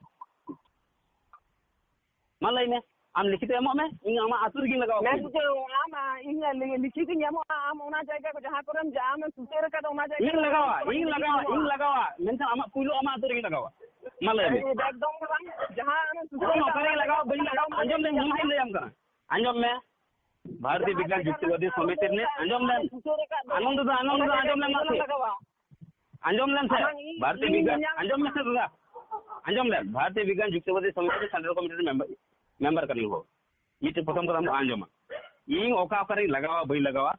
ᱢᱟ ᱞᱟᱹᱭ ᱢᱮ, ᱟᱢ ᱞᱤᱠᱷᱤᱛ ᱮᱢᱚᱜ ᱢᱮ, ᱤᱧ ᱟᱢᱟᱜ ᱟᱹᱛᱩ ᱨᱮᱜᱮᱧ ᱞᱟᱜᱟᱣᱟ ᱢᱮᱱ ᱠᱮᱥ᱾ ᱫᱚ ᱟᱢ, ᱤᱧ ᱞᱤ-, ᱞᱤᱠᱷᱤᱛ ᱤᱧ ᱮᱢᱚᱜᱼᱟ, ᱟᱢ ᱚᱱᱟ ᱡᱟᱭᱜᱟ ᱠᱚ ᱡᱟᱦᱟᱸ ᱠᱚᱨᱮᱢ ᱡᱟ-, ᱟᱢᱮᱢ ᱥᱩᱥᱟᱹᱨ ᱟᱠᱟᱫ, ᱚᱱᱟ ᱡᱟᱭᱜᱟ ᱤᱧ ᱠᱚᱨᱮ ᱞᱟᱜᱟᱣᱟ, ᱤᱧ ᱞᱟᱜᱟᱣᱟ, ᱤᱧ ᱞᱟᱜᱟᱣᱟ, ᱢᱮᱱᱠᱷᱟᱱ ᱟᱢᱟᱜ ᱯᱩᱭᱞᱩ ᱟᱢᱟᱜ ᱟᱹᱛᱩ ᱨᱮᱜᱮᱧ ᱞᱟᱜᱟᱣᱟ᱾ ᱢᱟ ᱞᱟᱹᱭ ᱢᱮ᱾ ᱮᱠᱫᱚᱢ ᱫᱚ ᱵᱟᱝ, ᱡᱟᱦᱟᱸ ᱟᱢᱮᱢ ᱥᱩᱥᱟᱹᱨ ᱯᱩᱭᱞᱩ ᱟᱠᱟᱫ, ᱱᱚᱝᱠᱟ ᱨᱮᱜᱮᱧ ᱞᱟᱜᱟᱣᱟ, ᱵᱟᱹᱧ ᱞᱟᱜᱟᱣᱟ᱾ ᱟᱸᱡᱚᱢ ᱞᱮᱢ, ᱱᱚᱣᱟ ᱦᱟᱸᱜ ᱤᱧ ᱞᱟᱹᱭᱟᱢ ᱠᱟᱱᱟ᱾ ᱟᱸᱡᱚᱢ ᱢᱮ, ᱵᱷᱟᱨᱚᱛᱤᱭᱚ ᱵᱤᱜᱽᱜᱟᱱ ᱡᱩᱠᱛᱤᱵᱟᱫᱤ ᱥᱚᱢᱤᱛᱤ ᱨᱤᱱᱤᱡ, ᱟᱸᱡᱚᱢ ᱞᱮᱢ᱾ ᱥᱩᱥᱟᱹᱨ ᱟᱠᱟᱫ ᱫᱚ ᱟᱱᱚᱱᱫᱚ ᱫᱟ, ᱟᱱᱚᱱᱫᱚ ᱫᱟ, ᱚᱱᱟ ᱟᱸᱡᱚᱢ ᱡᱟᱭᱜᱟ ᱞᱮᱢ ᱠᱚᱨᱮ ᱢᱟᱥᱮ᱾ ᱞᱟᱜᱟᱣᱟ᱾ ᱟᱸᱡᱚᱢ ᱞᱮᱢ ᱥᱮ, ᱟᱢᱟᱜ ᱤᱧ, ᱵᱷᱟᱨᱚᱛᱤᱭᱚ ᱤᱧ ᱵᱤᱜᱽᱜᱟᱱ, ᱧᱮᱞ ᱧᱟᱢ ᱟᱸᱡᱚᱢ ᱢᱮ ᱥᱮ ᱫᱟᱫᱟ, ᱟᱸᱡᱚᱢ ᱞᱮᱢ, ᱵᱷᱟᱨᱚᱛᱤᱭᱚ ᱵᱤᱜᱽᱜᱟᱱ ᱡᱩᱠᱛᱤᱵᱟᱫᱤ ᱥᱚᱢᱤᱛᱤ ᱨᱮ ᱥᱮᱱᱴᱨᱟᱞ ᱠᱚᱢᱤᱴᱤ ᱨᱮᱱ ᱢᱮᱢᱵᱟᱨ, ᱢᱮᱢᱵᱟᱨ ᱠᱟᱹᱱᱟᱹᱧ ᱦᱳ᱾ ᱢᱤᱫᱴᱮᱡ ᱯᱨᱚᱛᱷᱚᱢ ᱠᱟᱛᱷᱟ ᱟᱸᱡᱚᱢᱟ, ᱤᱧ ᱚᱠᱟ ᱚᱠᱟᱨᱤᱧ ᱞᱟᱜᱟᱣᱟ ᱵᱟᱹᱧ ᱞᱟᱜᱟᱣᱟ,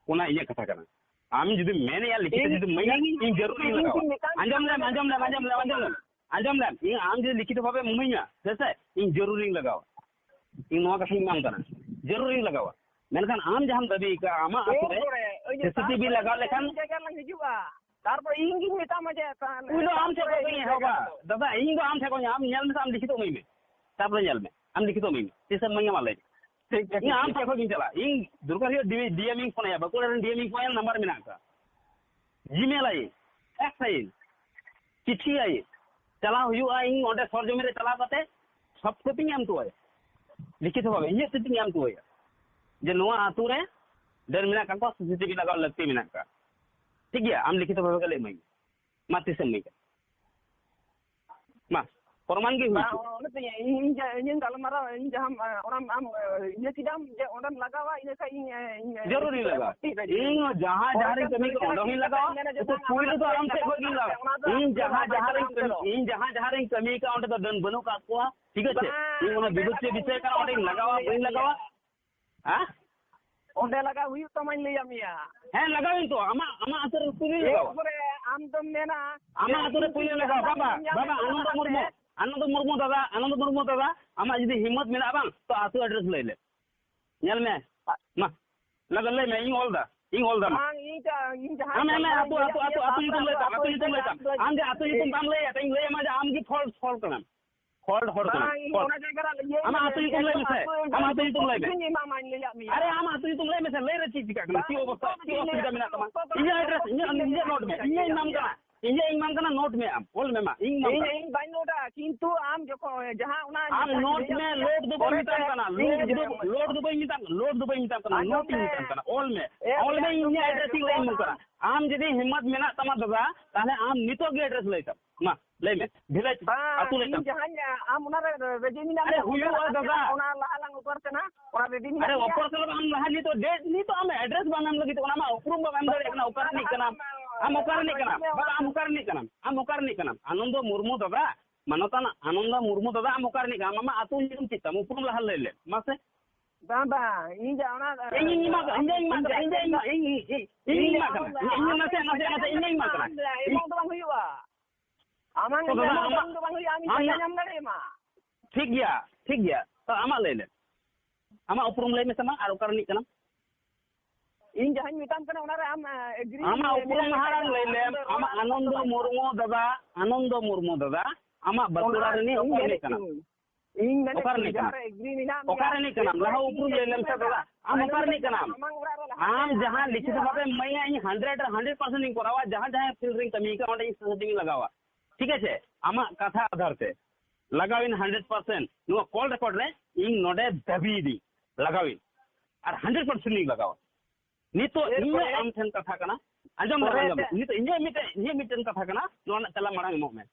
ᱚᱱᱟ ᱤᱧᱟᱹᱜ ᱠᱟᱛᱷᱟ ᱠᱟᱱᱟ᱾ ᱟᱢ ᱡᱩᱫᱤ ᱢᱮᱱᱮᱭᱟ ᱞᱤᱠᱷᱤᱛ ᱤᱧ, ᱡᱩᱫᱤ ᱤᱢᱟᱹᱧᱟ, ᱤᱧ, ᱤᱧ ᱡᱟᱹᱨᱩᱲ ᱤᱧ ᱤᱧ ᱞᱟᱜᱟᱣᱟ᱾ ᱢᱤᱫᱴᱟᱝ ᱟᱸᱡᱚᱢ ᱞᱮᱢ, ᱟᱸᱡᱚᱢ ᱞᱮᱢ, ᱟᱸᱡᱚᱢ ᱞᱮᱢ, ᱟᱸᱡᱚᱢ ᱞᱮᱢ, ᱟᱸᱡᱚᱢ ᱞᱮᱢ, ᱤᱧ ᱟᱢ ᱡᱩᱫᱤ ᱞᱤᱠᱷᱤᱛ ᱵᱷᱟᱵᱮᱢ ᱤᱢᱟᱹᱧᱟ, ᱦᱮᱸ ᱥᱮ, ᱤᱧ ᱡᱟᱹᱨᱩᱲᱤᱧ ᱞᱟᱜᱟᱣᱟ᱾ ᱤᱧ ᱱᱚᱣᱟ ᱠᱟᱛᱷᱟᱧ ᱮᱢᱟᱢ ᱠᱟᱱᱟ, ᱡᱟᱹᱨᱩᱲᱤᱧ ᱞᱟᱜᱟᱣᱟ᱾ ᱢᱮᱱᱠᱷᱟᱱ ᱟᱢ ᱡᱟᱦᱟᱸᱢ ᱫᱟᱹᱵᱤ ᱠᱟᱜᱼᱟ, ᱟᱢᱟᱜ ᱟᱹᱛᱩ ᱨᱮ ᱮᱨᱯᱚᱨᱮ, ᱳᱭ ᱡᱮ ᱥᱤᱥᱤᱴᱤᱵᱷᱤ ᱛᱟᱨᱯᱚᱨᱮ ᱞᱟᱜᱟᱣ ᱞᱮᱠᱷᱟᱱ ᱡᱟᱭᱜᱟ ᱨᱮᱞᱟᱝ ᱦᱤᱡᱩᱜᱼᱟ᱾ ᱛᱟᱨᱯᱚᱨ ᱤᱧ ᱜᱤᱧ ᱢᱮᱛᱟᱢᱟ ᱡᱮ ᱛᱟ-, ᱤᱧ ᱫᱚ ᱟᱢ ᱴᱷᱮᱱ ᱛᱟᱨᱯᱚᱨᱮ ᱠᱷᱚᱱ ᱜᱤᱧ ᱤᱧ ᱮᱦᱚᱵᱟ᱾ ᱡᱟᱭᱜᱟ ᱫᱚ᱾ ᱫᱟᱫᱟ, ᱤᱧ ᱫᱚ ᱟᱢ ᱴᱷᱮᱱ ᱠᱷᱚᱱ, ᱟᱢ ᱧᱮᱞ ᱢᱮᱥᱮ, ᱟᱢ ᱞᱤᱠᱷᱤᱛ ᱤᱢᱟᱹᱧ ᱢᱮ᱾ ᱛᱟᱨᱯᱚᱨᱮ ᱧᱮᱞ ᱢᱮ, ᱟᱢ ᱞᱤᱠᱷᱤᱛ ᱤᱢᱟᱹᱧ ᱢᱮ᱾ ᱛᱤᱥᱮᱢ ᱤᱢᱟᱹᱧᱟ ᱢᱟ ᱞᱟᱹᱭ ᱢᱮ᱾ ᱴᱷᱤᱠ ᱜᱮᱭᱟ, ᱤᱧ ᱴᱷᱤᱠ ᱟᱢ ᱜᱮᱭᱟ᱾ ᱴᱷᱮᱱ ᱠᱷᱚᱱ ᱜᱤᱧ ᱪᱟᱞᱟᱜᱼᱟ᱾ ᱤᱧ ᱫᱚᱨᱠᱟᱨ ᱦᱩᱭᱩᱜᱼᱟ, ᱰᱤ-, ᱰᱤ ᱮᱢ ᱤᱧ ᱯᱷᱳᱱ ᱟᱭᱟ, ᱵᱟᱸᱠᱩᱲᱟ ᱨᱮᱱ ᱰᱤ ᱮᱢ ᱤᱧ ᱯᱷᱳᱱ ᱟᱭᱟ, ᱱᱟᱢᱵᱟᱨ ᱢᱮᱱᱟᱜ ᱟᱠᱟᱫ᱾ ᱡᱤᱢᱮᱞ ᱟᱭᱟᱹᱧ, ᱯᱷᱮᱠᱥ ᱟᱭᱟᱹᱧ, ᱪᱤᱴᱷᱤ ᱟᱭᱟᱹᱧ᱾ ᱪᱟᱞᱟᱣ ᱦᱩᱭᱩᱜᱼᱟ, ᱤᱧ ᱚᱸᱰᱮ ᱥᱚᱨᱡᱚᱢᱤ ᱨᱮ ᱪᱟᱞᱟᱣ ᱠᱟᱛᱮ ᱥᱚᱯᱷᱴ ᱠᱚᱯᱤᱧ ᱮᱢ ᱦᱚᱴᱚ ᱟᱭᱟ, ᱞᱤᱠᱷᱤᱛ ᱵᱷᱟᱵᱮ ᱤᱧᱟᱹᱜ ᱛᱤ ᱛᱤᱧ ᱮᱢ ᱦᱚᱴᱚ ᱟᱭᱟ ᱡᱮ ᱱᱚᱣᱟ ᱟᱹᱛᱩ ᱨᱮ ᱰᱟᱹᱱ ᱢᱮᱱᱟᱜ ᱠᱟᱜ ᱠᱚᱣᱟ, ᱥᱤᱥᱤᱴᱤᱵᱷᱤ ᱞᱟᱜᱟᱣ ᱞᱟᱹᱠᱛᱤ ᱢᱮᱱᱟᱜ ᱠᱟᱜ᱾ ᱴᱷᱤᱠ ᱜᱮᱭᱟ, ᱟᱢ ᱞᱤᱠᱷᱤᱛ ᱵᱷᱟᱵᱮ ᱜᱮ ᱞᱟᱹᱭ ᱤᱢᱟᱹᱧ ᱢᱮ᱾ ᱢᱟ, ᱛᱤᱥᱮᱢ ᱤᱢᱟᱹᱧ ᱠᱟᱱᱟ? ᱢᱟ, ᱯᱨᱚᱢᱟᱱ ᱜᱮ ᱦᱩᱭ ᱵᱟᱝ, ᱦᱚᱪᱚ᱾ ᱚᱱᱟ ᱛᱮ ᱤᱧ, ᱤᱧ ᱡᱟ-, ᱤᱧᱤᱧ ᱜᱟᱞᱢᱟᱨᱟᱣ, ᱤᱧ ᱡᱟᱦᱟᱸᱢ, ᱚᱱᱟᱢ ᱟᱢ ᱤᱭᱟᱹ ᱠᱮᱫᱟᱢ ᱡᱮ ᱚᱸᱰᱮᱢ ᱞᱟᱜᱟᱣᱟ, ᱤᱱᱟᱹ ᱠᱷᱟᱡ ᱤᱧ, ᱤᱧ ᱡᱟᱹᱨᱩᱲᱤᱧ ᱞᱤᱠᱷᱤᱛ ᱞᱟᱜᱟᱣᱟ᱾ ᱵᱷᱚᱨᱛᱤ ᱠᱟᱹᱧ ᱢᱮ᱾ ᱤᱧ ᱡᱟᱦᱟᱸ ᱯᱚᱨᱮ ᱡᱟᱦᱟᱸ ᱨᱤᱧ ᱛᱮ ᱠᱟᱹᱢᱤ ᱠᱟᱱᱟ, ᱚᱸᱰᱮ ᱦᱚᱸᱧ ᱞᱟᱜᱟᱣᱟ᱾ ᱢᱮᱱᱟ ᱡᱮ ᱩᱠᱩ ᱵᱟᱝ, ᱯᱩᱭᱞᱩ ᱫᱚ ᱟᱢᱟᱜ ᱟᱢ ᱴᱷᱮᱡ ᱠᱷᱚᱡ ᱜᱤᱧ ᱞᱟᱜᱟᱣᱟ᱾ ᱵᱟᱝ ᱤᱧ ᱡᱟᱦᱟᱸ ᱵᱟᱝ ᱡᱟᱦᱟᱸ ᱨᱤᱧ ᱵᱟᱝ ᱠᱟᱹᱢᱤ, ᱵᱟᱝ ᱤᱧ ᱡᱟᱦᱟᱸ ᱡᱟᱦᱟᱸ ᱨᱤᱧ ᱠᱟᱹᱢᱤ ᱠᱟᱜᱼᱟ, ᱚᱸᱰᱮ ᱫᱚ ᱰᱟᱹᱱ ᱵᱟᱹᱱᱩᱜ ᱠᱟᱜ ᱠᱚᱣᱟ, ᱴᱷᱤᱠ ᱟᱪᱷᱮ? ᱵᱟᱝ, ᱤᱧ ᱚᱱᱟ ᱚᱸᱰᱮ ᱵᱤᱵᱟᱹᱫ ᱪᱮᱫ ᱞᱟᱜᱟᱣ ᱵᱤᱪᱟᱹᱨ ᱦᱩᱭᱩᱜ ᱠᱟᱱᱟ, ᱛᱟᱢᱟ, ᱚᱸᱰᱮᱧ ᱞᱟᱜᱟᱣᱟ, ᱤᱧ ᱵᱟᱹᱧ ᱞᱟᱹᱭᱟ ᱞᱟᱜᱟᱣᱟ? ᱢᱮᱭᱟ᱾ ᱦᱮᱸ? ᱚᱸᱰᱮ ᱞᱟᱜᱟᱣ ᱦᱩᱭᱩᱜ ᱛᱟᱢᱟᱧ ᱞᱟᱹᱭᱟ ᱢᱮᱭᱟ᱾ ᱦᱮᱸ, ᱞᱟᱜᱟᱣᱤᱧ ᱛᱚ, ᱟᱢᱟᱜ, ᱟᱢᱟᱜ ᱟᱹᱛᱩ ᱨᱮ ᱩᱥᱩᱞᱤᱧ ᱞᱟᱜᱟᱣᱟ᱾ ᱮᱨᱯᱚᱨᱮ ᱟᱢ ᱫᱚᱢ ᱢᱮᱱᱟ ᱟᱢᱟᱜ ᱡᱮ ᱟᱹᱛᱩ ᱨᱮ ᱤᱧ ᱯᱩᱭᱞᱩ ᱞᱟᱜᱟᱣ, ᱤᱧ ᱵᱟᱵᱟ, ᱧᱟᱢ ᱵᱟᱵᱟ, ᱠᱟᱫᱟ ᱟᱱᱚᱱᱫᱚ ᱞᱟᱦᱟᱛᱮ᱾ ᱢᱩᱨᱢᱩ, ᱟᱱᱚᱱᱫᱚ ᱢᱩᱨᱢᱩ ᱫᱟᱫᱟ, ᱟᱱᱚᱱᱫᱚ ᱢᱩᱨᱢᱩ ᱫᱟᱫᱟ, ᱟᱢᱟᱜ ᱡᱩᱫᱤ ᱦᱤᱢᱢᱚᱛ ᱢᱮᱱᱟᱜᱼᱟ ᱵᱟᱝ, ᱛᱚ ᱟᱹᱛᱩ ᱟᱰᱨᱮᱥ ᱞᱟᱹᱭ ᱞᱮ᱾ ᱧᱮᱞ ᱢᱮ, ᱢᱟ, ᱞᱟᱜᱟ ᱞᱟᱹᱭ ᱢᱮ, ᱤᱧ ᱚᱞ ᱫᱟ, ᱤᱧ ᱚᱞ ᱫᱟ, ᱢᱟ᱾ ᱵᱟᱝ, ᱤᱧ ᱡᱟ-, ᱤᱧ ᱡᱟᱦᱟᱸ ᱟᱢ ᱦᱮᱸ, ᱦᱮᱸ, ᱟᱹᱛᱩ, ᱟᱹᱛᱩ, ᱟᱹᱛᱩ, ᱟᱹᱛᱩ ᱧᱩᱛᱩᱢ ᱞᱟᱹᱭ ᱛᱟᱢ, ᱟᱹᱛᱩ ᱧᱩᱛᱩᱢ ᱞᱟᱹᱭ ᱛᱟᱢ᱾ ᱟᱢ ᱡᱮ ᱟᱹᱛᱩ ᱧᱩᱛᱩᱢ ᱵᱟᱢ ᱞᱟᱹᱭᱟ, ᱤᱧ ᱞᱟᱹᱭ ᱟᱢᱟ ᱡᱮ ᱟᱢ ᱜᱮ false ᱦᱚᱲ ᱠᱟᱱᱟᱢ, false ᱦᱚᱲ ᱠᱟᱱᱟᱢ, ᱵᱟᱝ, ᱤᱧ false᱾ ᱚᱱᱟ ᱡᱟᱭᱜᱟ ᱨᱮ ᱤᱭᱟᱹ ᱟᱢᱟᱜ ᱟᱹᱛᱩ ᱧᱩᱛᱩᱢ ᱞᱟᱹᱭ ᱢᱮᱥᱮ, ᱟᱹᱛᱩ ᱟᱢᱟᱜ ᱟᱹᱛᱩ ᱧᱩᱛᱩᱢ ᱞᱟᱹᱭ ᱢᱮ᱾ ᱤᱧ ᱮᱢᱟᱢᱟ, ᱤᱧ ᱞᱟᱹᱭᱟᱫ ᱢᱮᱭᱟ᱾ ᱟᱨᱮ, ᱟᱢᱟᱜ ᱟᱹᱛᱩ ᱧᱩᱛᱩᱢ ᱞᱟᱹᱭ ᱢᱮᱥᱮ, ᱞᱟᱹᱭ ᱨᱮ ᱪᱮᱫ ᱪᱤᱠᱟᱹᱜ ᱠᱟᱱᱟ? ᱵᱟᱝ, ᱪᱮᱫ ᱚᱵᱚᱥᱛᱟ, ᱪᱮᱫ ᱚᱥᱩᱵᱤᱫᱷᱟ ᱢᱮᱱᱟᱜ ᱛᱟᱢᱟ? ᱤᱧᱟᱹᱜ address, ᱤᱧᱟᱹᱜ, ᱤᱧᱟᱹᱜ note ᱢᱮ, ᱤᱧᱟᱹᱜ ᱤᱧ ᱮᱢᱟᱢ ᱠᱟᱱᱟ᱾ ᱤᱧᱟᱹᱜ ᱤᱧ ᱮᱢᱟᱢ ᱠᱟᱱᱟ, note ᱢᱮ ᱟᱢ, ᱚᱞ ᱢᱮ ᱢᱟ, ᱤᱧ ᱮᱢᱟᱢ ᱤᱧ, ᱠᱟᱱᱟ᱾ ᱤᱧ ᱵᱟᱹᱧ ᱱᱳᱴᱟ, ᱠᱤᱱᱛᱩ ᱟᱢ ᱡᱚᱠᱷᱚᱱ ᱡᱟᱦᱟᱸ ᱚᱱᱟ ᱟᱢ ᱡᱟᱦᱟᱸ note ᱞᱟᱹᱭ ᱢᱮ, ᱟᱢ load ᱫᱚ ᱵᱟᱹᱧ ᱯᱚᱨᱮᱛᱮ ᱢᱮᱛᱟᱢ ᱠᱟᱱᱟ, ᱤᱧ load ᱫᱚ, ᱞᱟᱹᱭ ᱟᱢᱟ᱾ Load ᱫᱚ ᱵᱟᱹᱧ ᱢᱮᱛᱟᱢ, load ᱫᱚ ᱵᱟᱹᱧ ᱢᱮᱛᱟᱢ ᱠᱟᱱᱟ, ᱟᱸᱡᱚᱢ note ᱤᱧ ᱢᱮ᱾ ᱢᱮᱛᱟᱢ ᱠᱟᱱᱟ, ᱚᱞ ᱢᱮ, ᱮ, ᱚᱞ ᱢᱮ, ᱟᱸᱡᱚᱢ ᱤᱧ ᱢᱮ, ᱤᱧᱟᱹᱜ address ᱤᱧ ᱞᱟᱹᱭ ᱟᱢ ᱡᱚᱠᱷᱚᱱ ᱠᱟᱱᱟ᱾ ᱟᱢ ᱡᱩᱫᱤ ᱦᱤᱢᱢᱚᱛ ᱢᱮᱱᱟᱜ ᱛᱟᱢᱟ ᱫᱟᱫᱟ, ᱛᱟᱦᱞᱮ ᱟᱢ ᱱᱤᱛᱚᱜ ᱜᱮ address ᱞᱟᱹᱭ ᱛᱟᱢ, ᱢᱟ, ᱞᱟᱹᱭ ᱢᱮ, village ᱵᱟᱝ, ᱟᱹᱛᱩ ᱞᱟᱹᱭ ᱤᱧ ᱛᱟᱢ᱾ ᱡᱟᱦᱟᱸᱧ, ᱟᱢ ᱚᱱᱟ ᱨᱮ ᱨᱮᱡᱤ ᱢᱮᱱᱟᱜ ᱟᱨᱮ ᱢᱮᱭᱟ, ᱦᱩᱭᱩᱜᱼᱟ ᱚᱱᱟ ᱫᱟᱫᱟ᱾ ᱚᱱᱟ ᱞᱟᱦᱟ ᱞᱟᱝ ᱚᱯᱟᱨ ᱠᱟᱱᱟ, ᱚᱱᱟ ᱨᱮᱰᱤ ᱢᱮᱱᱟᱜ ᱟᱨᱮ ᱢᱮᱭᱟ᱾ ᱚᱯᱟᱨ ᱠᱟᱱᱟ ᱟᱢ ᱞᱟᱦᱟ, ᱱᱤᱛᱚᱜ date, ᱱᱤᱛᱚᱜ ᱟᱢ address ᱵᱟᱢ ᱮᱢ ᱞᱟᱹᱜᱤᱫ, ᱚᱱᱟ ᱢᱟ ᱩᱯᱨᱩᱢ ᱵᱟᱢ ᱮᱢ ᱫᱟᱲᱮᱭᱟᱜ ᱠᱟᱱᱟ, ᱚᱠᱟ ᱨᱤᱱᱤᱡ ᱠᱟᱱᱟᱢ᱾ ᱟᱢ ᱚᱠᱟ ᱨᱤᱱᱤᱡ ᱠᱟᱱᱟᱢ? ᱵᱟᱵᱟ, ᱟᱢ ᱚᱠᱟ ᱨᱤᱱᱤᱡ ᱠᱟᱱᱟᱢ? ᱟᱢ ᱚᱠᱟ ᱨᱤᱱᱤᱡ ᱠᱟᱱᱟᱢ? ᱟᱱᱚᱱᱫᱚ ᱢᱩᱨᱢᱩ ᱫᱟᱫᱟ, ᱢᱟᱱᱚᱛᱟᱱ ᱟᱱᱚᱱᱫᱚ ᱢᱩᱨᱢᱩ ᱫᱟᱫᱟ, ᱟᱢ ᱚᱠᱟ ᱨᱤᱱᱤᱡ ᱠᱟᱱᱟᱢ? ᱟᱢᱟᱜ ᱟᱹᱛᱩ ᱧᱩᱛᱩᱢ ᱪᱮᱫ ᱛᱟᱢ? ᱩᱯᱨᱩᱢ ᱞᱟᱦᱟ ᱞᱟᱹᱭ ᱞᱮᱢ ᱢᱟᱥᱮ᱾ ᱵᱟᱝ, ᱵᱟᱝ, ᱤᱧ ᱫᱚ ᱚᱱᱟ, ᱤᱧ, ᱤᱧ ᱮᱢᱟᱜ ᱠᱟᱱᱟ, ᱤᱧ, ᱤᱧ ᱮᱢᱟᱜ ᱠᱟᱱᱟ, ᱤᱧ, ᱤᱧ, ᱤᱧ, ᱤᱧ, ᱤᱧ ᱮᱢᱟᱜ ᱠᱟᱱᱟ, ᱤᱧ, ᱤᱧ, ᱱᱟᱥᱮ, ᱱᱟᱥᱮ, ᱱᱟᱥᱮ, ᱤᱧ, ᱤᱧ ᱮᱢᱟᱜ ᱠᱟᱱᱟ᱾ ᱮᱢᱚᱜ ᱫᱚ ᱵᱟᱝ ᱦᱩᱭᱩᱜᱼᱟ᱾ ᱟᱢᱟᱝ ᱛᱚ ᱫᱟᱫᱟ, ᱮᱢᱚᱜ ᱟᱢᱟᱜ, ᱫᱚ ᱵᱟᱝ ᱦᱩᱭᱩᱜᱼᱟ, ᱟᱢ ᱤᱧ ᱟᱢᱟᱜ ᱧᱟᱢ ᱫᱟᱲᱮᱭᱟᱢᱟ᱾ ᱴᱷᱤᱠ ᱜᱮᱭᱟ, ᱴᱷᱤᱠ ᱜᱮᱭᱟ, ᱛᱚ ᱟᱢᱟᱜ ᱞᱟᱹᱭ ᱞᱮᱢ, ᱟᱢᱟᱜ ᱩᱯᱨᱩᱢ ᱞᱟᱹᱭ ᱢᱮᱥᱮ ᱢᱟ, ᱟᱨ ᱚᱠᱟ ᱨᱤᱱᱤᱡ ᱠᱟᱱᱟᱢ? ᱤᱧ ᱡᱟᱦᱟᱸᱧ ᱢᱮᱛᱟᱢ ᱠᱟᱱᱟ, ᱚᱱᱟᱨᱮ ᱟᱢ, ᱮ, agree ᱟᱢᱟᱜ ᱢᱮ-, ᱩᱯᱨᱩᱢ ᱢᱮᱱᱟᱜ ᱢᱟᱦᱟᱨᱟᱝ ᱞᱟᱹᱭ ᱞᱮᱢ, ᱟᱢ ᱫᱚ ᱟᱢᱟᱜ ᱨᱚᱲ ᱟᱱᱚᱱᱫᱚ ᱢᱩᱨᱢᱩ ᱫᱟᱫᱟ, ᱟᱱᱚᱱᱫᱚ ᱢᱩᱨᱢᱩ ᱫᱟᱫᱟ, ᱟᱢᱟᱜ ᱵᱟᱸᱠᱩᱲᱟ ᱚᱱᱟ ᱨᱤᱱᱤᱡ ᱤᱧ ᱚᱠᱟ ᱨᱤᱱᱤᱡ ᱢᱮᱱᱮᱫ ᱠᱟᱱᱟᱢ? ᱠᱟᱹᱱᱟᱹᱧ᱾ ᱤᱧ ᱢᱮᱱᱮᱫ ᱚᱠᱟ ᱠᱟᱹᱱᱟᱹᱧ, ᱨᱤᱱᱤᱡ ᱠᱟᱱᱟᱢ? ᱡᱟᱦᱟᱸ ᱨᱮ agree ᱢᱮᱱᱟᱜ ᱚᱠᱟ ᱢᱮᱭᱟ, ᱨᱤᱱᱤᱡ ᱠᱟᱱᱟᱢ? ᱞᱟᱦᱟ ᱩᱯᱨᱩᱢ ᱞᱟᱹᱭ ᱞᱮᱢ ᱥᱮ ᱫᱟᱫᱟ, ᱟᱢ ᱚᱠᱟ ᱨᱤᱱᱤᱡ ᱠᱟᱱᱟᱢ? ᱟᱢᱟᱝ ᱚᱲᱟᱜ ᱨᱮ ᱞᱟᱦᱟ ᱟᱢ ᱨᱮ ᱡᱟᱦᱟᱸ ᱞᱟᱦᱟ ᱞᱤᱠᱷᱤᱛ ᱨᱮ ᱵᱷᱟᱵᱮᱢ ᱮᱢᱟᱹᱧᱟ, ᱤᱧ hundred ᱨᱮ hundred percent ᱤᱧ ᱠᱚᱨᱟᱣᱟ, ᱡᱟᱦᱟᱸ ᱡᱟᱦᱟᱸ field ᱨᱤᱧ ᱠᱟᱹᱢᱤ ᱠᱟᱜᱼᱟ, ᱚᱸᱰᱮ ᱤᱧ setting ᱤᱧ ᱞᱟᱜᱟᱣᱟ, ᱴᱷᱤᱠ ᱟᱪᱷᱮ? ᱟᱢᱟᱜ ᱠᱟᱛᱷᱟ ᱟᱫᱷᱟᱨ ᱛᱮ ᱞᱟᱜᱟᱣᱤᱧ hundred percent, ᱱᱚᱣᱟ call record ᱨᱮ ᱤᱧ ᱱᱚᱰᱮ ᱫᱟᱹᱵᱤᱭᱮᱫᱤᱧ, ᱞᱟᱜᱟᱣᱤᱧ, ᱟᱨ hundred percent ᱤᱧ ᱞᱟᱜᱟᱣᱟ᱾ ᱱᱤᱛᱚᱜ ᱮᱨᱯᱚᱨᱮ ᱤᱧᱟᱹᱜ ᱟᱢ ᱴᱷᱮᱱ ᱠᱟᱛᱷᱟ ᱠᱟᱱᱟ, ᱟᱸᱡᱚᱢ ᱢᱮ, ᱯᱚᱨᱮ ᱟᱸᱡᱚᱢ ᱢᱮ᱾ ᱱᱤᱛᱚᱜ ᱤᱧᱟᱹᱜ ᱢᱤᱫᱴᱮᱱ, ᱤᱧᱟᱹᱜ ᱢᱤᱫᱴᱮᱱ ᱠᱟᱛᱷᱟ ᱠᱟᱱᱟ, ᱱᱚᱣᱟ ᱨᱮᱱᱟᱜ ᱛᱮᱞᱟ ᱢᱟᱲᱟᱝ ᱮᱢᱚᱜ ᱢᱮ᱾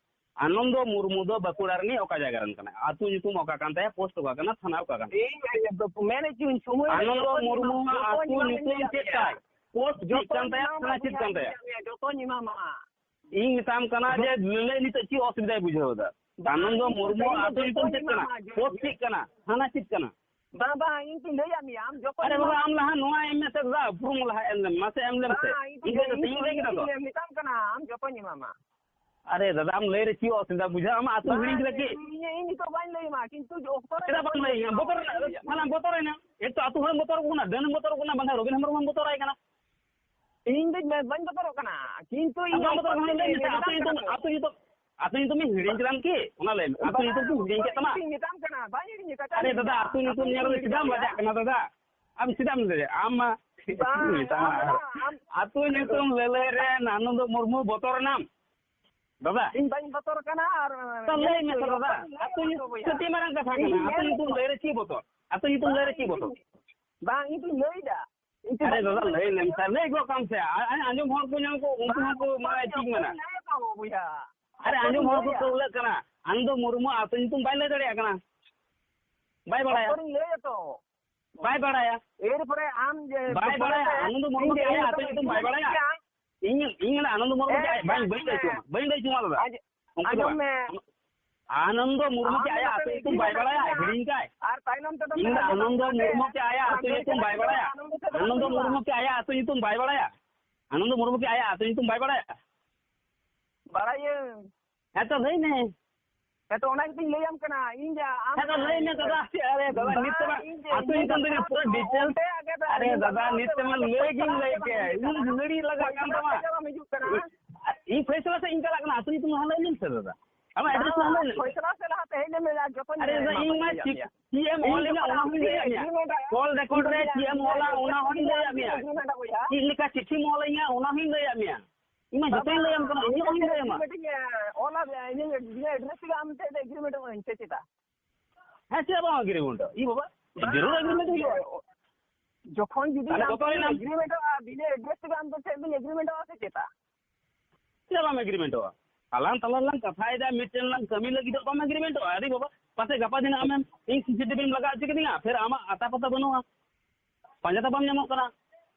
ᱟᱱᱚᱱᱫᱚ ᱢᱩᱨᱢᱩ ᱫᱚ ᱵᱟᱸᱠᱩᱲᱟ ᱨᱤᱱᱤᱡ ᱚᱠᱟ ᱡᱟᱭᱜᱟ ᱨᱮᱱ ᱠᱟᱱᱟᱭ? ᱟᱹᱛᱩ ᱧᱩᱛᱩᱢ ᱚᱠᱟ ᱠᱟᱱ ᱛᱟᱭᱟ? ᱯᱳᱥᱴ ᱚᱠᱟ ᱠᱟᱱᱟ? ᱛᱷᱟᱱᱟ ᱚᱠᱟ ᱠᱟᱱᱟ? ᱤᱧ ᱢᱮᱱᱮᱫ ᱪᱚᱧ, ᱥᱚᱢᱚᱭ ᱟᱱᱚᱱᱫᱚ ᱡᱚᱛᱚᱧ ᱢᱩᱨᱢᱩ ᱮᱢᱟᱢᱟ, ᱟᱜ ᱡᱚᱛᱚᱧ ᱟᱹᱛᱩ ᱮᱢᱟᱢᱟ, ᱧᱩᱛᱩᱢ ᱪᱮᱫ ᱛᱟᱭ? ᱯᱳᱥᱴ ᱪᱮᱫ ᱠᱟᱱ ᱛᱟᱭᱟ? ᱡᱚᱛᱚᱧ ᱛᱷᱟᱱᱟ ᱪᱮᱫ ᱠᱟᱱ ᱛᱟᱭᱟ? ᱮᱢᱟᱢᱟ, ᱡᱚᱛᱚᱧ ᱮᱢᱟᱢᱟ᱾ ᱤᱧ ᱢᱮᱛᱟᱢ ᱠᱟᱱᱟ ᱡᱮ ᱞᱟᱹᱞᱟᱹᱭ ᱱᱤᱛᱚᱜ ᱪᱮᱫ ᱚᱥᱩᱵᱤᱫᱷᱟᱭ ᱵᱩᱡᱷᱟᱹᱣ ᱮᱫᱟ? ᱵᱟᱝ, ᱟᱱᱚᱱᱫᱚ ᱤᱧ ᱢᱩᱨᱢᱩ ᱫᱚ ᱟᱹᱛᱩ ᱧᱩᱛᱩᱢ ᱪᱮᱫ ᱠᱟᱱᱟ? ᱡᱚᱛᱚᱧ ᱯᱳᱥᱴ ᱪᱮᱫ ᱠᱟᱱᱟ? ᱛᱷᱟᱱᱟ ᱪᱮᱫ ᱠᱟᱱᱟ? ᱵᱟᱝ, ᱵᱟᱝ, ᱤᱧ ᱛᱚᱧ ᱞᱟᱹᱭᱟᱫ ᱢᱮᱭᱟ, ᱟᱢ ᱡᱚᱠᱷᱚᱱ ᱟᱨᱮ ᱵᱟᱵᱟ, ᱟᱢ ᱞᱟᱦᱟ ᱱᱚᱣᱟ ᱮᱢ ᱢᱮᱥᱮ ᱫᱟᱫᱟ, ᱩᱯᱨᱩᱢ ᱞᱟᱦᱟ ᱮᱢ ᱞᱮᱢ, ᱢᱟᱥᱮ ᱮᱢ ᱞᱮᱢ ᱥᱮ᱾ ᱵᱟᱝ, ᱤᱧ ᱤᱧ ᱫᱚ ᱫᱚ ᱤᱧ ᱤᱧ ᱫᱚ ᱞᱟᱹᱭ ᱠᱮᱫᱟ ᱛᱚ᱾ ᱤᱧ ᱢᱮᱛᱟᱢ ᱠᱟᱱᱟ, ᱟᱢ ᱡᱚᱛᱚᱧ ᱮᱢᱟᱢᱟ᱾ ᱟᱨᱮ ᱫᱟᱫᱟ, ᱟᱢ ᱞᱟᱹᱭ ᱨᱮ ᱪᱮᱫ ᱚᱥᱩᱵᱤᱫᱷᱟ ᱵᱩᱡᱷᱟᱹᱜᱼᱟ? ᱟᱢᱟᱜ ᱟᱹᱛᱩ ᱵᱟᱝ, ᱦᱤᱲᱤᱧ ᱠᱮᱫᱟ ᱠᱤ? ᱤᱧ, ᱤᱧ ᱱᱤᱛᱚᱜ ᱵᱟᱹᱧ ᱞᱟᱹᱭ ᱟᱢᱟ, ᱠᱤᱱᱛᱩ ᱚᱠᱛᱚ ᱨᱮ ᱪᱮᱫᱟᱜ ᱵᱟᱢ ᱡᱚᱛᱚᱧ ᱞᱟᱹᱭ ᱟᱹᱧᱟ? ᱮᱢᱟᱢᱟ᱾ ᱵᱚᱛᱚᱨ ᱮᱱᱟ, ᱛᱟᱦᱞᱮ ᱵᱚᱛᱚᱨ ᱮᱱᱟ᱾ ᱮᱠ ᱛᱚ ᱟᱹᱛᱩ ᱦᱚᱲᱮᱢ ᱵᱚᱛᱚᱨ ᱟᱠᱚ ᱠᱟᱱᱟ, ᱰᱟᱹᱱᱮᱢ ᱵᱚᱛᱚᱨ ᱟᱠᱚ ᱠᱟᱱᱟ, ᱵᱟᱝᱠᱷᱟᱱ ᱨᱚᱵᱤᱱ ᱦᱮᱢᱵᱨᱚᱢ ᱮᱢ ᱵᱚᱛᱚᱨ ᱟᱭ ᱠᱟᱱᱟ᱾ ᱤᱧ ᱫᱚ ᱵᱟᱹᱧ ᱵᱚᱛᱚᱨᱚᱜ ᱠᱟᱱᱟ, ᱠᱤᱱᱛᱩ ᱤᱧ ᱟᱫᱚ ᱵᱟᱢ ᱵᱚᱛᱚᱨ ᱚᱠᱛᱚ ᱠᱟᱱᱟ, ᱨᱮ ᱞᱟᱹᱭ ᱢᱮᱥᱮ, ᱢᱮᱛᱟᱢ ᱟᱹᱛᱩ ᱠᱟᱱᱟ᱾ ᱧᱩᱛᱩᱢ, ᱟᱹᱛᱩ ᱧᱩᱛᱩᱢ, ᱟᱹᱛᱩ ᱧᱩᱛᱩᱢ ᱤᱧ ᱦᱤᱲᱤᱧ ᱠᱮᱫᱟᱢ ᱠᱤ? ᱚᱱᱟ ᱞᱟᱹᱭ ᱢᱮ, ᱟᱹᱛᱩ ᱵᱟᱝ, ᱧᱩᱛᱩᱢ ᱠᱤᱧ ᱦᱤᱲᱤᱧ ᱠᱮᱫ ᱛᱟᱢᱟ? ᱤᱧ ᱢᱮᱛᱟᱢ ᱠᱟᱱᱟ, ᱵᱟᱹᱧ ᱦᱤᱲᱤᱧ ᱟᱠᱟᱫᱟ, ᱟᱨᱮ ᱫᱟᱫᱟ, ᱟᱹᱛᱩ ᱧᱩᱛᱩᱢ ᱧᱮᱞ ᱨᱮ ᱪᱮᱫᱟᱜ ᱮᱢ ᱞᱟᱡᱟᱜ ᱠᱟᱱᱟ ᱫᱟᱫᱟ? ᱟᱢ ᱪᱮᱫᱟᱜ ᱮᱢ ᱞᱟᱹᱭᱟ? ᱟᱢ ᱢᱟ ᱵᱟᱝ, ᱢᱮᱛᱟᱢᱟ, ᱟᱢ ᱢᱟ, ᱟᱢ ᱟᱹᱛᱩ ᱧᱩᱛᱩᱢ ᱞᱟᱹᱞᱟᱹᱭ ᱨᱮ ᱱᱟᱱᱩ ᱫᱚ ᱢᱩᱨᱢᱩ ᱵᱚᱛᱚᱨ ᱮᱱᱟᱢ ᱫᱟᱫᱟ? ᱤᱧ ᱵᱟᱹᱧ ᱵᱚᱛᱚᱨ ᱠᱟᱱᱟ ᱟᱨ ᱛᱚ ᱞᱟᱹᱭ ᱢᱮ ᱛᱚ ᱫᱟᱫᱟ, ᱟᱹᱛᱩ ᱧᱩᱛᱩᱢ ᱵᱚᱭᱦᱟ᱾ ᱟᱹᱰᱤ ᱢᱟᱨᱟᱝ ᱠᱟᱛᱷᱟ ᱤᱧ ᱠᱟᱱᱟ, ᱟᱹᱛᱩ ᱧᱮᱞ ᱧᱩᱛᱩᱢ ᱠᱚᱣᱟ᱾ ᱞᱟᱹᱭ ᱨᱮ ᱪᱮᱫ ᱵᱚᱛᱚᱨ? ᱟᱹᱛᱩ ᱧᱩᱛᱩᱢ ᱞᱟᱹᱭ ᱨᱮ ᱪᱮᱫ ᱵᱚᱛᱚᱨ? ᱵᱟᱝ, ᱤᱧ ᱫᱩᱧ ᱞᱟᱹᱭ ᱮᱫᱟ᱾ ᱤᱧ ᱫᱚ ᱟᱨᱮ ᱵᱟᱹᱧ ᱫᱟᱫᱟ, ᱞᱟᱹᱭ ᱞᱟᱹᱭ ᱞᱮᱢ ᱥᱮ, ᱞᱟᱹᱭ ᱜᱚᱫ ᱠᱟᱢ ᱥᱮ, ᱟ-, ᱟ-, ᱟᱸᱡᱚᱢ ᱦᱚᱲ ᱠᱚ ᱧᱟᱢ ᱠᱚ, ᱩᱱᱠᱩ ᱵᱟᱝ, ᱦᱚᱸᱠᱚ ᱢᱟᱱᱮ ᱪᱮᱫ ᱤᱧ ᱢᱮᱱᱟ? ᱞᱟᱹᱭ ᱟᱠᱚ ᱵᱚᱭᱦᱟ᱾ ᱟᱨᱮ ᱟᱸᱡᱚᱢ ᱦᱚᱲ ᱠᱚ ᱞᱟᱹᱭᱟ᱾ ᱠᱟᱹᱣᱞᱟᱹᱜ ᱠᱟᱱᱟ, ᱟᱢ ᱫᱚ ᱢᱩᱨᱢᱩ ᱟᱹᱛᱩ ᱧᱩᱛᱩᱢ ᱵᱟᱭ ᱞᱟᱹᱭ ᱫᱟᱲᱮᱭᱟᱜ ᱠᱟᱱᱟ, ᱵᱟᱭ ᱵᱟᱲᱟᱭᱟ᱾ ᱚᱠᱚᱨᱤᱧ ᱞᱟᱹᱭᱟ ᱛᱚ᱾ ᱵᱟᱭ ᱵᱟᱲᱟᱭᱟ᱾ ᱮᱨᱯᱚᱨᱮ ᱟᱢ ᱡᱮ ᱵᱟᱭ ᱵᱟᱲᱟᱭᱟ᱾ ᱯᱚᱨᱮᱛᱮ ᱟᱢ ᱫᱚ ᱢᱚᱱᱮ ᱤᱧ ᱠᱮᱫ ᱡᱮ ᱟᱹᱛᱩ ᱧᱩᱛᱩᱢ ᱵᱟᱭ ᱵᱟᱲᱟᱭᱟ᱾ ᱤᱧ ᱤᱧ, ᱤᱧ ᱢᱮᱱᱟ ᱟᱱᱚᱱᱫᱚ ᱢᱩᱨᱢᱩ ᱮ, ᱜᱮ ᱟᱡ, ᱵᱟᱹᱧ, ᱵᱟᱹᱧ ᱞᱟᱹᱭ ᱦᱚᱪᱚᱣᱟᱢᱟ, ᱵᱟᱹᱧ ᱞᱟᱹᱭ ᱦᱚᱪᱚᱣᱟᱢᱟ ᱫᱟᱫᱟ᱾ ᱟᱸᱡ-, ᱚᱱᱠᱟ ᱫᱚ ᱟᱸᱡᱚᱢ ᱵᱟᱝ᱾ ᱢᱮ᱾ ᱟᱱᱚᱱᱫᱚ ᱢᱩᱨᱢᱩ ᱟᱢ ᱠᱤ ᱟᱭᱟᱜ ᱢᱟᱥᱮ ᱟᱹᱛᱩ ᱧᱩᱛᱩᱢ ᱵᱟᱭ ᱵᱟᱲᱟᱭᱟ? ᱦᱤᱲᱤᱧ ᱠᱟᱭ᱾ ᱟᱨ ᱛᱟᱭᱱᱚᱢ ᱛᱮᱫᱚ ᱤᱧ ᱢᱮᱱᱟ ᱢᱮᱱᱟ ᱟᱱᱚᱱᱫᱚ ᱢᱩᱨᱢᱩ ᱠᱤ ᱟᱭᱟᱜ ᱟᱹᱛᱩ ᱧᱩᱛᱩᱢ ᱵᱟᱭ ᱵᱟᱲᱟᱭᱟ? ᱟᱱᱚᱱᱫᱚ ᱢᱩᱨᱢᱩ ᱠᱤ ᱟᱭᱟᱜ ᱟᱹᱛᱩ ᱧᱩᱛᱩᱢ ᱵᱟᱭ ᱵᱟᱲᱟᱭᱟ? ᱟᱱᱚᱱᱫᱚ ᱢᱩᱨᱢᱩ ᱠᱤ ᱟᱭᱟᱜ ᱟᱹᱛᱩ ᱧᱩᱛᱩᱢ ᱵᱟᱭ ᱵᱟᱲᱟᱭᱟ? ᱵᱟᱲᱟᱭᱟᱹᱧ᱾ ᱦᱮᱸ ᱛᱚ, ᱞᱟᱹᱭ ᱢᱮ᱾ ᱦᱮᱸ ᱛᱚ, ᱚᱱᱟ ᱜᱮᱛᱚᱧ ᱞᱟᱹᱭᱟᱢ ᱠᱟᱱᱟ᱾ ᱤᱧ ᱡᱟ, ᱟᱢ ᱦᱮᱸ ᱛᱚ, ᱡᱟ, ᱞᱟᱹᱭ ᱢᱮ ᱫᱟᱫᱟ᱾ ᱟᱨᱮ ᱫᱟᱫᱟ, ᱵᱟᱝ, ᱱᱤᱛ ᱛᱮᱢᱟ ᱤᱧ ᱡᱮ, ᱟᱹᱛᱩ ᱤᱧ ᱧᱩᱛᱩᱢ ᱡᱟ, ᱛᱮᱜᱮ ᱯᱩᱨᱟᱹ details᱾ ᱚᱸᱰᱮ ᱟᱜᱮ ᱫᱚ ᱟᱨᱮ ᱟᱹᱞᱤᱧ ᱫᱟᱫᱟ, ᱫᱚ ᱱᱤᱛ ᱛᱮᱢᱟ ᱞᱟᱹᱭ ᱜᱤᱧ ᱞᱟᱹᱭ ᱠᱮᱫ᱾ ᱤᱧ ᱜᱷᱟᱹᱲᱤ ᱞᱟᱜᱟᱜ ᱠᱟᱱ ᱛᱟᱢᱟ᱾ ᱯᱷᱚᱭᱥᱟᱞᱟ ᱥᱮᱫ ᱤᱧ ᱪᱟᱞᱟᱜ ᱠᱟᱱᱟ, ᱟᱹᱛᱩ ᱧᱩᱛᱩᱢ ᱞᱟᱦᱟ ᱞᱟᱹᱭ ᱞᱤᱧ ᱥᱮ ᱫᱟᱫᱟ᱾ ᱟᱢᱟᱜ address ᱞᱟᱦᱟ ᱞᱟᱹᱭ ᱞᱤᱧ ᱥᱮ᱾ ᱯᱷᱚᱭᱥᱟᱞᱟ ᱥᱮᱫ ᱞᱟᱦᱟ ᱛᱮ ᱦᱮᱡ ᱞᱮᱱ ᱢᱮ, ᱟᱨ ᱡᱚᱛᱚᱧ ᱟᱨᱮ ᱞᱟᱹᱭ ᱫᱟᱫᱟ, ᱟᱢᱟ, ᱤᱧ ᱢᱟ ᱵᱟᱹᱧ ᱪᱮᱫ, ᱞᱟᱹᱭᱟ᱾ ᱪᱮᱫ ᱮᱢ ᱚᱞ ᱞᱤᱧᱟ, ᱚᱱᱟ ᱦᱚᱸᱧ ᱞᱟᱹᱭᱟᱫ ᱢᱮᱭᱟ᱾ Call record ᱨᱮ ᱪᱮᱫ ᱮᱢ ᱚᱞᱟ, ᱚᱱᱟ ᱦᱚᱸᱧ ᱞᱟᱹᱭᱟᱫ ᱢᱮᱭᱟ᱾ ᱪᱮᱫ ᱞᱮᱠᱟ ᱪᱤᱴᱷᱤᱢ ᱚᱞ ᱟᱹᱧᱟ, ᱚᱱᱟ ᱦᱚᱸᱧ ᱞᱟᱹᱭᱟᱫ ᱢᱮᱭᱟ᱾ ᱤᱧ ᱢᱟ ᱡᱚᱛᱚᱧ ᱞᱟᱹᱭᱟᱢ ᱠᱟᱱᱟ, ᱤᱧᱟᱹᱜ ᱦᱚᱸᱧ ᱞᱟᱹᱭᱟᱢᱟ᱾ ᱚᱞᱟ, ᱤᱧᱟᱹᱜ address ᱛᱮᱜᱮ ᱟᱢ ᱴᱷᱮᱱ ᱫᱚ agreement ᱚᱜ ᱟᱹᱧ ᱥᱮ ᱪᱮᱫᱟ? ᱦᱮᱸ, ᱪᱮᱫᱟᱜ ᱵᱟᱝ agreement ᱚᱜᱼᱟ? ᱤ ᱵᱟᱵᱟ, ᱡᱟᱹᱨᱩᱲ agreement ᱦᱩᱭᱩᱜᱼᱟ᱾ ᱡᱚᱠᱷᱚᱱ ᱡᱩᱫᱤ ᱛᱟᱦᱞᱮ ᱟᱢ ᱵᱚᱛᱚᱨ ᱴᱷᱮᱱ ᱮᱱᱟᱢ? Agreement ᱚᱜᱼᱟ, ᱵᱤᱱᱟᱹ address ᱛᱮᱜᱮ ᱟᱢ ᱫᱚ ᱪᱮᱫ ᱵᱤᱱ agreement ᱚᱜᱼᱟ ᱥᱮ ᱪᱮᱫᱟ? ᱪᱮᱫᱟᱜ ᱵᱟᱢ agreement ᱚᱜᱼᱟ? ᱟᱞᱟᱝ ᱛᱟᱞᱟ ᱨᱮᱞᱟᱝ ᱠᱟᱛᱷᱟᱭᱮᱫᱟ, ᱢᱤᱫᱴᱮᱱ ᱞᱟᱝ ᱠᱟᱹᱢᱤ ᱞᱟᱹᱜᱤᱫᱚᱜ, ᱵᱟᱢ agreement ᱚᱜᱼᱟ? ᱟᱨᱮ ᱵᱟᱵᱟ, ᱯᱟᱥᱮ ᱜᱟᱯᱟ ᱫᱤᱱ ᱟᱢᱮᱢ, ᱤᱧ CCTV ᱮᱢ ᱞᱟᱜᱟ ᱦᱚᱪᱚ ᱠᱤᱫᱤᱧᱟ, ᱯᱷᱤᱨ ᱟᱢᱟᱜ ᱟᱛᱟ ᱯᱟᱛᱟ ᱵᱟᱹᱱᱩᱜᱼᱟ, ᱯᱟᱸᱡᱟ ᱛᱮ ᱵᱟᱢ ᱧᱟᱢᱚᱜ ᱠᱟᱱᱟ᱾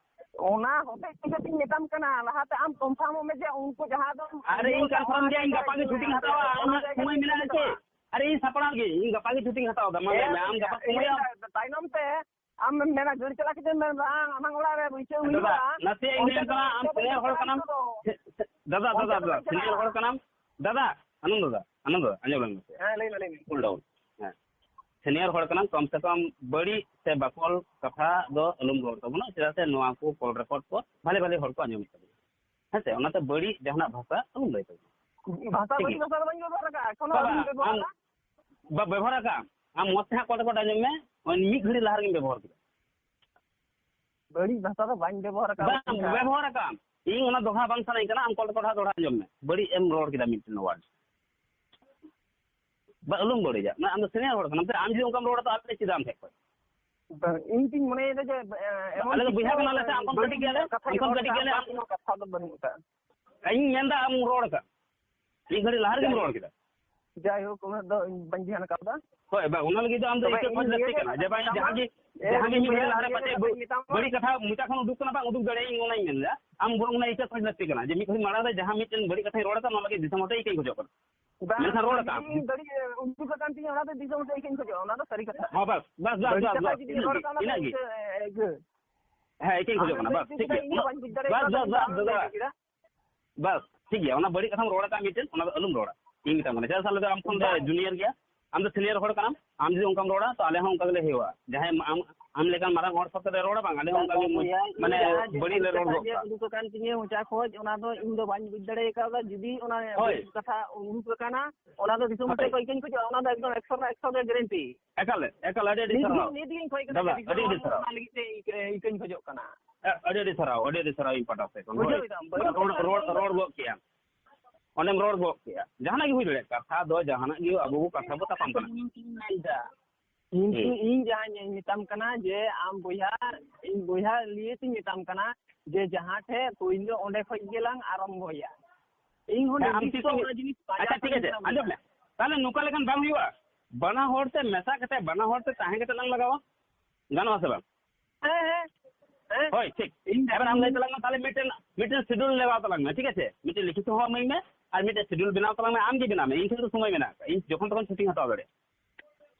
ᱚᱱᱟ ᱦᱚᱛᱮᱡ ᱛᱮᱜᱮ ᱛᱤᱧ ᱢᱮᱛᱟᱢ ᱠᱟᱱᱟ, ᱞᱟᱦᱟᱛᱮ ᱟᱢ confirm ᱚᱜ ᱢᱮ ᱡᱮ ᱩᱱᱠᱩ ᱡᱟᱦᱟᱸ ᱫᱚ ᱟᱨᱮ, ᱤᱧ confirm ᱜᱮᱭᱟ, ᱤᱧ ᱜᱟᱯᱟ ᱜᱮ ᱪᱷᱩᱴᱤᱧ ᱦᱟᱛᱟᱣᱟ᱾ ᱟᱨ ᱚᱱᱟ ᱟᱢᱟᱜ ᱡᱟᱭᱜᱟ ᱥᱚᱢᱚᱭ ᱨᱮ ᱢᱮᱱᱟᱜᱼᱟ ᱪᱮ? ᱟᱨᱮ, ᱤᱧ ᱥᱟᱯᱲᱟᱣ ᱜᱮ, ᱤᱧ ᱜᱟᱯᱟ ᱜᱮ ᱪᱷᱩᱴᱤᱧ ᱦᱟᱛᱟᱣ ᱮᱫᱟ᱾ ᱢᱟ ᱞᱟᱹᱭ ᱢᱮ, ᱟᱢ ᱜᱟᱯᱟ ᱥᱚᱢᱚᱭ ᱤᱧ ᱟᱢ? ᱛᱟᱭᱱᱚᱢ ᱛᱮ ᱟᱢᱮᱢ ᱢᱮᱱᱟ, ᱜᱟᱹᱲ ᱪᱟᱞᱟᱣ ᱠᱟᱛᱮᱢ ᱢᱮᱱ, "ᱵᱟᱝ, ᱟᱢᱟᱝ ᱚᱲᱟᱜ ᱨᱮ ᱵᱟᱹᱭᱥᱟᱹᱣ ᱫᱟᱫᱟ, ᱦᱩᱭᱩᱜᱼᱟ", ᱱᱟᱥᱮᱭᱟᱜ ᱤᱧ ᱚᱱᱛᱮ ᱢᱮᱱ ᱫᱚ ᱠᱟᱱᱟ, ᱟᱢ ᱟᱢ ᱫᱚ senior ᱦᱚᱲ ᱠᱟᱱᱟᱢ᱾ ᱫᱚ ᱥᱮ-, ᱥᱮ-, ᱫᱟᱫᱟ, ᱚᱱᱛᱮ ᱫᱟᱫᱟ, ᱫᱚ ᱫᱟᱫᱟ, ᱵᱟᱝ ᱪᱟᱞᱟᱜᱼᱟ᱾ Senior ᱦᱚᱲ ᱠᱟᱱᱟᱢ᱾ ᱫᱟᱫᱟ, ᱟᱱᱚᱱᱫᱚ ᱫᱟ, ᱟᱱᱚᱱᱫᱚ ᱫᱟ, ᱟᱸᱡᱚᱢ ᱞᱮᱢ ᱥᱮ᱾ ᱦᱮᱸ, ᱞᱟᱹᱭ ᱢᱮ, ᱞᱟᱹᱭ ᱢᱮ᱾ Cool down᱾ ᱦᱮᱸ᱾ Senior ᱦᱚᱲ ᱠᱟᱱᱟᱢ, ᱠᱚᱢ ᱥᱮ ᱠᱚᱢ ᱵᱟᱹᱲᱤᱡ ᱥᱮ ᱵᱟᱠᱚᱞ ᱠᱟᱛᱷᱟ ᱫᱚ ᱟᱞᱚᱢ ᱨᱚᱲ ᱛᱟᱵᱚᱱᱟ, ᱪᱮᱫᱟᱜ ᱥᱮ ᱱᱚᱣᱟ ᱠᱚ call record ᱠᱚ ᱵᱷᱟᱞᱮ ᱵᱷᱟᱞᱮ ᱦᱚᱲ ᱠᱚ ᱟᱸᱡᱚᱢᱮᱫ ᱛᱟᱵᱚᱱᱟ᱾ ᱦᱮᱸ ᱥᱮ? ᱚᱱᱟᱛᱮ ᱵᱟᱹᱲᱤᱡ ᱡᱟᱦᱟᱱᱟᱜ ᱵᱷᱟᱥᱟ ᱟᱞᱚᱢ ᱞᱟᱹᱭ ᱛᱟᱵᱚᱱᱟ᱾ ᱵᱷᱟᱥᱟ ᱴᱷᱤᱠ ᱵᱟᱹᱲᱤᱡ ᱜᱮᱭᱟ᱾ ᱵᱷᱟᱥᱟ ᱫᱚ ᱵᱟᱹᱧ ᱵᱮᱵᱚᱦᱟᱨ ᱟᱠᱟᱫᱼᱟ, ᱮᱠᱷᱚᱱᱳ ᱵᱟᱵᱟ, ᱟᱹᱣᱨᱤᱧ ᱵᱮᱵᱚᱦᱟᱨᱟ᱾ ᱟᱢ ᱵᱟ-, ᱵᱮᱵᱚᱦᱟᱨ ᱟᱠᱟᱫ ᱟᱢ? ᱟᱢ ᱢᱚᱡᱽ ᱛᱮ ᱦᱟᱸᱜ call record ᱟᱸᱡᱚᱢ ᱢᱮ, ᱳᱭ ᱢᱤᱫ ᱜᱷᱟᱹᱲᱤ ᱞᱟᱦᱟ ᱨᱮᱜᱮᱢ ᱵᱮᱵᱚᱦᱟᱨ ᱠᱮᱫᱟ᱾ ᱵᱟᱹᱲᱤᱡ ᱵᱷᱟᱥᱟ ᱫᱚ ᱵᱟᱹᱧ ᱵᱮᱵᱚᱦᱟᱨ ᱟᱠᱟᱫᱼᱟ᱾ ᱵᱟᱝ, ᱵᱮᱵᱚᱦᱟᱨ ᱟᱠᱟᱫ ᱟᱢ᱾ ᱤᱧ ᱚᱱᱟ ᱫᱚᱦᱲᱟ ᱵᱟᱝ ᱥᱟᱱᱟᱧ ᱠᱟᱱᱟ, ᱟᱢ call record ᱦᱟᱸᱜ ᱫᱚᱦᱲᱟ ᱟᱸᱡᱚᱢ ᱢᱮ᱾ ᱵᱟᱹᱲᱤᱡ ᱮᱢ ᱨᱚᱲ ᱠᱮᱫᱟ ᱢᱤᱫᱴᱮᱱ word᱾ ᱵᱟ, ᱟᱞᱚᱢ ᱵᱟᱹᱲᱤᱡᱟ᱾ ᱢᱟᱱᱮ ᱟᱢ ᱫᱚ senior ᱦᱚᱲ ᱠᱟᱱᱟᱢ ᱥᱮ, ᱟᱢ ᱡᱩᱫᱤ ᱚᱱᱠᱟᱢ ᱨᱚᱲᱟ ᱛᱚ ᱟᱞᱮ ᱪᱮᱫᱟᱜ ᱟᱢ ᱴᱷᱮᱡ ᱠᱷᱚᱡ? ᱵᱟᱝ, ᱤᱧ ᱛᱤᱧ ᱢᱚᱱᱮᱭᱮᱫᱟ ᱡᱮ, ᱮ, ᱮᱢᱚᱱ ᱟᱞᱮ ᱫᱚ ᱵᱚᱭᱦᱟ ᱠᱤᱪᱷᱩ ᱠᱟᱱᱟᱞᱮ ᱥᱮ, ᱟᱢ ᱠᱷᱚᱱ ᱵᱟᱹᱲᱤᱡ ᱠᱟᱹᱴᱤᱡ ᱜᱮᱭᱟᱞᱮ, ᱠᱟᱛᱷᱟᱧ ᱟᱢ ᱠᱷᱚᱱ ᱨᱚᱲ ᱠᱟᱹᱴᱤᱡ ᱠᱟᱜᱼᱟ, ᱜᱮᱭᱟᱞᱮ, ᱟᱢ ᱠᱳᱱᱳ ᱠᱟᱛᱷᱟ ᱫᱚ ᱵᱟᱹᱱᱩᱜ ᱟᱠᱟᱫᱼᱟ᱾ ᱤᱧ ᱢᱮᱱᱫᱟ ᱟᱢ ᱨᱚᱲ ᱠᱟᱜ, ᱢᱤᱫ ᱜᱷᱟᱹᱲᱤᱡ ᱞᱟᱦᱟ ᱨᱮᱜᱮᱢ ᱨᱚᱲ ᱠᱮᱫᱟ᱾ ᱡᱟᱭᱦᱳᱠ, ᱩᱱᱟᱹᱜ ᱫᱚ ᱤᱧ ᱵᱟᱹᱧ ᱫᱷᱮᱭᱟᱱ ᱠᱟᱣᱫᱟ᱾ ᱦᱳᱭ, ᱵᱟᱝ, ᱚᱱᱟ ᱞᱟᱹᱜᱤᱫ ᱫᱚ ᱟᱢ ᱫᱚ ᱛᱚᱵᱮ ᱤᱠᱟᱹ ᱠᱷᱚᱡ ᱤᱧ ᱞᱟᱹᱠᱛᱤ ᱱᱤᱭᱟᱹᱜᱮ ᱠᱟᱱᱟ ᱡᱮ ᱵᱟᱝ, ᱢᱮᱛᱟᱢᱟ, ᱡᱟᱦᱟᱸ ᱜᱮ, ᱮ, ᱡᱟᱦᱟᱸ ᱜᱮ ᱤᱧ ᱢᱤᱫ ᱜᱷᱟᱹᱲᱤ ᱵᱚᱭᱦᱟ ᱞᱟᱦᱟᱨᱮ ᱱᱤᱭᱟᱹᱜᱮ ᱯᱟᱪᱮᱫ ᱠᱟᱛᱷᱟᱧ ᱢᱮᱛᱟᱢᱟ᱾ ᱵᱟᱹᱲᱤᱡ ᱠᱟᱛᱷᱟ ᱢᱚᱪᱟ ᱠᱷᱚᱱ ᱩᱰᱩᱠ ᱠᱟᱱᱟ, ᱵᱟᱝ ᱩᱰᱩᱠ ᱫᱟᱲᱮᱭᱟᱜᱼᱟ, ᱤᱧ ᱚᱱᱟᱧ ᱢᱮᱱᱫᱟ᱾ ᱟᱢ ᱵᱚᱨᱚᱝ ᱚᱱᱟ ᱤᱠᱟᱹ ᱠᱷᱚᱡ ᱞᱟᱹᱠᱛᱤ ᱠᱟᱱᱟ ᱡᱮ ᱢᱤᱫ ᱜᱷᱟᱹᱲᱤ ᱢᱟᱲᱟᱝ ᱨᱮ ᱡᱟᱦᱟᱸ ᱢᱤᱫᱴᱮᱱ ᱵᱟᱹᱲᱤᱡ ᱠᱟᱛᱷᱟᱧ ᱨᱚᱲ ᱠᱟᱜ, ᱚᱱᱟ ᱞᱟᱹᱜᱤᱫ ᱫᱤᱥᱚᱢ ᱦᱚᱲ ᱴᱷᱮᱱ ᱤᱠᱟᱹᱧ ᱠᱷᱚᱡᱚᱜ ᱠᱟᱱᱟ᱾ ᱵᱟᱝ, ᱢᱮᱱᱠᱷᱟᱱ ᱨᱚᱲ ᱟᱢ ᱠᱟᱜ ᱡᱩᱫᱤ ᱟᱢ᱾ ᱵᱟᱹᱲᱤᱡ, ᱩᱱᱠᱩ ᱠᱚ ᱠᱟᱱ ᱛᱤᱧᱟ, ᱚᱱᱟ ᱫᱚ ᱫᱤᱥᱚᱢ ᱦᱚᱲ ᱴᱷᱮᱱ ᱤᱠᱟᱹᱧ ᱠᱷᱚᱡᱚᱜᱼᱟ, ᱚᱱᱟ ᱫᱚ ᱥᱟᱹᱨᱤ ᱠᱟᱛᱷᱟ᱾ ᱦᱚᱸ, ᱵᱟᱥ, ᱵᱟᱥ, ᱵᱟᱥ, ᱵᱟᱹᱲᱤᱡ ᱵᱟᱥ, ᱠᱟᱛᱷᱟ ᱵᱟᱥ, ᱡᱩᱫᱤ ᱴᱷᱤᱠ, ᱨᱚᱲ ᱠᱟᱜ, ᱚᱱᱟ ᱫᱚ ᱤᱱᱟᱹᱜᱮ᱾ ᱤᱠᱟᱹ, ᱤᱠᱟᱹ᱾ ᱦᱮᱸ, ᱤᱠᱟᱹᱧ ᱟᱢ ᱠᱷᱚᱡᱚᱜ ᱠᱟᱱᱟ, ᱤᱠᱟᱹ ᱵᱟᱥ, ᱤᱠᱟᱹ ᱴᱷᱤᱠ ᱠᱟᱛᱮ ᱜᱮᱭᱟ᱾ ᱤᱧ ᱫᱚ ᱵᱟᱹᱧ ᱵᱩᱡᱽ ᱫᱟᱲᱮ ᱵᱟᱥ, ᱠᱟᱣᱫᱟ, ᱵᱟᱥ, ᱤᱧ ᱫᱚ ᱵᱟᱥ, ᱟᱢ ᱫᱟᱫᱟ᱾ ᱞᱟᱹᱭ ᱠᱮᱫᱟ᱾ ᱵᱟᱥ, ᱴᱷᱤᱠ ᱜᱮᱭᱟ, ᱚᱱᱟ ᱵᱟᱹᱲᱤᱡ ᱠᱟᱛᱷᱟᱢ ᱨᱚᱲ ᱟᱠᱟᱫ ᱢᱤᱫᱴᱮᱱ, ᱚᱱᱟ ᱫᱚ ᱟᱞᱚᱢ ᱨᱚᱲᱟ᱾ ᱤᱧ ᱢᱮᱛᱟᱢ ᱠᱟᱱᱟ, ᱪᱮᱫᱟᱜ ᱥᱮ ᱟᱞᱮ ᱫᱚ ᱟᱢ ᱠᱷᱚᱱ ᱞᱮ ᱵᱟᱝ᱾ Junior ᱜᱮᱭᱟ, ᱟᱢ ᱫᱚ senior ᱦᱚᱲ ᱠᱟᱱᱟᱢ, ᱟᱢ ᱡᱩᱫᱤ ᱚᱱᱠᱟᱢ ᱨᱚᱲᱟ, ᱛᱚ ᱟᱞᱮ ᱦᱚᱸ ᱚᱱᱠᱟ ᱜᱮᱞᱮ ᱦᱩᱭᱩᱜᱼᱟ᱾ ᱡᱟᱦᱟᱸᱭ ᱟᱢ, ᱟᱢ ᱞᱮᱠᱟᱱ ᱢᱟᱨᱟᱝ ᱦᱚᱲ ᱥᱟᱶᱛᱮ ᱞᱮ ᱨᱚᱲᱟ, ᱵᱟᱝ, ᱟᱞᱮ ᱦᱚᱸ ᱚᱱᱠᱟ ᱜᱮ, ᱵᱚᱭᱦᱟ, ᱤᱧ ᱢᱟᱱᱮ, ᱡᱟᱦᱟᱸ ᱡᱮ ᱵᱟᱹᱲᱤᱡ ᱞᱮ ᱨᱚᱲ ᱠᱟᱛᱷᱟ ᱜᱚᱫ ᱡᱮ ᱠᱟᱜᱼᱟ᱾ ᱩᱰᱩᱠ ᱟᱠᱟᱱ ᱛᱤᱧᱟᱹ ᱢᱚᱪᱟ ᱠᱷᱚᱡ, ᱚᱱᱟ ᱫᱚ ᱤᱧ ᱫᱚ ᱵᱟᱹᱧ ᱵᱩᱡᱽ ᱫᱟᱲᱮ ᱠᱟᱣᱫᱟ᱾ ᱡᱩᱫᱤ ᱚᱱᱟ ᱦᱳᱭ᱾ ᱵᱟᱹᱲᱤᱡ ᱠᱟᱛᱷᱟ ᱩᱰᱩᱠ ᱟᱠᱟᱱᱟ, ᱚᱱᱟ ᱫᱚ ᱫᱤᱥᱚᱢ ᱦᱚᱲ ᱦᱳᱭ᱾ ᱴᱷᱮᱱ ᱠᱷᱚᱡ ᱤᱠᱟᱹᱧ ᱠᱷᱚᱡᱚᱜᱼᱟ, ᱚᱱᱟ ᱫᱚ ᱮᱠᱫᱚᱢ ᱮᱠᱥᱚ ᱨᱮᱱᱟᱜ ᱮᱠᱥᱚ ᱜᱮ guarantee᱾ ᱮᱠᱟᱞ, ᱮᱠᱟᱞ, ᱟᱹᱰᱤ, ᱟᱹᱰᱤ ᱱᱤᱛ ᱥᱟᱨᱦᱟᱣ᱾ ᱜᱮ, ᱱᱤᱛ ᱜᱤᱧ ᱠᱷᱚᱡ ᱠᱟᱱᱟ, ᱫᱟᱫᱟ, ᱫᱤᱥᱚᱢ ᱟᱹᱰᱤ, ᱟᱹᱰᱤ ᱦᱚᱲ ᱥᱟᱨᱦᱟᱣ᱾ ᱚᱱᱟ ᱞᱟᱹᱜᱤᱫ ᱛᱮ ᱤᱠᱟᱹ-, ᱤᱠᱟᱹᱧ ᱠᱷᱚᱡᱚᱜ ᱠᱟᱱᱟ᱾ ᱟ-, ᱟᱹᱰᱤ, ᱟᱹᱰᱤ ᱥᱟᱨᱦᱟᱣ, ᱟᱹᱰᱤ, ᱟᱹᱰᱤ ᱥᱟᱨᱦᱟᱣ ᱤᱧ ᱯᱟᱦᱴᱟ ᱥᱮᱫ ᱠᱷᱚᱱ᱾ ᱵᱩᱡᱷᱟᱹᱣ ᱦᱳᱭ᱾ ᱠᱮᱫᱟᱢ? ᱵᱟᱹᱲᱤᱡ ᱨᱚᱲ, ᱠᱟᱛᱷᱟ ᱨᱚᱲ, ᱫᱚ ᱨᱚᱲ ᱜᱚᱫ ᱠᱮᱭᱟ᱾ ᱚᱸᱰᱮᱢ ᱨᱚᱲ ᱜᱚᱫ ᱠᱮᱭᱟ᱾ ᱡᱟᱦᱟᱱᱟᱜ ᱜᱮ ᱦᱩᱭ ᱫᱟᱲᱮᱭᱟᱜᱼᱟ᱾ ᱠᱟᱛᱷᱟ ᱫᱚ ᱡᱟᱦᱟᱱᱟᱜ ᱜᱮ ᱟᱵᱚ ᱠᱚ ᱠᱟᱛᱷᱟ ᱵᱚ ᱛᱟᱯᱟᱢ ᱠᱟᱱᱟ᱾ ᱤᱧ ᱪᱮᱫ ᱤᱧ ᱢᱮᱱᱫᱟ? ᱠᱤᱱᱛᱩ ᱦᱩᱸ᱾ ᱤᱧ ᱡᱟᱦᱟᱸᱧ ᱢᱮᱛᱟᱢ ᱠᱟᱱᱟ ᱡᱮ ᱟᱢ ᱵᱚᱭᱦᱟ, ᱤᱧ ᱵᱚᱭᱦᱟ ᱞᱤᱭᱮ ᱛᱤᱧ ᱢᱮᱛᱟᱢ ᱠᱟᱱᱟ ᱡᱮ ᱡᱟᱦᱟᱸ ᱴᱷᱮᱡ ᱯᱳᱭᱞᱳ ᱚᱸᱰᱮ ᱠᱷᱚᱡ ᱜᱮᱞᱟᱝ ᱟᱨᱟᱢᱵᱷᱚᱭᱟ᱾ ᱤᱧ ᱦᱚᱸ ᱦᱮᱸ, ᱟᱢ ᱱᱤᱨᱫᱤᱥᱴᱚ ᱛᱤᱥ ᱮᱢ, ᱚᱱᱟ ᱡᱤᱱᱤᱥ ᱯᱟᱸᱡᱟ ᱟᱪᱪᱷᱟ, ᱴᱷᱤᱠ ᱠᱟᱛᱮᱧ ᱟᱪᱷᱮ, ᱢᱮᱛᱟᱢ ᱟᱸᱡᱚᱢ ᱠᱟᱱᱟ᱾ ᱢᱮ᱾ ᱛᱟᱦᱞᱮ ᱱᱚᱝᱠᱟ ᱞᱮᱠᱷᱟᱱ ᱵᱟᱝ ᱦᱩᱭᱩᱜᱼᱟ? ᱵᱟᱱᱟ ᱦᱚᱲ ᱛᱮ ᱢᱮᱥᱟ ᱠᱟᱛᱮ, ᱵᱟᱱᱟ ᱦᱚᱲ ᱛᱮ ᱛᱟᱦᱮᱸ ᱠᱟᱛᱮ ᱞᱟᱝ ᱞᱟᱜᱟᱣᱟ᱾ ᱜᱟᱱᱚᱜᱼᱟ ᱥᱮ ᱵᱟᱝ? ᱦᱮᱸ, ᱦᱮᱸ, ᱦᱮᱸ᱾ ᱦᱳᱭ, ᱴᱷᱤᱠ᱾ ᱤᱧ ᱮᱵᱟᱨ ᱟᱢ ᱞᱟᱹᱭ ᱛᱟᱞᱟᱝ ᱢᱮ, ᱛᱟᱦᱞᱮ ᱢᱤᱫᱴᱮᱱ, ᱢᱤᱫᱴᱮᱱ schedule ᱞᱟᱜᱟᱣ ᱛᱟᱞᱟᱝ ᱢᱮ, ᱴᱷᱤᱠ ᱟᱪᱷᱮ? ᱢᱤᱫᱴᱮᱱ ᱞᱤᱠᱷᱤᱛ ᱦᱚᱸ ᱤᱢᱟᱹᱧ ᱢᱮ ᱟᱨ ᱢᱤᱫᱴᱮᱱ schedule ᱵᱮᱱᱟᱣ ᱛᱟᱞᱟᱝ ᱢᱮ, ᱟᱢ ᱜᱮ ᱵᱮᱱᱟᱣ ᱢᱮ, ᱤᱧ ᱴᱷᱮᱱ ᱫᱚ ᱥᱚᱢᱚᱭ ᱢᱮᱱᱟᱜ ᱟᱠᱟᱫ, ᱤᱧ ᱡᱚᱠᱷᱚᱱ ᱛᱚᱠᱷᱚᱱ ᱪᱷᱩᱴᱤᱧ ᱦᱟᱛᱟᱣ ᱫᱟᱲᱮᱭᱟᱜᱼᱟ᱾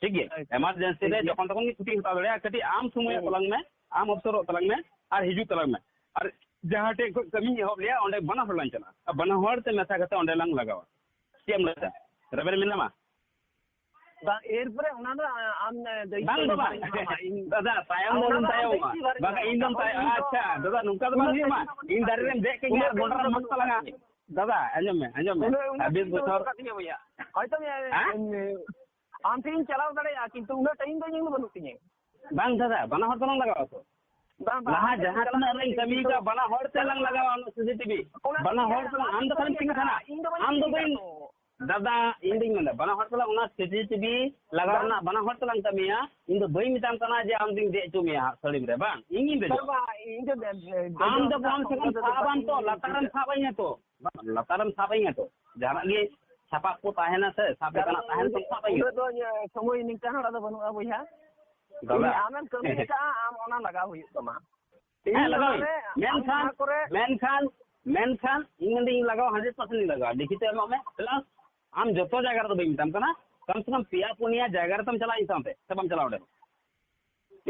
ᱴᱷᱤᱠ ᱜᱮᱭᱟ? ᱟᱪᱪᱷᱟ᱾ Emergency ᱨᱮ ᱴᱷᱤᱠ ᱜᱮᱭᱟ᱾ ᱡᱚᱠᱷᱚᱱ ᱛᱚᱠᱷᱚᱱ ᱜᱮ ᱪᱷᱩᱴᱤᱧ ᱦᱟᱛᱟᱣ ᱫᱟᱲᱮᱭᱟᱜᱼᱟ᱾ ᱠᱟᱹᱴᱤᱡ ᱟᱢ ᱥᱚᱢᱚᱭᱚᱜ ᱦᱩᱸ᱾ ᱛᱟᱞᱟᱝ ᱢᱮ, ᱟᱢ ᱚᱯᱥᱚᱨᱚᱜ ᱛᱟᱞᱟᱝ ᱢᱮ ᱟᱨ ᱦᱤᱡᱩᱜ ᱛᱟᱞᱟᱝ ᱢᱮ᱾ ᱟᱨ ᱡᱟᱦᱟᱸ ᱴᱷᱮᱡ ᱠᱷᱚᱡ ᱠᱟᱹᱢᱤᱧ ᱮᱦᱚᱵ ᱞᱮᱭᱟ, ᱚᱸᱰᱮ ᱵᱟᱱᱟ ᱦᱚᱲ ᱞᱟᱝ ᱪᱟᱞᱟᱜᱼᱟ᱾ ᱟᱨ ᱵᱟᱱᱟ ᱦᱚᱲ ᱛᱮ ᱢᱮᱥᱟ ᱠᱟᱛᱮ ᱚᱸᱰᱮ ᱞᱟᱝ ᱞᱟᱜᱟᱣᱟ᱾ ᱪᱮᱫ ᱮᱢ ᱞᱟᱹᱭᱫᱟ? ᱨᱮᱵᱮᱱ ᱢᱮᱱᱟᱢᱟ? ᱵᱟᱝ, ᱮᱨᱯᱚᱨᱮ ᱚᱱᱟ ᱫᱚ, ᱟ-, ᱟᱢ ᱫᱟᱭᱤᱛᱛᱚ ᱵᱟᱝ ᱫᱚ ᱫᱚ ᱵᱟᱝ᱾ ᱵᱟᱹᱧ ᱮᱢᱟᱢᱟ, ᱤᱧ ᱫᱟᱫᱟ, ᱛᱟᱭᱚᱢ ᱟᱨ ᱫᱚ ᱚᱱᱟ ᱟᱞᱚᱢ ᱫᱚ ᱟᱢ ᱛᱟᱭᱚᱢᱚᱜᱼᱟ᱾ ᱫᱟᱭᱤᱛᱛᱚ ᱵᱟᱨᱭᱟ ᱵᱟᱠᱷᱟᱡ ᱤᱧ ᱫᱚᱢ ᱛᱟᱭᱚᱢ-, ᱤᱧ ᱫᱚ ᱟᱪᱪᱷᱟ, ᱫᱟᱫᱟ, ᱱᱚᱝᱠᱟ ᱫᱚ ᱵᱟᱝ ᱩᱱᱟᱹᱜ ᱦᱩᱭᱩᱜᱼᱟ᱾ ᱴᱟᱭᱤᱢ ᱤᱧ ᱫᱟᱨᱮ ᱨᱮᱢ ᱫᱮᱡ ᱠᱮᱫᱤᱧᱟ, ᱩᱱᱟᱹᱜ ᱜᱚᱸᱰᱨᱟ ᱨᱮᱢ ᱴᱟᱭᱤᱢ ᱢᱟᱜ ᱵᱟᱹᱱᱩᱜ ᱛᱟᱞᱟᱝᱟ᱾ ᱟᱠᱟᱫ ᱛᱤᱧᱟᱹ᱾ ᱫᱟᱫᱟ, ᱟᱸᱡᱚᱢ ᱢᱮ, ᱟᱸᱡᱚᱢ ᱢᱮ᱾ ᱩᱱᱟᱹᱜ, ᱩᱱᱟᱹᱜ ᱪᱷᱟᱵᱵᱤᱥ ᱴᱟᱭᱤᱢ ᱫᱚ ᱵᱚᱪᱷᱚᱨ ᱵᱟᱹᱱᱩᱜ ᱟᱠᱟᱫ ᱛᱤᱧᱟᱹ ᱵᱚᱭᱦᱟ᱾ ᱦᱚᱭᱛᱳ ᱢᱮ-, ᱦᱮᱸ? ᱮᱢ, ᱟᱢ ᱴᱷᱮᱱ ᱤᱧ ᱪᱟᱞᱟᱣ ᱫᱟᱲᱮᱭᱟᱜᱼᱟ, ᱠᱤᱱᱛᱩ ᱩᱱᱟᱹᱜ ᱴᱟᱭᱤᱢ ᱫᱚ ᱤᱧ ᱫᱚ ᱵᱟᱹᱱᱩᱜ ᱛᱤᱧᱟᱹ᱾ ᱵᱟᱝ ᱫᱟᱫᱟ, ᱵᱟᱱᱟ ᱦᱚᱲ ᱛᱮᱞᱟᱝ ᱞᱟᱜᱟᱣᱟ ᱛᱚ᱾ ᱵᱟᱝ, ᱵᱟᱝ, ᱞᱟᱦᱟ ᱟᱢ ᱴᱷᱮᱱ ᱡᱟᱦᱟᱸ ᱪᱟᱞᱟᱣ ᱛᱤᱱᱟᱹᱜ ᱨᱮᱧ ᱫᱟᱲᱮᱭᱟᱜᱼᱟ, ᱠᱟᱹᱢᱤ ᱠᱤᱱᱛᱩ ᱠᱟᱜᱼᱟ, ᱵᱟᱱᱟ ᱦᱚᱲ ᱛᱮᱞᱟᱝ ᱞᱟᱜᱟᱣᱟ ᱚᱱᱟ ᱥᱤ ᱥᱤ ᱴᱤ ᱵᱷᱤ᱾ ᱚᱱᱟ ᱵᱟᱱᱟ ᱦᱚᱲ ᱛᱮᱞᱟᱝ, ᱟᱢ ᱫᱚ ᱠᱷᱟᱹᱞᱤᱢ ᱛᱤᱸᱜᱩ ᱛᱟᱦᱮᱱᱟ᱾ ᱤᱧ ᱫᱚ ᱵᱟᱹᱧ ᱟᱢ ᱫᱚ ᱛᱤᱸᱜᱩ ᱵᱟᱹᱧ ᱛᱟᱦᱮᱱᱟ ᱛᱚ᱾ ᱫᱟᱫᱟ, ᱤᱧ ᱫᱩᱧ ᱢᱮᱱᱫᱟ, ᱵᱟᱱᱟ ᱦᱚᱲ ᱛᱮᱞᱟᱝ ᱚᱱᱟ ᱥᱤ ᱥᱤ ᱴᱤ ᱵᱷᱤ ᱞᱟᱜᱟᱣ ᱵᱟᱝ᱾ ᱨᱮᱱᱟᱜ ᱵᱟᱱᱟ ᱦᱚᱲ ᱛᱮᱞᱟᱝ ᱠᱟᱹᱢᱤᱭᱟ᱾ ᱤᱧ ᱫᱚ ᱵᱟᱹᱧ ᱢᱮᱛᱟᱢ ᱠᱟᱱᱟ ᱡᱮ ᱟᱢ ᱫᱩᱧ ᱫᱮᱡ ᱦᱚᱪᱚ ᱢᱮᱭᱟ ᱦᱟᱸᱜ ᱥᱟᱹᱲᱤᱢ ᱨᱮ, ᱵᱟᱝ, ᱤᱧ ᱜᱤᱧ ᱫᱮᱡᱚᱜᱼᱟ᱾ ᱵᱟᱵᱟ, ᱤᱧ ᱫᱚ ᱫᱮᱡ, ᱫᱮᱡ ᱟᱢ ᱫᱚ ᱫᱚ ᱠᱚᱢ ᱥᱮ ᱠᱚᱢ ᱫᱚ ᱥᱟᱵ ᱟᱢ ᱛᱚ, ᱵᱟᱹᱧ ᱞᱟᱛᱟᱨᱮᱢ ᱫᱮᱡᱚᱜᱼᱟ᱾ ᱥᱟᱵ ᱟᱹᱧᱟ ᱛᱚ, ᱵᱟᱝ, ᱞᱟᱛᱟᱨᱮᱢ ᱥᱟᱵ ᱟᱹᱧᱟ ᱛᱚ, ᱡᱟᱦᱟᱱᱟᱜ ᱜᱮ ᱥᱟᱯᱟᱵ ᱠᱚ ᱛᱟᱦᱮᱱᱟ ᱥᱮ, ᱥᱟᱵ ᱞᱮᱠᱟᱱᱟᱜ ᱛᱟᱦᱮᱱ ᱛᱩᱢ ᱥᱟᱵ ᱦᱩᱭᱩᱜᱼᱟ᱾ ᱩᱱᱟᱹᱜ ᱫᱚ ᱤᱭᱟᱹ ᱥᱚᱢᱚᱭ ᱱᱤᱝᱠᱟᱹ ᱦᱚᱲᱟᱜ ᱫᱚ ᱵᱟᱹᱱᱩᱜᱼᱟ ᱵᱚᱭᱦᱟ᱾ ᱫᱟᱫᱟ᱾ ᱤᱧ ᱟᱢᱮᱢ ᱠᱟᱹᱢᱤ ᱟᱠᱟᱫᱼᱟ, ᱟᱢ ᱚᱱᱟ ᱞᱟᱜᱟᱣ ᱦᱩᱭᱩᱜ ᱛᱟᱢᱟ᱾ ᱦᱮᱸ, ᱛᱮᱦᱮᱧ ᱞᱟᱜᱟᱣ ᱱᱚᱰᱮ ᱦᱩᱭᱩᱜ᱾ ᱟᱢ ᱢᱮᱱᱠᱷᱟᱱ, ᱡᱟᱦᱟᱸ ᱠᱚᱨᱮ ᱢᱮᱱᱠᱷᱟᱱ, ᱢᱮᱱᱠᱷᱟᱱ ᱤᱧ ᱢᱮᱱᱫᱟᱹᱧ ᱞᱟᱜᱟᱣᱟ, ᱦᱟᱱᱰᱨᱮᱰ ᱯᱟᱨᱥᱮᱱᱴ ᱤᱧ ᱞᱟᱜᱟᱣᱟ, ᱞᱤᱠᱷᱤᱛ ᱮᱢᱚᱜ ᱢᱮ, ᱯᱞᱟᱥ ᱟᱢ ᱡᱚᱛᱚ ᱡᱟᱭᱜᱟ ᱨᱮᱫᱚ ᱵᱟᱹᱧ ᱢᱮᱛᱟᱢ ᱠᱟᱱᱟ, ᱠᱚᱢ ᱥᱮ ᱠᱚᱢ ᱯᱮᱭᱟ ᱯᱩᱱᱭᱟ ᱡᱟᱭᱜᱟ ᱨᱮᱛᱚᱢ ᱪᱟᱞᱟᱜᱼᱟ ᱤᱧ ᱥᱟᱶᱛᱮ, ᱥᱮ ᱵᱟᱢ ᱪᱟᱞᱟᱣ ᱚᱸᱰᱮ ᱫᱚ?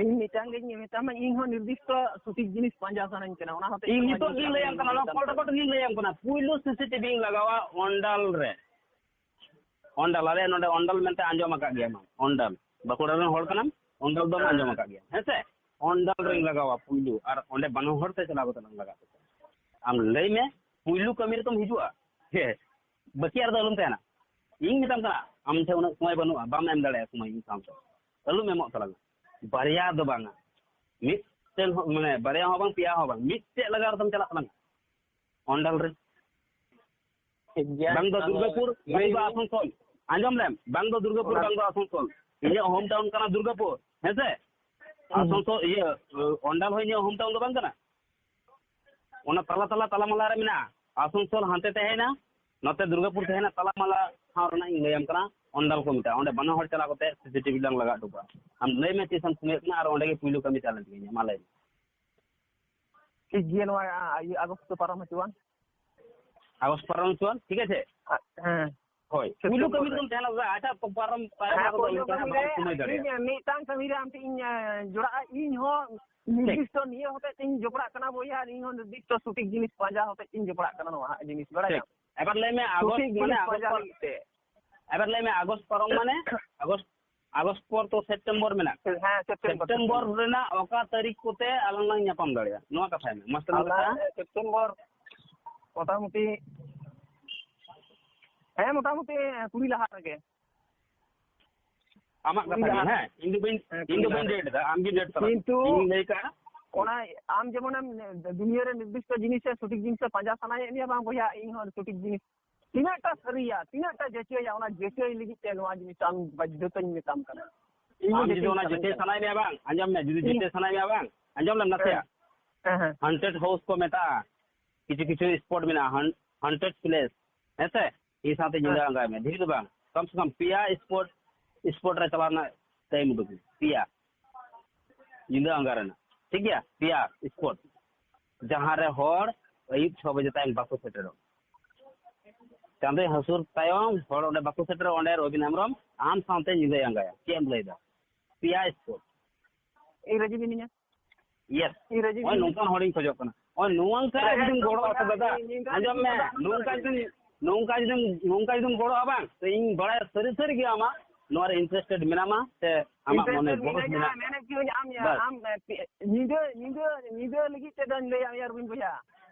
ᱤᱧ ᱢᱤᱫᱴᱟᱝ ᱜᱤᱧ ᱢᱮᱛᱟᱢᱟ, ᱤᱧ ᱦᱚᱸ ᱱᱤᱨᱫᱤᱥᱴᱚ ᱥᱚᱴᱷᱤᱠ ᱡᱤᱱᱤᱥ ᱯᱟᱸᱡᱟ ᱥᱟᱱᱟᱧ ᱠᱟᱱᱟ, ᱚᱱᱟ ᱦᱚᱛᱮᱡ ᱤᱧ ᱛᱮ ᱱᱤᱛᱚᱜ ᱜᱤᱧ ᱞᱟᱹᱭᱟᱢ ᱠᱟᱱᱟ, ᱱᱚᱣᱟ ᱢᱮᱛᱟᱢ ᱠᱚᱞ ᱠᱟᱱᱟ᱾ ᱨᱮᱠᱚᱨᱰ ᱜᱤᱧ ᱞᱟᱹᱭᱟᱢ ᱠᱟᱱᱟ, ᱯᱩᱭᱞᱩ ᱥᱤᱥᱤᱴᱤᱵᱷᱤᱧ ᱞᱟᱜᱟᱣᱟ ᱚᱱᱰᱟᱞ ᱨᱮ᱾ ᱚᱱᱰᱟᱞ, ᱟᱞᱮ ᱱᱚᱰᱮ ᱚᱱᱰᱟᱞ ᱢᱮᱱᱛᱮ ᱟᱸᱡᱚᱢ ᱟᱠᱟᱫ ᱜᱮᱭᱟᱢ, ᱚᱱᱰᱟᱞ, ᱵᱟᱸᱠᱩᱲᱟ ᱨᱮᱱ ᱦᱚᱲ ᱠᱟᱱᱟᱢ, ᱚᱱᱰᱟᱞ ᱫᱚᱢ ᱦᱮᱸ᱾ ᱟᱸᱡᱚᱢ ᱟᱠᱟᱫ ᱜᱮᱭᱟ, ᱦᱮᱸ ᱥᱮ? ᱚᱱᱰᱟᱞ ᱨᱮᱧ ᱦᱮᱸ᱾ ᱞᱟᱜᱟᱣᱟ ᱯᱩᱭᱞᱩ, ᱟᱨ ᱚᱸᱰᱮ ᱵᱟᱱᱟ ᱦᱚᱲ ᱛᱮ ᱪᱟᱞᱟᱣ ᱠᱟᱛᱮ ᱞᱟᱝ ᱞᱟᱜᱟᱣ ᱠᱚᱣᱟ᱾ ᱟᱢ ᱞᱟᱹᱭ ᱢᱮ, ᱯᱩᱭᱞᱩ ᱠᱟᱹᱢᱤ ᱨᱮᱛᱚᱢ ᱦᱤᱡᱩᱜᱼᱟ, ᱦᱮᱸ, ᱵᱟᱹᱠᱤᱭᱟᱜ ᱨᱮᱫᱚ ᱟᱞᱚᱢ ᱛᱟᱦᱮᱱᱟ᱾ ᱤᱧ ᱢᱮᱛᱟᱢ ᱠᱟᱱᱟ, ᱟᱢ ᱴᱷᱮᱱ ᱩᱱᱟᱹᱜ ᱥᱚᱢᱚᱭ ᱵᱟᱹᱱᱩᱜᱼᱟ, ᱵᱟᱢ ᱮᱢ ᱫᱟᱲᱮᱭᱟᱜᱼᱟ ᱥᱚᱢᱚᱭ ᱤᱧ ᱥᱟᱶᱛᱮ, ᱟᱞᱚᱢ ᱮᱢᱚᱜ ᱛᱟᱞᱟᱝᱟ᱾ ᱵᱟᱨᱭᱟ ᱫᱚ ᱵᱟᱝᱟ, ᱢᱤᱫᱴᱮᱱ ᱦᱚᱸ, ᱢᱟᱱᱮ, ᱵᱟᱨᱭᱟ ᱦᱚᱸ ᱵᱟᱝ, ᱯᱮᱭᱟ ᱦᱚᱸ ᱵᱟᱝ, ᱢᱤᱫᱴᱮᱡ ᱞᱟᱜᱟᱣ ᱨᱮᱫᱚᱢ ᱪᱟᱞᱟᱜ ᱛᱟᱞᱟᱝᱟ ᱚᱱᱰᱟᱞ ᱨᱮ᱾ ᱴᱷᱤᱠ ᱜᱮᱭᱟ᱾ ᱵᱟᱝ ᱫᱚ ᱟᱫᱚ ᱫᱩᱨᱜᱟᱯᱩᱨ, ᱵᱟᱝ ᱞᱟᱹᱭ ᱫᱚ ᱢᱮ᱾ ᱟᱥᱟᱱᱥᱳᱞ᱾ ᱟᱸᱡᱚᱢ ᱞᱮᱢ, ᱵᱟᱝ ᱫᱚ ᱫᱩᱨᱜᱟᱯᱩᱨ, ᱚᱱᱟ ᱵᱟᱝ ᱫᱚ ᱟᱥᱟᱱᱥᱳᱞ᱾ ᱤᱧᱟᱹᱜ ᱦᱳᱢ ᱴᱟᱣᱩᱱ ᱠᱟᱱᱟ ᱫᱩᱨᱜᱟᱯᱩᱨ, ᱦᱮᱸ ᱥᱮ? ᱦᱩᱸ᱾ ᱟᱥᱟᱱᱥᱳᱞ, ᱤᱭᱟᱹ, ᱚᱱᱰᱟᱞ ᱦᱚᱸ ᱤᱧᱟᱹᱜ ᱦᱳᱢ ᱴᱟᱣᱩᱱ ᱫᱚ ᱵᱟᱝ ᱠᱟᱱᱟ? ᱚᱱᱟ ᱛᱟᱞᱟ ᱛᱟᱞᱟ, ᱛᱟᱞᱟ ᱢᱟᱞᱟ ᱨᱮ ᱢᱮᱱᱟᱜᱼᱟ᱾ ᱟᱥᱟᱱᱥᱳᱞ ᱦᱟᱱᱛᱮ ᱛᱟᱦᱮᱸᱭᱮᱱᱟ, ᱱᱚᱛᱮ ᱫᱩᱨᱜᱟᱯᱩᱨ ᱛᱟᱦᱮᱸᱭᱮᱱᱟ, ᱛᱟᱞᱟ ᱢᱟᱞᱟ ᱴᱷᱟᱶ ᱨᱮᱱᱟᱜ ᱤᱧ ᱞᱟᱹᱭᱟᱢ ᱠᱟᱱᱟ, ᱚᱱᱰᱟᱞ ᱠᱚ ᱢᱮᱛᱟᱜᱼᱟ᱾ ᱚᱸᱰᱮ ᱵᱟᱱᱟ ᱦᱚᱲ ᱪᱟᱞᱟᱣ ᱠᱟᱛᱮ ᱥᱤᱥᱤᱴᱤᱵᱷᱤ ᱞᱟᱝ ᱞᱟᱜᱟ ᱦᱚᱴᱚ ᱠᱟᱜᱼᱟ᱾ ᱟᱢ ᱞᱟᱹᱭ ᱢᱮ ᱛᱤᱥᱮᱢ ᱥᱚᱢᱚᱭᱚᱜ ᱠᱟᱱᱟ, ᱟᱨ ᱚᱸᱰᱮ ᱜᱮ ᱯᱩᱭᱞᱩ ᱠᱟᱹᱢᱤ ᱪᱟᱞᱮᱱ ᱛᱤᱧᱟ, ᱢᱟ ᱞᱟᱹᱭ ᱢᱮ᱾ ᱴᱷᱤᱠ ᱜᱮᱭᱟ, ᱱᱚᱣᱟ, ᱟ, ᱤᱭᱟᱹ, ᱟᱜᱚᱥᱴ ᱯᱟᱨᱚᱢ ᱦᱚᱪᱚᱣᱟᱱ᱾ ᱟᱜᱚᱥᱴ ᱯᱟᱨᱚᱢ ᱦᱚᱪᱚᱣᱟᱱ, ᱴᱷᱤᱠ ᱟᱪᱷᱮ? ᱟ, ᱦᱮᱸ᱾ ᱦᱳᱭ, ᱯᱩᱭᱞᱩ ᱥᱮᱯᱴᱮᱢᱵᱚᱨ ᱠᱟᱹᱢᱤ ᱨᱮ᱾ ᱨᱮᱫᱚᱢ ᱛᱟᱦᱮᱱᱟ, ᱫᱟᱫᱟ, ᱟᱪᱪᱷᱟ, ᱯᱟᱨᱚᱢ, ᱯᱟᱨᱚᱢ ᱦᱮᱸ, ᱠᱚᱫᱚ ᱯᱩᱭᱞᱩ ᱤᱧ ᱠᱟᱹᱢᱤ ᱨᱮ ᱥᱚᱢᱚᱭ ᱫᱟᱲᱮᱭᱟᱜᱼᱟ᱾ ᱤᱧ ᱢᱤᱫᱴᱟᱝ ᱠᱟᱹᱢᱤ ᱨᱮ ᱟᱢ ᱴᱷᱮᱱ ᱤᱧ, ᱮ, ᱡᱚᱲᱟᱜᱼᱟ᱾ ᱤᱧ ᱦᱚᱸ ᱴᱷᱤᱠ᱾ ᱱᱤᱨᱫᱤᱥᱴᱚ ᱱᱤᱭᱟᱹ ᱦᱚᱛᱮᱡ ᱛᱮ ᱤᱧ ᱡᱚᱯᱲᱟᱜ ᱠᱟᱱᱟ ᱵᱚᱭᱦᱟ, ᱟᱨ ᱤᱧ ᱦᱚᱸ ᱱᱤᱨᱫᱤᱥᱴᱚ ᱥᱚᱴᱷᱤᱠ ᱡᱤᱱᱤᱥ ᱯᱟᱸᱡᱟ ᱦᱚᱛᱮᱡ ᱛᱮ ᱤᱧ ᱡᱚᱯᱲᱟᱜ ᱠᱟᱱᱟ ᱱᱚᱣᱟ ᱦᱟᱸᱜ ᱡᱤᱱᱤᱥ, ᱵᱟᱲᱟᱭᱟᱢ? ᱴᱷᱤᱠ᱾ ᱮᱵᱟᱨ ᱞᱟᱹᱭ ᱢᱮ, ᱟᱜᱚᱥᱴ ᱥᱚᱴᱷᱤᱠ ᱢᱟᱱᱮ ᱡᱤᱱᱤᱥ ᱟᱜᱚᱥᱴ ᱯᱟᱸᱡᱟ ᱯᱚᱨ-, ᱞᱟᱹᱜᱤᱫ ᱛᱮ᱾ ᱮᱵᱟᱨ ᱞᱟᱹᱭ ᱢᱮ, ᱟᱜᱚᱥᱴ ᱯᱟᱨᱚᱢ ᱢᱟᱱᱮ, ᱟᱜᱚᱥᱴ, ᱟᱜᱚᱥᱴ ᱯᱚᱨ ᱛᱚ ᱥᱮᱯᱴᱮᱢᱵᱚᱨ ᱢᱮᱱᱟᱜ᱾ ᱦᱮᱸ, ᱥᱮᱯᱴᱮᱢᱵᱚᱨ, ᱥᱮᱯᱴᱮᱢᱵᱚᱨ ᱥᱮᱯᱴᱮᱢᱵᱚᱨ᱾ ᱨᱮᱱᱟᱜ ᱚᱠᱟ ᱛᱟᱹᱨᱤᱠᱷ ᱠᱚᱛᱮ ᱟᱞᱟᱝ ᱞᱟᱝ ᱧᱟᱯᱟᱢ ᱫᱟᱲᱮᱭᱟᱜᱼᱟ? ᱱᱚᱣᱟ ᱠᱟᱛᱷᱟᱭ ᱢᱮ, ᱢᱟᱥᱴᱟᱨ ᱟᱞᱮ ᱠᱟᱛᱷᱟ᱾ ᱥᱮᱯᱴᱮᱢᱵᱚᱨ ᱢᱚᱴᱟᱢᱩᱴᱤ, ᱦᱮᱸ, ᱢᱚᱴᱟᱢᱩᱴᱤ ᱠᱩᱲᱤ ᱞᱟᱦᱟ ᱨᱮᱜᱮ᱾ ᱟᱢᱟᱜ ᱠᱩᱲᱤ ᱠᱟᱛᱷᱟ ᱞᱟᱦᱟ ᱠᱟᱱᱟ, ᱨᱮ᱾ ᱦᱮᱸ? ᱤᱧ ᱫᱚ ᱵᱟᱹᱧ, ᱦᱮᱸ, ᱤᱧ ᱫᱚ ᱠᱩᱲᱤ ᱵᱟᱹᱧ ᱞᱟᱦᱟ ᱨᱮ᱾ ᱰᱮᱴ ᱮᱫᱟ, ᱟᱢ ᱜᱮ ᱰᱮᱴ ᱛᱟᱞᱟᱝ ᱢᱮ᱾ ᱠᱤᱱᱛᱩ ᱤᱧ ᱞᱟᱹᱭ ᱠᱟᱜᱼᱟ᱾ ᱚᱱᱟ ᱟᱢ ᱡᱮᱢᱚᱱᱮᱢ ᱫᱩᱱᱤᱭᱟᱹ ᱨᱮ ᱱᱤᱨᱫᱤᱥᱴᱚ ᱡᱤᱱᱤᱥ ᱥᱮ ᱥᱚᱴᱷᱤᱠ ᱡᱤᱱᱤᱥ ᱮ ᱯᱟᱸᱡᱟ ᱥᱟᱱᱟᱭᱮᱫ ᱢᱮᱭᱟ, ᱵᱟᱝ ᱵᱚᱭᱦᱟ, ᱤᱧ ᱦᱚᱸ ᱥᱚᱴᱷᱤᱠ ᱡᱤᱱᱤᱥ ᱛᱤᱱᱟᱹᱜᱴᱟ ᱥᱟᱹᱨᱤᱭᱟ, ᱛᱤᱱᱟᱹᱜᱴᱟ ᱡᱟᱹᱪᱟᱹᱭᱟ, ᱚᱱᱟ ᱡᱟᱹᱪᱟᱹᱭ ᱞᱟᱹᱜᱤᱫ ᱛᱮ ᱱᱚᱣᱟ ᱡᱤᱱᱤᱥ ᱟᱢ ᱵᱟᱫᱽᱫᱷᱚᱛᱟᱧ ᱢᱮᱛᱟᱢ ᱠᱟᱱᱟ᱾ ᱤᱧ ᱟᱢ ᱦᱚᱸ ᱡᱩᱫᱤ ᱡᱟᱹᱪᱟᱹᱭ ᱚᱱᱟ ᱥᱟᱱᱟᱭᱮᱫ ᱡᱟᱹᱪᱟᱹᱭ ᱢᱮᱭᱟ᱾ ᱥᱟᱱᱟᱭ ᱢᱮᱭᱟ ᱵᱟᱝ, ᱟᱸᱡᱚᱢ ᱢᱮ, ᱡᱩᱫᱤ ᱤᱧ ᱡᱟᱹᱪᱟᱹᱭ ᱥᱟᱱᱟᱭ ᱢᱮᱭᱟ ᱵᱟᱝ, ᱟᱸᱡᱚᱢ ᱞᱮᱢ ᱱᱟᱥᱮᱭᱟᱜ᱾ ᱦᱮᱸ, ᱦᱮᱸ᱾ ᱦᱟᱱᱴᱮᱰ ᱦᱟᱣᱩᱥ ᱠᱚ ᱢᱮᱛᱟᱜᱼᱟ, ᱠᱤᱪᱷᱩ ᱠᱤᱪᱷᱩ ᱥᱯᱚᱴ ᱢᱮᱱᱟᱜᱼᱟ, ᱦᱟᱱ-, ᱦᱟᱱᱴᱮᱰ ᱯᱞᱮᱥ, ᱦᱮᱸ ᱥᱮ? ᱤᱧ ᱥᱟᱶᱛᱮ ᱧᱤᱫᱟᱹ ᱟᱸᱜᱟᱭ ᱢᱮ, ᱰᱷᱮᱨ ᱫᱚ ᱵᱟᱝ, ᱠᱚᱢ ᱥᱮ ᱠᱚᱢ ᱯᱮᱭᱟ ᱥᱯᱚᱴ, ᱥᱯᱚᱴ ᱨᱮ ᱪᱟᱞᱟᱣ ᱨᱮᱱᱟᱜ ᱴᱟᱭᱤᱢ ᱩᱰᱩᱠ ᱢᱮ, ᱯᱮᱭᱟ ᱧᱤᱫᱟᱹ ᱟᱸᱜᱟ ᱨᱮᱱᱟᱜ, ᱴᱷᱤᱠ ᱜᱮᱭᱟ? ᱯᱮᱭᱟ ᱥᱯᱚᱴ, ᱡᱟᱦᱟᱸ ᱨᱮ ᱦᱚᱲ ᱟᱹᱭᱩᱵ ᱪᱷᱚ ᱵᱟᱡᱮ ᱛᱟᱭᱚᱢ ᱵᱟᱠᱚ ᱥᱮᱴᱮᱨᱚᱜ᱾ ᱪᱟᱸᱫᱚᱭ ᱦᱟᱹᱥᱩᱨ ᱛᱟᱭᱚᱢ ᱦᱚᱲ ᱚᱸᱰᱮ ᱵᱟᱠᱚ ᱥᱮᱴᱮᱨᱚᱜ, ᱚᱸᱰᱮ ᱨᱚᱵᱤᱱ ᱦᱮᱢᱵᱨᱚᱢ ᱟᱢ ᱥᱟᱶᱛᱮ ᱧᱤᱫᱟᱹᱭ ᱟᱸᱜᱟᱭᱟ᱾ ᱪᱮᱫ ᱮᱢ ᱞᱟᱹᱭᱫᱟ? ᱯᱮᱭᱟ ᱥᱯᱚᱴ᱾ ᱤᱧ ᱨᱟᱹᱡᱤ ᱢᱤᱱᱟᱹᱧᱟ᱾ ᱤᱭᱮᱥ᱾ ᱤᱧ ᱨᱟᱹᱡᱤ ᱱᱚᱜᱼᱚᱭ ᱢᱤᱱᱟᱹᱧᱟ᱾ ᱱᱚᱝᱠᱟᱱ ᱦᱚᱲᱤᱧ ᱠᱷᱚᱡᱚᱜ ᱠᱟᱱᱟ᱾ ᱱᱚᱜᱼᱚᱭ ᱱᱚᱝᱠᱟ ᱡᱩᱫᱤᱢ ᱜᱚᱲᱚ ᱟᱯᱮ ᱫᱟᱫᱟ, ᱤᱧ, ᱤᱧ ᱟᱸᱡᱚᱢ ᱢᱮ, ᱱᱚᱝᱠᱟ ᱡᱩᱫᱤᱢ, ᱱᱚᱝᱠᱟ ᱡᱩᱫᱤᱢ, ᱱᱚᱝᱠᱟ ᱡᱩᱫᱤᱢ ᱜᱚᱲᱚᱜᱼᱟ ᱵᱟᱝ, ᱛᱚ ᱤᱧ ᱵᱟᱲᱟᱭᱟ ᱥᱟᱹᱨᱤ ᱥᱟᱹᱨᱤ ᱜᱮ ᱟᱢᱟᱜ ᱱᱚᱣᱟ ᱨᱮ ᱤᱱᱴᱟᱨᱮᱥᱴᱮᱰ ᱢᱮᱱᱟᱢᱟ, ᱥᱮ ᱟᱢᱟᱜ ᱢᱚᱱᱮ ᱤᱱᱴᱟᱨᱮᱥᱴᱮᱰ ᱵᱚᱦᱩᱛ ᱢᱤᱱᱟᱹᱧᱟ, ᱢᱮᱱᱟᱜᱼᱟ᱾ ᱢᱮᱱᱮᱫ ᱠᱤᱭᱟᱹᱧ ᱟᱢ, ᱵᱟᱥ᱾ ᱟᱢ, ᱮ, ᱯᱮ-, ᱧᱤᱫᱟᱹ, ᱧᱤᱫᱟᱹ, ᱧᱤᱫᱟᱹ ᱞᱟᱹᱜᱤᱫ ᱛᱮᱫᱚᱧ ᱞᱟᱹᱭᱟ, ᱭᱟᱨ ᱵᱟᱹᱧ ᱵᱚᱭᱦᱟ᱾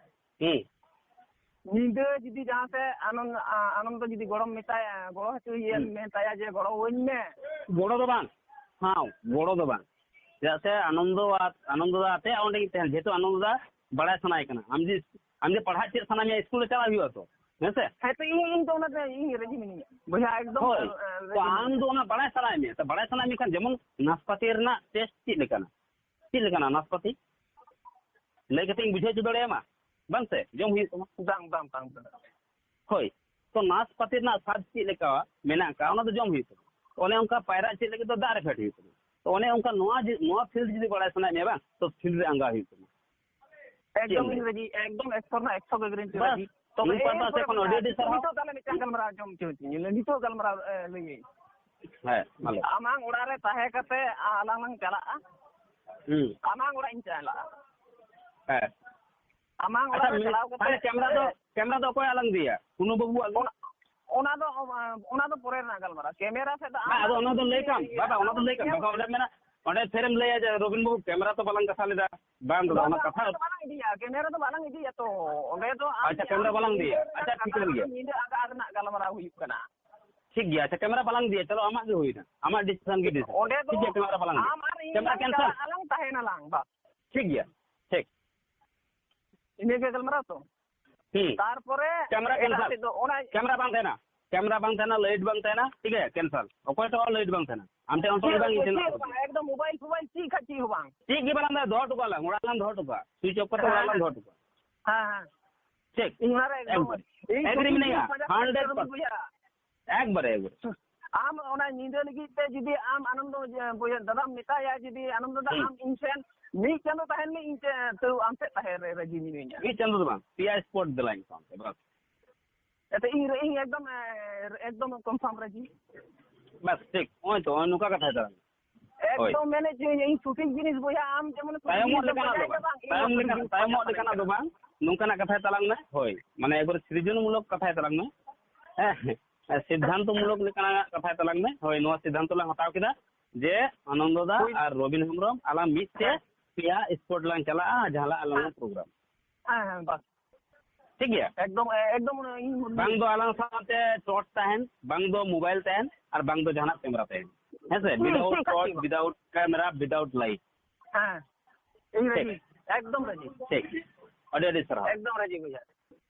ᱦᱩᱸ᱾ ᱧᱤᱫᱟᱹ ᱡᱩᱫᱤ ᱡᱟᱦᱟᱸ ᱥᱮᱫ ᱟᱱᱚᱱ-, ᱟ-, ᱟᱱᱚᱱᱫᱚ ᱡᱩᱫᱤ ᱜᱚᱲᱚᱢ ᱢᱮᱛᱟᱭᱟ, ᱜᱚᱲᱚ ᱦᱚᱪᱚᱭᱮᱭᱟ, ᱦᱩᱸ᱾ ᱢᱮᱛᱟᱭᱟ ᱡᱮ, "ᱜᱚᱲᱚ ᱟᱹᱧ ᱢᱮ᱾" ᱜᱚᱲᱚ ᱫᱚ ᱵᱟᱝ, ᱦᱟᱸ, ᱜᱚᱲᱚ ᱫᱚ ᱵᱟᱝ᱾ ᱪᱮᱫᱟᱜ ᱥᱮ ᱟᱱᱚᱱᱫᱚ ᱟᱨ, ᱟᱱᱚᱱᱫᱚ ᱫᱟ ᱟᱛᱮ ᱚᱸᱰᱮ ᱜᱮ ᱛᱟᱦᱮᱱ, ᱡᱮᱦᱮᱛᱩ ᱟᱱᱚᱱᱫᱚ ᱫᱟ ᱵᱟᱲᱟᱭ ᱥᱟᱱᱟᱭᱮ ᱠᱟᱱᱟ᱾ ᱟᱢ ᱡᱩᱫᱤ, ᱟᱢ ᱡᱩᱫᱤ ᱯᱟᱲᱦᱟᱜ ᱪᱮᱫ ᱥᱟᱱᱟ ᱢᱮᱭᱟ, ᱥᱠᱩᱞ ᱨᱮ ᱪᱟᱞᱟᱜ ᱦᱩᱭᱩᱜᱼᱟ ᱛᱚ, ᱦᱮᱸ ᱥᱮ? ᱦᱮᱸ, ᱛᱚ ᱤᱧ, ᱤᱧ ᱛᱚ ᱚᱱᱟᱛᱮ ᱤᱧ ᱨᱟᱹᱡᱤ ᱢᱤᱱᱟᱹᱧᱟ᱾ ᱵᱚᱭᱦᱟ, ᱮᱠᱫᱚᱢ, ᱦᱳᱭ, ᱮ, ᱛᱚ ᱨᱟᱹᱡᱤ ᱟᱢ ᱢᱤᱱᱟᱹᱧᱟ᱾ ᱫᱚ ᱚᱱᱟ ᱵᱟᱲᱟᱭ ᱥᱟᱱᱟᱭᱮᱫ ᱢᱮᱭᱟ, ᱛᱚ ᱵᱟᱲᱟᱭ ᱥᱟᱱᱟᱭᱮᱫ ᱢᱮ ᱠᱷᱟᱱ ᱡᱮᱢᱚᱱ ᱱᱟᱥᱯᱟᱛᱤ ᱨᱮᱱᱟᱜ ᱴᱮᱥᱴ ᱪᱮᱫ ᱞᱮᱠᱟᱱᱟ? ᱪᱮᱫ ᱞᱮᱠᱟᱱᱟ ᱱᱟᱥᱯᱟᱛᱤ? ᱞᱟᱹᱭ ᱠᱟᱛᱮ ᱤᱧ ᱵᱩᱡᱷᱟᱹᱣ ᱦᱚᱪᱚ ᱫᱟᱲᱮᱭᱟᱢᱟ? ᱵᱟᱝ ᱥᱮ? ᱡᱚᱢ ᱦᱩᱭᱩᱜ ᱛᱟᱢᱟ᱾ ᱵᱟᱝ, ᱵᱟᱝ, ᱵᱟᱝ, ᱵᱟᱝ᱾ ᱦᱳᱭ, ᱛᱚ ᱱᱟᱥᱯᱟᱛᱤ ᱨᱮᱱᱟᱜ ᱥᱟᱫ ᱪᱮᱫ ᱞᱮᱠᱟ ᱢᱮᱱᱟᱜ ᱟᱠᱟᱫ, ᱚᱱᱟ ᱫᱚ ᱡᱚᱢ ᱦᱩᱭᱩᱜ ᱛᱟᱢᱟ᱾ ᱚᱱᱮ ᱚᱱᱠᱟ ᱯᱟᱭᱨᱟᱜ ᱪᱮᱫ ᱞᱟᱹᱜᱤᱫ ᱫᱚ ᱫᱟᱜ ᱨᱮ ᱯᱷᱮᱰ ᱦᱩᱭᱩᱜ ᱛᱟᱢᱟ᱾ ᱛᱚ ᱚᱱᱮ ᱚᱱᱠᱟ ᱱᱚᱣᱟ ᱡᱮ, ᱱᱚᱣᱟ ᱯᱷᱤᱞᱰ ᱡᱩᱫᱤ ᱵᱟᱲᱟᱭ ᱥᱟᱱᱟᱭᱮᱫ ᱢᱮᱭᱟ ᱵᱟᱝ, ᱛᱚ ᱯᱷᱤᱞᱰ ᱨᱮ ᱟᱸᱜᱟ ᱦᱩᱭᱩᱜ ᱛᱟᱢᱟ᱾ ᱪᱮᱫ ᱮᱠᱫᱚᱢ ᱮᱢ ᱤᱧ ᱞᱟᱹᱭᱟ? ᱨᱟᱹᱡᱤ, ᱮᱠᱫᱚᱢ ᱮᱠᱥᱚ ᱨᱮᱱᱟᱜ ᱮᱠᱥᱚ ᱜᱮ ᱜᱮᱨᱮᱱᱴᱤ ᱵᱟᱥ, ᱨᱟᱹᱡᱤ᱾ ᱛᱚᱵᱮ ᱤᱧ ᱮ ᱯᱟᱦᱴᱟ ᱥᱮᱫ ᱠᱷᱚᱱ ᱟᱹᱰᱤ ᱟᱹᱰᱤ ᱥᱟᱨᱦᱟᱣ᱾ ᱱᱤᱛᱚᱜ ᱛᱟᱦᱞᱮ ᱢᱤᱫᱴᱟᱝ ᱜᱟᱞᱢᱟᱨᱟᱣ ᱟᱸᱡᱚᱢ ᱦᱚᱪᱚ ᱦᱚᱪᱚᱧ ᱢᱮ, ᱱᱤᱛᱚᱜ ᱜᱟᱞᱢᱟᱨᱟᱣ, ᱮ, ᱞᱟᱹᱭᱟᱹᱧ᱾ ᱦᱮᱸ, ᱢᱟ ᱞᱟᱹᱭ ᱢᱮ᱾ ᱟᱢᱟᱝ ᱚᱲᱟᱜ ᱨᱮ ᱛᱟᱦᱮᱸ ᱠᱟᱛᱮ ᱟ-, ᱟᱞᱟᱝ ᱞᱟᱝ ᱪᱟᱞᱟᱜᱼᱟ᱾ ᱦᱩᱸ᱾ ᱟᱢᱟᱝ ᱚᱲᱟᱜ ᱤᱧ ᱪᱟᱞᱟᱜᱼᱟ᱾ ᱦᱮᱸ᱾ ᱟᱢᱟᱝ ᱟᱪᱪᱷᱟ, ᱚᱲᱟᱜ ᱨᱮ ᱢᱤ-, ᱪᱟᱞᱟᱣ ᱠᱟᱛᱮ, ᱛᱟᱦᱞᱮ ᱠᱮᱢᱨᱟ ᱫᱚ, ᱮ, ᱠᱮᱢᱨᱟ ᱫᱚ ᱚᱠᱚᱭᱟᱜ ᱞᱟᱝ ᱤᱫᱤᱭᱟ? ᱠᱩᱱᱩ ᱵᱟᱹᱵᱩᱣᱟᱜ ᱜᱮ? ᱚᱱᱟ, ᱚᱱᱟ ᱫᱚ, ᱚᱱᱟ ᱫᱚ ᱯᱚᱨᱮ ᱨᱮᱱᱟᱜ ᱜᱟᱞᱢᱟᱨᱟᱣ᱾ ᱠᱮᱢᱮᱨᱟ ᱥᱮᱫ ᱫᱚ ᱟᱢ ᱵᱟᱝ, ᱟᱫᱚ ᱚᱱᱟ ᱫᱚ ᱞᱟᱹᱭ ᱠᱟᱢ, ᱤᱭᱟᱹ, ᱵᱟᱵᱟ, ᱚᱱᱟ ᱫᱚ ᱞᱟᱹᱭ ᱠᱟᱢ, ᱵᱟᱠᱷᱟᱱ ᱚᱸᱰᱮᱢ ᱢᱮᱱᱟ, ᱚᱸᱰᱮ ᱯᱷᱮᱨᱮᱢ ᱞᱟᱹᱭᱟ ᱡᱮ, "ᱨᱚᱵᱤᱱ ᱵᱟᱹᱵᱩ, ᱠᱮᱢᱮᱨᱟ ᱛᱚ ᱵᱟᱞᱟᱝ ᱠᱟᱛᱷᱟ ᱞᱮᱫᱟ᱾" ᱵᱟᱝ ᱫᱟᱫᱟ, ᱵᱟᱝ, ᱚᱱᱟ ᱠᱟᱛᱷᱟ ᱫᱚ ᱵᱟᱞᱟᱝ ᱤᱫᱤᱭᱟ, ᱠᱮᱢᱮᱨᱟ ᱫᱚ ᱵᱟᱞᱟᱝ ᱤᱫᱤᱭᱟ ᱛᱚ᱾ ᱚᱸᱰᱮ ᱫᱚ ᱟᱢ ᱟᱪᱪᱷᱟ, ᱠᱮᱢᱮᱨᱟ ᱵᱟᱞᱟᱝ ᱤᱫᱤᱭᱟ᱾ ᱟᱪᱪᱷᱟ, ᱴᱷᱤᱠᱟᱹᱱ ᱜᱮᱭᱟ᱾ ᱧᱤᱫᱟᱹ ᱟᱜᱟᱜ ᱨᱮᱱᱟᱜ ᱜᱟᱞᱢᱟᱨᱟᱣ ᱦᱩᱭᱩᱜ ᱠᱟᱱᱟ᱾ ᱴᱷᱤᱠ ᱜᱮᱭᱟ, ᱟᱪᱪᱷᱟ, ᱠᱮᱢᱮᱨᱟ ᱵᱟᱞᱟᱝ ᱤᱫᱤᱭᱟ, ᱪᱚᱞᱚ, ᱟᱢᱟᱜ ᱜᱮ ᱦᱩᱭᱱᱟ, ᱟᱢᱟᱜ ᱰᱤᱥᱤᱥᱚᱱ ᱜᱮ ᱰᱤᱥᱤᱥᱚᱱ᱾ ᱚᱸᱰᱮ ᱫᱚ ᱴᱷᱤᱠ ᱜᱮᱭᱟ, ᱠᱮᱢᱮᱨᱟ ᱵᱟᱞᱟᱝ ᱤᱫᱤᱭᱟ᱾ ᱟᱢ ᱟᱨ ᱤᱧ ᱠᱮᱢᱮᱨᱟ ᱞᱟᱝ ᱠᱮᱱᱥᱮᱞ᱾ ᱪᱟᱞᱟᱜᱼᱟ, ᱞᱟᱝ ᱛᱟᱦᱮᱱᱟ ᱞᱟᱝ, ᱵᱟᱥ᱾ ᱴᱷᱤᱠ ᱜᱮᱭᱟ, ᱴᱷᱤᱠ᱾ ᱤᱱᱟᱹ ᱜᱮ ᱜᱟᱞᱢᱟᱨᱟᱣ ᱛᱚ? ᱦᱩᱸ᱾ ᱛᱟᱨᱯᱚᱨᱮ ᱠᱮᱢᱮᱨᱟ ᱮᱴᱟᱜ ᱠᱮᱱᱥᱮᱞ᱾ ᱥᱮᱫ ᱫᱚ ᱚᱱᱟ ᱠᱮᱢᱮᱨᱟ ᱵᱟᱝ ᱛᱟᱦᱮᱱᱟ, ᱠᱮᱢᱮᱨᱟ ᱵᱟᱝ ᱛᱟᱦᱮᱱᱟ, ᱞᱟᱭᱤᱴ ᱵᱟᱝ ᱛᱟᱦᱮᱱᱟ, ᱴᱷᱤᱠ ᱜᱮᱭᱟ, ᱠᱮᱱᱥᱮᱞ᱾ ᱚᱠᱚᱭ ᱴᱷᱮᱱ ᱦᱚᱸ ᱞᱟᱭᱤᱴ ᱵᱟᱝ ᱛᱟᱦᱮᱱᱟ, ᱟᱢ ᱴᱷᱮᱱ ᱦᱚᱸ ᱪᱮᱫ, ᱵᱟᱝ, ᱤᱧ ᱴᱷᱮᱱ ᱪᱮᱫ ᱦᱚᱸ ᱦᱚᱸ ᱵᱟᱝ᱾ ᱵᱟᱝ, ᱮᱠᱫᱚᱢ ᱢᱳᱵᱟᱭᱤᱞ ᱯᱷᱳᱵᱟᱭᱤᱞ ᱪᱮᱫ ᱠᱷᱟᱡ ᱪᱮᱫ ᱦᱚᱸ ᱵᱟᱝ᱾ ᱪᱮᱫ ᱜᱮ ᱵᱟᱞᱟᱝ ᱫᱚᱦᱚ ᱦᱚᱴᱚ ᱠᱟᱜᱼᱟ ᱞᱟᱝ, ᱚᱲᱟᱜ ᱞᱟᱝ ᱫᱚᱦᱚ ᱦᱚᱴᱚ ᱠᱟᱜᱼᱟ, ᱥᱩᱭᱤᱪ ᱚᱯᱷ ᱠᱟᱛᱮ ᱚᱲᱟᱜ ᱦᱮᱸ, ᱞᱟᱝ ᱫᱚᱦᱚ ᱦᱚᱴᱚ ᱠᱟᱜᱼᱟ᱾ ᱦᱮᱸ, ᱦᱮᱸ᱾ ᱴᱷᱤᱠ᱾ ᱤᱧ ᱚᱱᱟᱨᱮ ᱮᱠᱫᱚᱢ agree ᱢᱤᱱᱟᱹᱧᱟ, ᱦᱟᱱᱰᱨᱮᱰ ᱯᱟᱨᱥᱮᱱᱴ᱾ ᱵᱚᱭᱦᱟ᱾ ᱮᱠᱵᱟᱨᱮ, ᱮᱠᱵᱟᱨᱮ᱾ ᱟᱢ ᱚᱱᱟ ᱧᱤᱫᱟᱹ ᱞᱟᱹᱜᱤᱫ ᱛᱮ ᱡᱩᱫᱤ ᱟᱢ ᱟᱱᱚᱱᱫᱚ, ᱡᱮ, ᱵᱚᱭᱦᱟ, ᱫᱟᱫᱟᱢ ᱢᱮᱛᱟᱭᱟ, ᱡᱩᱫᱤ ᱟᱱᱚᱱᱫᱚ ᱫᱟ, ᱦᱩᱸ᱾ ᱟᱢ ᱤᱧ ᱴᱷᱮᱱ ᱢᱤᱫ ᱪᱟᱸᱫᱚ ᱛᱟᱦᱮᱱ ᱢᱮ, ᱤᱧ ᱴᱷᱮᱱ, ᱛᱟᱹᱣ ᱟᱢ ᱴᱷᱮᱱ ᱛᱟᱦᱮᱸ ᱨᱮ ᱨᱟᱹᱡᱤ ᱢᱤᱱᱟᱹᱧᱟ᱾ ᱢᱤᱫ ᱪᱟᱸᱫᱚ ᱫᱚ ᱵᱟᱝ, ᱯᱮᱭᱟ spot ᱫᱮᱞᱟᱧ ᱥᱟᱶᱛᱮ, ᱵᱟᱥ᱾ ᱮᱱᱛᱮ ᱤᱧ ᱨᱮ, ᱤᱧ ᱮᱠᱫᱚᱢ, ᱮ, ᱮᱠᱫᱚᱢ confirm ᱨᱟᱹᱡᱤ᱾ ᱵᱟᱥ, ᱴᱷᱤᱠ᱾ ᱱᱚᱜᱼᱚᱭ ᱛᱚ, ᱱᱚᱜᱼᱚᱭ ᱱᱚᱝᱠᱟ ᱠᱟᱛᱷᱟᱭ ᱛᱟᱞᱟᱝ᱾ ᱦᱳᱭ᱾ ᱮᱠᱫᱚᱢ ᱢᱮᱱᱮᱫ ᱪᱚᱧ ᱤᱧ ᱥᱚᱴᱷᱤᱠ ᱡᱤᱱᱤᱥ ᱵᱚᱭᱦᱟ, ᱟᱢ ᱡᱮᱢᱚᱱ ᱥᱚᱴᱷᱤᱠ ᱛᱟᱭᱚᱢᱚᱜ ᱡᱤᱱᱤᱥ ᱞᱮᱠᱟᱱᱟᱜ ᱫᱚ ᱵᱟᱝ, ᱵᱟᱝ, ᱤᱧ ᱛᱟᱭᱚᱢ ᱥᱚᱴᱷᱤᱠ ᱞᱮᱠᱟᱱᱟᱜ, ᱡᱤᱱᱤᱥ ᱛᱟᱭᱚᱢᱚᱜ ᱵᱟᱭ ᱞᱮᱠᱟᱱᱟᱜ ᱫᱚ ᱵᱟᱝ, ᱱᱚᱝᱠᱟᱱᱟᱜ ᱠᱟᱛᱷᱟᱭ ᱛᱟᱞᱟᱝ ᱢᱮ᱾ ᱦᱳᱭ, ᱢᱟᱱᱮ ᱮᱠᱵᱟᱨᱮ ᱥᱨᱤᱡᱚᱱᱢᱩᱞᱚᱠ ᱠᱟᱛᱷᱟᱭ ᱛᱟᱞᱟᱝ ᱢᱮ᱾ ᱦᱮᱸ, ᱥᱤᱫᱽᱫᱷᱟᱱᱛᱚ ᱢᱩᱞᱚᱠ ᱞᱮᱠᱟᱱᱟᱜ ᱠᱟᱛᱷᱟᱭ ᱛᱟᱞᱟᱝ ᱢᱮ᱾ ᱦᱳᱭ, ᱱᱚᱣᱟ ᱥᱤᱫᱽᱫᱷᱟᱱᱛᱚ ᱞᱟᱝ ᱦᱟᱛᱟᱣ ᱠᱮᱫᱟ ᱡᱮ ᱟᱱᱚᱱᱫᱚ ᱫᱟ ᱦᱳᱭ᱾ ᱟᱨ ᱨᱚᱵᱤᱱ ᱦᱮᱢᱵᱨᱚᱢ ᱟᱞᱟᱝ ᱢᱤᱫ ᱛᱮ ᱦᱮᱸ᱾ ᱯᱮᱭᱟ spot ᱞᱟᱝ ᱪᱟᱞᱟᱜᱼᱟ, ᱡᱟᱦᱟᱸ ᱞᱟᱝ ᱟᱞᱟᱝ ᱦᱮᱸ᱾ ᱯᱨᱳᱜᱨᱟᱢ᱾ ᱦᱮᱸ, ᱦᱮᱸ, ᱵᱟᱥ᱾ ᱴᱷᱤᱠ ᱜᱮᱭᱟ? ᱮᱠᱫᱚᱢ, ᱮ-, ᱮᱠᱫᱚᱢ ᱚᱱᱟ ᱤᱧ ᱵᱟᱝ ᱫᱚ ᱟᱞᱟᱝ ᱥᱟᱶᱛᱮ ᱴᱚᱨᱪ ᱛᱟᱦᱮᱱ, ᱵᱟᱝ ᱫᱚ ᱢᱳᱵᱟᱭᱤᱞ ᱛᱟᱦᱮᱱ, ᱟᱨ ᱵᱟᱝ ᱫᱚ ᱡᱟᱦᱟᱱᱟᱜ ᱠᱮᱢᱮᱨᱟ ᱛᱟᱦᱮᱱ᱾ ᱦᱮᱸ ᱥᱮ? ᱦᱩᱸ, without ᱴᱷᱤᱠ ᱴᱚᱨᱪ, ᱟᱪᱷᱮ᱾ Without camera, without light. ᱦᱮᱸ, ᱤᱧ ᱴᱷᱤᱠ᱾ ᱨᱟᱹᱡᱤ, ᱮᱠᱫᱚᱢ ᱨᱟᱹᱡᱤ᱾ ᱴᱷᱤᱠ᱾ ᱟᱹᱰᱤ ᱟᱹᱰᱤ ᱥᱟᱨᱦᱟᱣ᱾ ᱮᱠᱫᱚᱢ ᱨᱟᱹᱡᱤ ᱵᱚᱭᱦᱟ᱾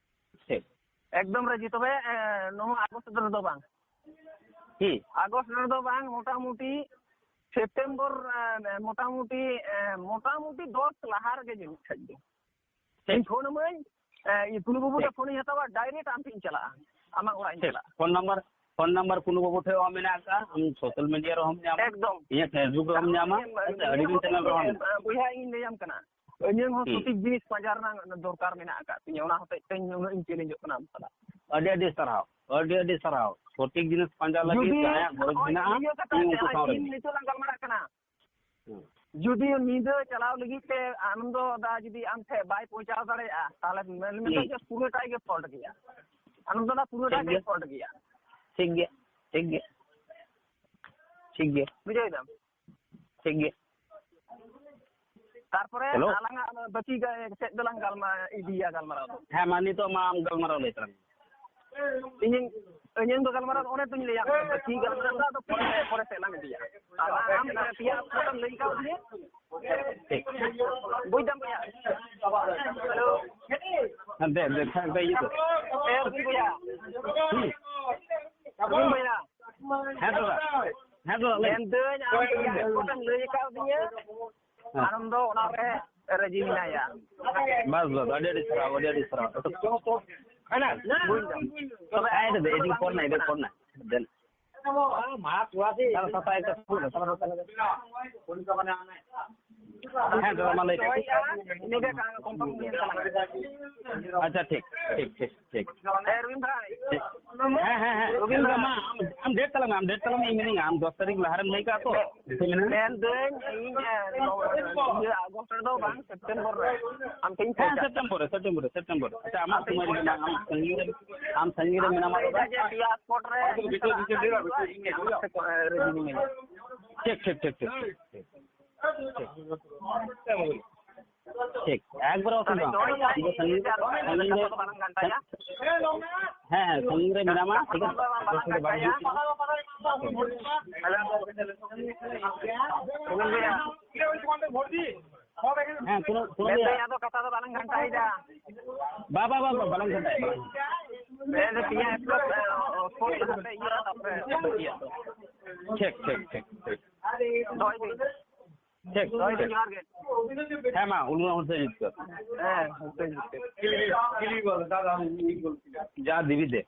ᱴᱷᱤᱠ᱾ ᱮᱠᱫᱚᱢ ᱨᱟᱹᱡᱤ᱾ ᱛᱚᱵᱮ, ᱮ, ᱱᱚᱣᱟ ᱟᱜᱚᱥᱴ ᱨᱮᱫᱚ ᱵᱟᱝ᱾ ᱦᱩᱸ᱾ ᱟᱜᱚᱥᱴ ᱨᱮᱫᱚ ᱵᱟᱝ, ᱢᱚᱴᱟᱢᱩᱴᱤ ᱥᱮᱯᱴᱮᱢᱵᱚᱨ, ᱮ, ᱢᱚᱴᱟᱢᱩᱴᱤ, ᱮ, ᱢᱚᱴᱟᱢᱩᱴᱤ ᱫᱚᱥ ᱞᱟᱦᱟ ᱨᱮᱜᱮ ᱡᱟᱹᱱᱤᱡ ᱠᱷᱟᱡ ᱫᱚ᱾ ᱴᱷᱤᱠ᱾ ᱤᱧ ᱯᱷᱳᱱ ᱟᱹᱢᱟᱹᱧ, ᱮ, ᱤᱭᱟᱹ, ᱠᱩᱱᱩ ᱵᱟᱹᱵᱩ ᱴᱷᱤᱠ᱾ ᱴᱷᱮᱱ ᱯᱷᱳᱱᱤᱧ ᱦᱟᱛᱟᱣᱟ, direct ᱟᱢ ᱴᱷᱮᱱ ᱤᱧ ᱪᱟᱞᱟᱜᱼᱟ, ᱟᱢᱟᱜ ᱚᱲᱟᱜ ᱤᱧ ᱴᱷᱤᱠ᱾ ᱪᱟᱞᱟᱜᱼᱟ᱾ ᱯᱷᱳᱱ ᱱᱟᱢᱵᱟᱨ, ᱯᱷᱳᱱ ᱱᱟᱢᱵᱟᱨ ᱠᱩᱱᱩ ᱵᱟᱹᱵᱩ ᱴᱷᱮᱱ ᱦᱚᱸ ᱢᱮᱱᱟᱜ ᱟᱠᱟᱫᱼᱟ, ᱟᱢ social media ᱨᱮᱦᱚᱸᱢ ᱧᱟᱢᱟ, ᱮᱠᱫᱚᱢ᱾ ᱤᱧᱟᱹᱜ Facebook ᱨᱮᱦᱚᱸᱢ ᱧᱟᱢᱟ, ᱟᱢ ᱦᱮᱸ ᱥᱮ? ᱟᱹᱰᱤ ᱜᱤᱧ ᱪᱮᱱᱮᱞ ᱨᱮᱦᱚᱸ ᱢᱮᱱᱟᱜᱼᱟ᱾ ᱵᱚᱭᱦᱟ, ᱤᱧ ᱞᱟᱹᱭᱟᱢ ᱠᱟᱱᱟ, ᱤᱧᱟᱹᱝ ᱦᱚᱸ ᱦᱩᱸ᱾ ᱥᱚᱴᱷᱤᱠ ᱡᱤᱱᱤᱥ ᱯᱟᱸᱡᱟ ᱨᱮᱱᱟᱜ ᱫᱚᱨᱠᱟᱨ ᱢᱮᱱᱟᱜ ᱟᱠᱟᱫ ᱛᱤᱧᱟᱹ, ᱚᱱᱟ ᱦᱚᱛᱮᱡ ᱛᱮ ᱤᱧ ᱩᱱᱟᱹᱜ ᱤᱧ ᱪᱮᱞᱮᱧᱡᱚᱜ ᱠᱟᱱᱟ ᱟᱢ ᱥᱟᱞᱟᱜ᱾ ᱟᱹᱰᱤ ᱟᱹᱰᱤ ᱥᱟᱨᱦᱟᱣ, ᱟᱹᱰᱤ ᱟᱹᱰᱤ ᱥᱟᱨᱦᱟᱣ᱾ ᱥᱚᱴᱷᱤᱠ ᱡᱤᱱᱤᱥ ᱯᱟᱸᱡᱟ ᱞᱟᱹᱜᱤᱫ ᱡᱩᱫᱤ ᱡᱟᱦᱟᱸᱭᱟᱜ ᱜᱚᱨᱚᱡᱽ ᱱᱚᱜᱼᱚᱭ ᱢᱮᱱᱟᱜᱼᱟ, ᱤᱭᱟᱹ ᱠᱟᱛᱷᱟ ᱤᱧ ᱩᱱᱠᱩ ᱥᱟᱶ ᱨᱮ ᱱᱤᱛᱚᱜ ᱞᱟᱝ ᱜᱟᱞᱢᱟᱨᱟᱜ ᱠᱟᱱᱟ, ᱦᱩᱸ᱾ ᱡᱩᱫᱤ ᱧᱤᱫᱟᱹ ᱪᱟᱞᱟᱣ ᱞᱟᱹᱜᱤᱫ ᱛᱮ ᱟᱱᱚᱱᱫᱚ ᱫᱟ ᱡᱩᱫᱤ ᱟᱢ ᱴᱷᱮᱱ ᱵᱟᱭ ᱯᱳᱣᱪᱷᱟᱣ ᱫᱟᱲᱮᱭᱟᱜᱼᱟ, ᱛᱟᱦᱚᱞᱮ ᱢᱮᱱ ᱢᱮ ᱦᱩᱸ᱾ ᱡᱮ ᱯᱩᱨᱟᱹᱴᱟᱭ ᱜᱮ fault ᱜᱮᱭᱟ᱾ ᱟᱱᱚᱱᱫᱚ ᱫᱟ ᱯᱩᱨᱟᱹᱴᱟᱭ ᱴᱷᱤᱠ ᱜᱮ ᱜᱮᱭᱟ᱾ Fault ᱜᱮᱭᱟ᱾ ᱴᱷᱤᱠ ᱜᱮᱭᱟ, ᱴᱷᱤᱠ ᱜᱮᱭᱟ᱾ ᱴᱷᱤᱠ ᱜᱮᱭᱟ᱾ ᱵᱩᱡᱷᱟᱹᱣ ᱫᱟᱢ? ᱴᱷᱤᱠ ᱜᱮᱭᱟ᱾ ᱛᱟᱨᱯᱚᱨᱮ ᱦᱮᱞᱳ᱾ ᱟᱞᱟᱝᱟᱜ ᱵᱟᱹᱠᱤ ᱜᱟ-, ᱥᱮᱫ ᱫᱚᱞᱟᱝ ᱜᱟᱞᱢᱟ-, ᱤᱫᱤᱭᱟ ᱜᱟᱞᱢᱟᱨᱟᱣ ᱫᱚ᱾ ᱦᱮᱸ, ᱢᱟ ᱱᱤᱛᱚᱜ ᱢᱟ ᱟᱢ ᱜᱟᱞᱢᱟᱨᱟᱣ ᱞᱟᱹᱭ ᱛᱟᱞᱟᱝ ᱢᱮ᱾ ᱤᱧᱤᱧ, ᱤᱧᱤᱧ ᱫᱚ ᱜᱟᱞᱢᱟᱨᱟᱣ ᱫᱚ ᱚᱱᱮ ᱛᱚᱧ ᱞᱟᱹᱭᱟᱢ ᱠᱟᱱᱟ, ᱵᱟᱹᱠᱤ ᱜᱟᱞᱢᱟᱨᱟᱣ ᱫᱚ ᱟᱫᱚ ᱯᱚᱨᱮ, ᱯᱚᱨᱮ ᱥᱮᱫ ᱞᱟᱝ ᱤᱫᱤᱭᱟ᱾ ᱟᱨ ᱟᱢ ᱯᱮᱭᱟ ᱯᱷᱳᱴᱳᱢ ᱞᱟᱹᱭ ᱠᱟᱣᱫᱤᱧᱟ᱾ ᱴᱷᱤᱠ᱾ ᱵᱩᱡᱽ ᱫᱟᱢ ᱵᱚᱭᱦᱟ? ᱦᱮᱞᱳ᱾ ᱦᱮᱸ, ᱫᱮ, ᱫᱮ, ᱠᱷᱟᱱ ᱫᱮ, ᱤᱭᱟᱹ ᱫᱚ᱾ ᱮ, ᱵᱚᱭᱦᱟ᱾ ᱦᱩᱸ᱾ ᱵᱚᱭᱦᱟ᱾ ᱦᱮᱸ, ᱫᱟᱫᱟ᱾ ᱦᱮᱸ, ᱫᱟᱫᱟ, ᱞᱟᱹᱭ ᱢᱮ᱾ ᱢᱮᱱᱫᱟᱹᱧ, ᱟᱢ ᱯᱮᱭᱟ ᱯᱷᱳᱴᱳᱢ ᱞᱟᱹᱭ ᱠᱟᱣᱫᱤᱧᱟ᱾ ᱦᱮᱸ᱾ ᱟᱢ ᱫᱚ ᱚᱱᱟ ᱨᱮ ᱨᱟᱹᱡᱤ ᱢᱮᱱᱟᱭᱟ᱾ ᱵᱟᱥ, ᱵᱟᱥ, ᱟᱹᱰᱤ ᱟᱹᱰᱤ ᱥᱟᱨᱦᱟᱣ, ᱟᱹᱰᱤ ᱟᱹᱰᱤ ᱥᱟᱨᱦᱟᱣ᱾ ᱵᱩᱡᱽ ᱫᱟᱢ᱾ ᱛᱚᱵᱮ ᱟᱭ ᱫᱮ, ᱮᱰᱤ ᱯᱚᱨ ᱱᱟ, ᱮᱰᱤ ᱯᱚᱨ ᱱᱟ᱾ ᱫᱮᱱ᱾ ᱛᱟᱦᱞᱮ ᱥᱟᱛᱟᱭ ᱠᱟ ᱥᱩᱨ ᱨᱮ, ᱛᱟᱦᱞᱮ ᱥᱟᱛᱟᱭ ᱠᱟ᱾ ᱦᱮᱸ, ᱫᱟᱫᱟ, ᱢᱟ ᱞᱟᱹᱭ ᱢᱮ᱾ ᱤᱱᱟᱹᱜᱮ ᱠᱟ-, confirm ᱦᱩᱭᱮᱱ ᱛᱟᱞᱟᱝᱟ᱾ ᱟᱪᱪᱷᱟ, ᱴᱷᱤᱠ, ᱴᱷᱤᱠ, ᱴᱷᱤᱠ, ᱴᱷᱤᱠ᱾ ᱮ, ᱨᱚᱵᱤᱱ ᱵᱷᱟᱭ᱾ ᱴᱷᱤᱠ᱾ ᱦᱮᱸ, ᱦᱮᱸ, ᱦᱮᱸ, ᱨᱚᱵᱤᱱ ᱢᱟ, ᱟᱢ, ᱟᱢ date ᱛᱟᱞᱟᱝ ᱢᱮ, ᱟᱢ date ᱛᱟᱞᱟᱝ ᱢᱮ, ᱤᱧ ᱢᱤᱱᱟᱹᱧᱟ, ᱟᱢ ᱫᱚᱥ ᱛᱟᱹᱨᱤᱠᱷ ᱞᱟᱦᱟ ᱨᱮᱢ ᱞᱟᱹᱭ ᱠᱟᱜᱼᱟ ᱛᱚ? ᱢᱮᱱᱫᱟᱹᱧ, ᱤᱧ, ᱮ, ᱤᱭᱟᱹ, ᱟᱜᱚᱥᱴ ᱨᱮᱫᱚ ᱵᱟᱝ, ᱥᱮᱯᱴᱮᱢᱵᱚᱨ ᱨᱮ᱾ ᱟᱢ ᱴᱷᱮᱱ ᱤᱧ ᱦᱮᱸ, ᱯᱷᱳᱱ ᱠᱟᱜᱼᱟ᱾ ᱥᱮᱯᱴᱮᱢᱵᱚᱨ ᱨᱮ, ᱥᱮᱯᱴᱮᱢᱵᱚᱨ ᱨᱮ, ᱥᱮᱯᱴᱮᱢᱵᱚᱨ ᱨᱮ᱾ ᱟᱪᱪᱷᱟ, ᱟᱢᱟᱜ ᱟᱢ ᱴᱷᱮᱱ ᱥᱚᱢᱚᱭ ᱨᱮᱜᱮ ᱯᱷᱳᱱ ᱢᱮᱱᱟᱜᱼᱟ, ᱠᱟᱜᱼᱟ᱾ ᱟᱢ ᱥᱟᱺᱜᱤᱧ ᱨᱮ, ᱟᱢ ᱥᱟᱺᱜᱤᱧ ᱨᱮ ᱢᱮᱱᱟᱢᱟ ᱫᱟᱫᱟ᱾ ᱟᱢ ᱥᱮ, ᱮ, ᱨᱟᱹᱡᱤ ᱢᱮᱱᱟᱭᱟ᱾ ᱴᱷᱤᱠ, ᱴᱷᱤᱠ, ᱴᱷᱤᱠ, ᱴᱷᱤᱠ, ᱴᱷᱤᱠ᱾ ᱴᱷᱤᱠ᱾ ᱮᱠᱵᱟᱨᱮ ᱚᱥᱩᱵᱤᱫᱷᱟ ᱵᱟᱹᱱᱩᱜᱼᱟ᱾ ᱤᱧ ᱫᱚ ᱥᱟᱺᱜᱤᱧ ᱨᱮ, ᱥᱟᱺᱜᱤᱧ ᱨᱮ, ᱦᱮᱸ, ᱦᱮᱸ, ᱥᱟᱺᱜᱤᱧ ᱨᱮ ᱢᱮᱱᱟᱢᱟ, ᱴᱷᱤᱠ ᱟᱪᱷᱮ? ᱚᱥᱩᱵᱤᱫᱷᱟ ᱵᱟᱝ ᱦᱩᱭᱩᱜ᱾ ᱦᱮᱸ, ᱠᱳᱱᱳ, ᱠᱳᱱᱳ ᱢᱮᱱᱫᱟᱹᱧ, ᱟᱫᱚ ᱠᱟᱛᱷᱟ ᱫᱚ ᱵᱟᱞᱟᱝ ᱜᱷᱟᱱᱴᱟᱭᱮᱫᱟ᱾ ᱵᱟ, ᱵᱟ, ᱵᱟ, ᱵᱟ, ᱵᱟᱞᱟᱝ ᱜᱷᱟᱱᱴᱟᱭᱟ, ᱵᱟᱞᱟᱝ ᱜᱷᱟᱱᱴᱟᱭᱟ᱾ ᱢᱮᱱᱫᱟᱹᱧ, ᱛᱮᱦᱮᱧ ᱮᱯᱞᱳᱰ, ᱮ, ᱯᱳᱥᱴ ᱞᱟᱦᱟᱛᱮ ᱤᱭᱟᱹ, ᱛᱟᱯᱚᱨᱮ ᱤᱭᱟᱹ᱾ ᱴᱷᱤᱠ, ᱴᱷᱤᱠ, ᱴᱷᱤᱠ, ᱴᱷᱤᱠ᱾ ᱫᱚᱦᱚᱭ ᱫᱟᱹᱧ᱾ ᱴᱷᱤᱠ, ᱫᱚᱦᱚᱭ ᱫᱟᱹᱧ, ᱴᱷᱤᱠ᱾ ᱡᱚᱦᱟᱨ ᱜᱮ᱾ ᱦᱮᱸ, ᱢᱟ, ᱩᱱᱤ ᱦᱚᱸ ᱦᱩᱥᱮᱱ ᱡᱤᱛᱠᱟᱹᱨ᱾ ᱦᱮᱸ, ᱦᱩᱥᱮᱱ ᱡᱤᱛᱠᱟᱹᱨ᱾ ᱡᱟ ᱫᱮᱵᱤ ᱫᱮ᱾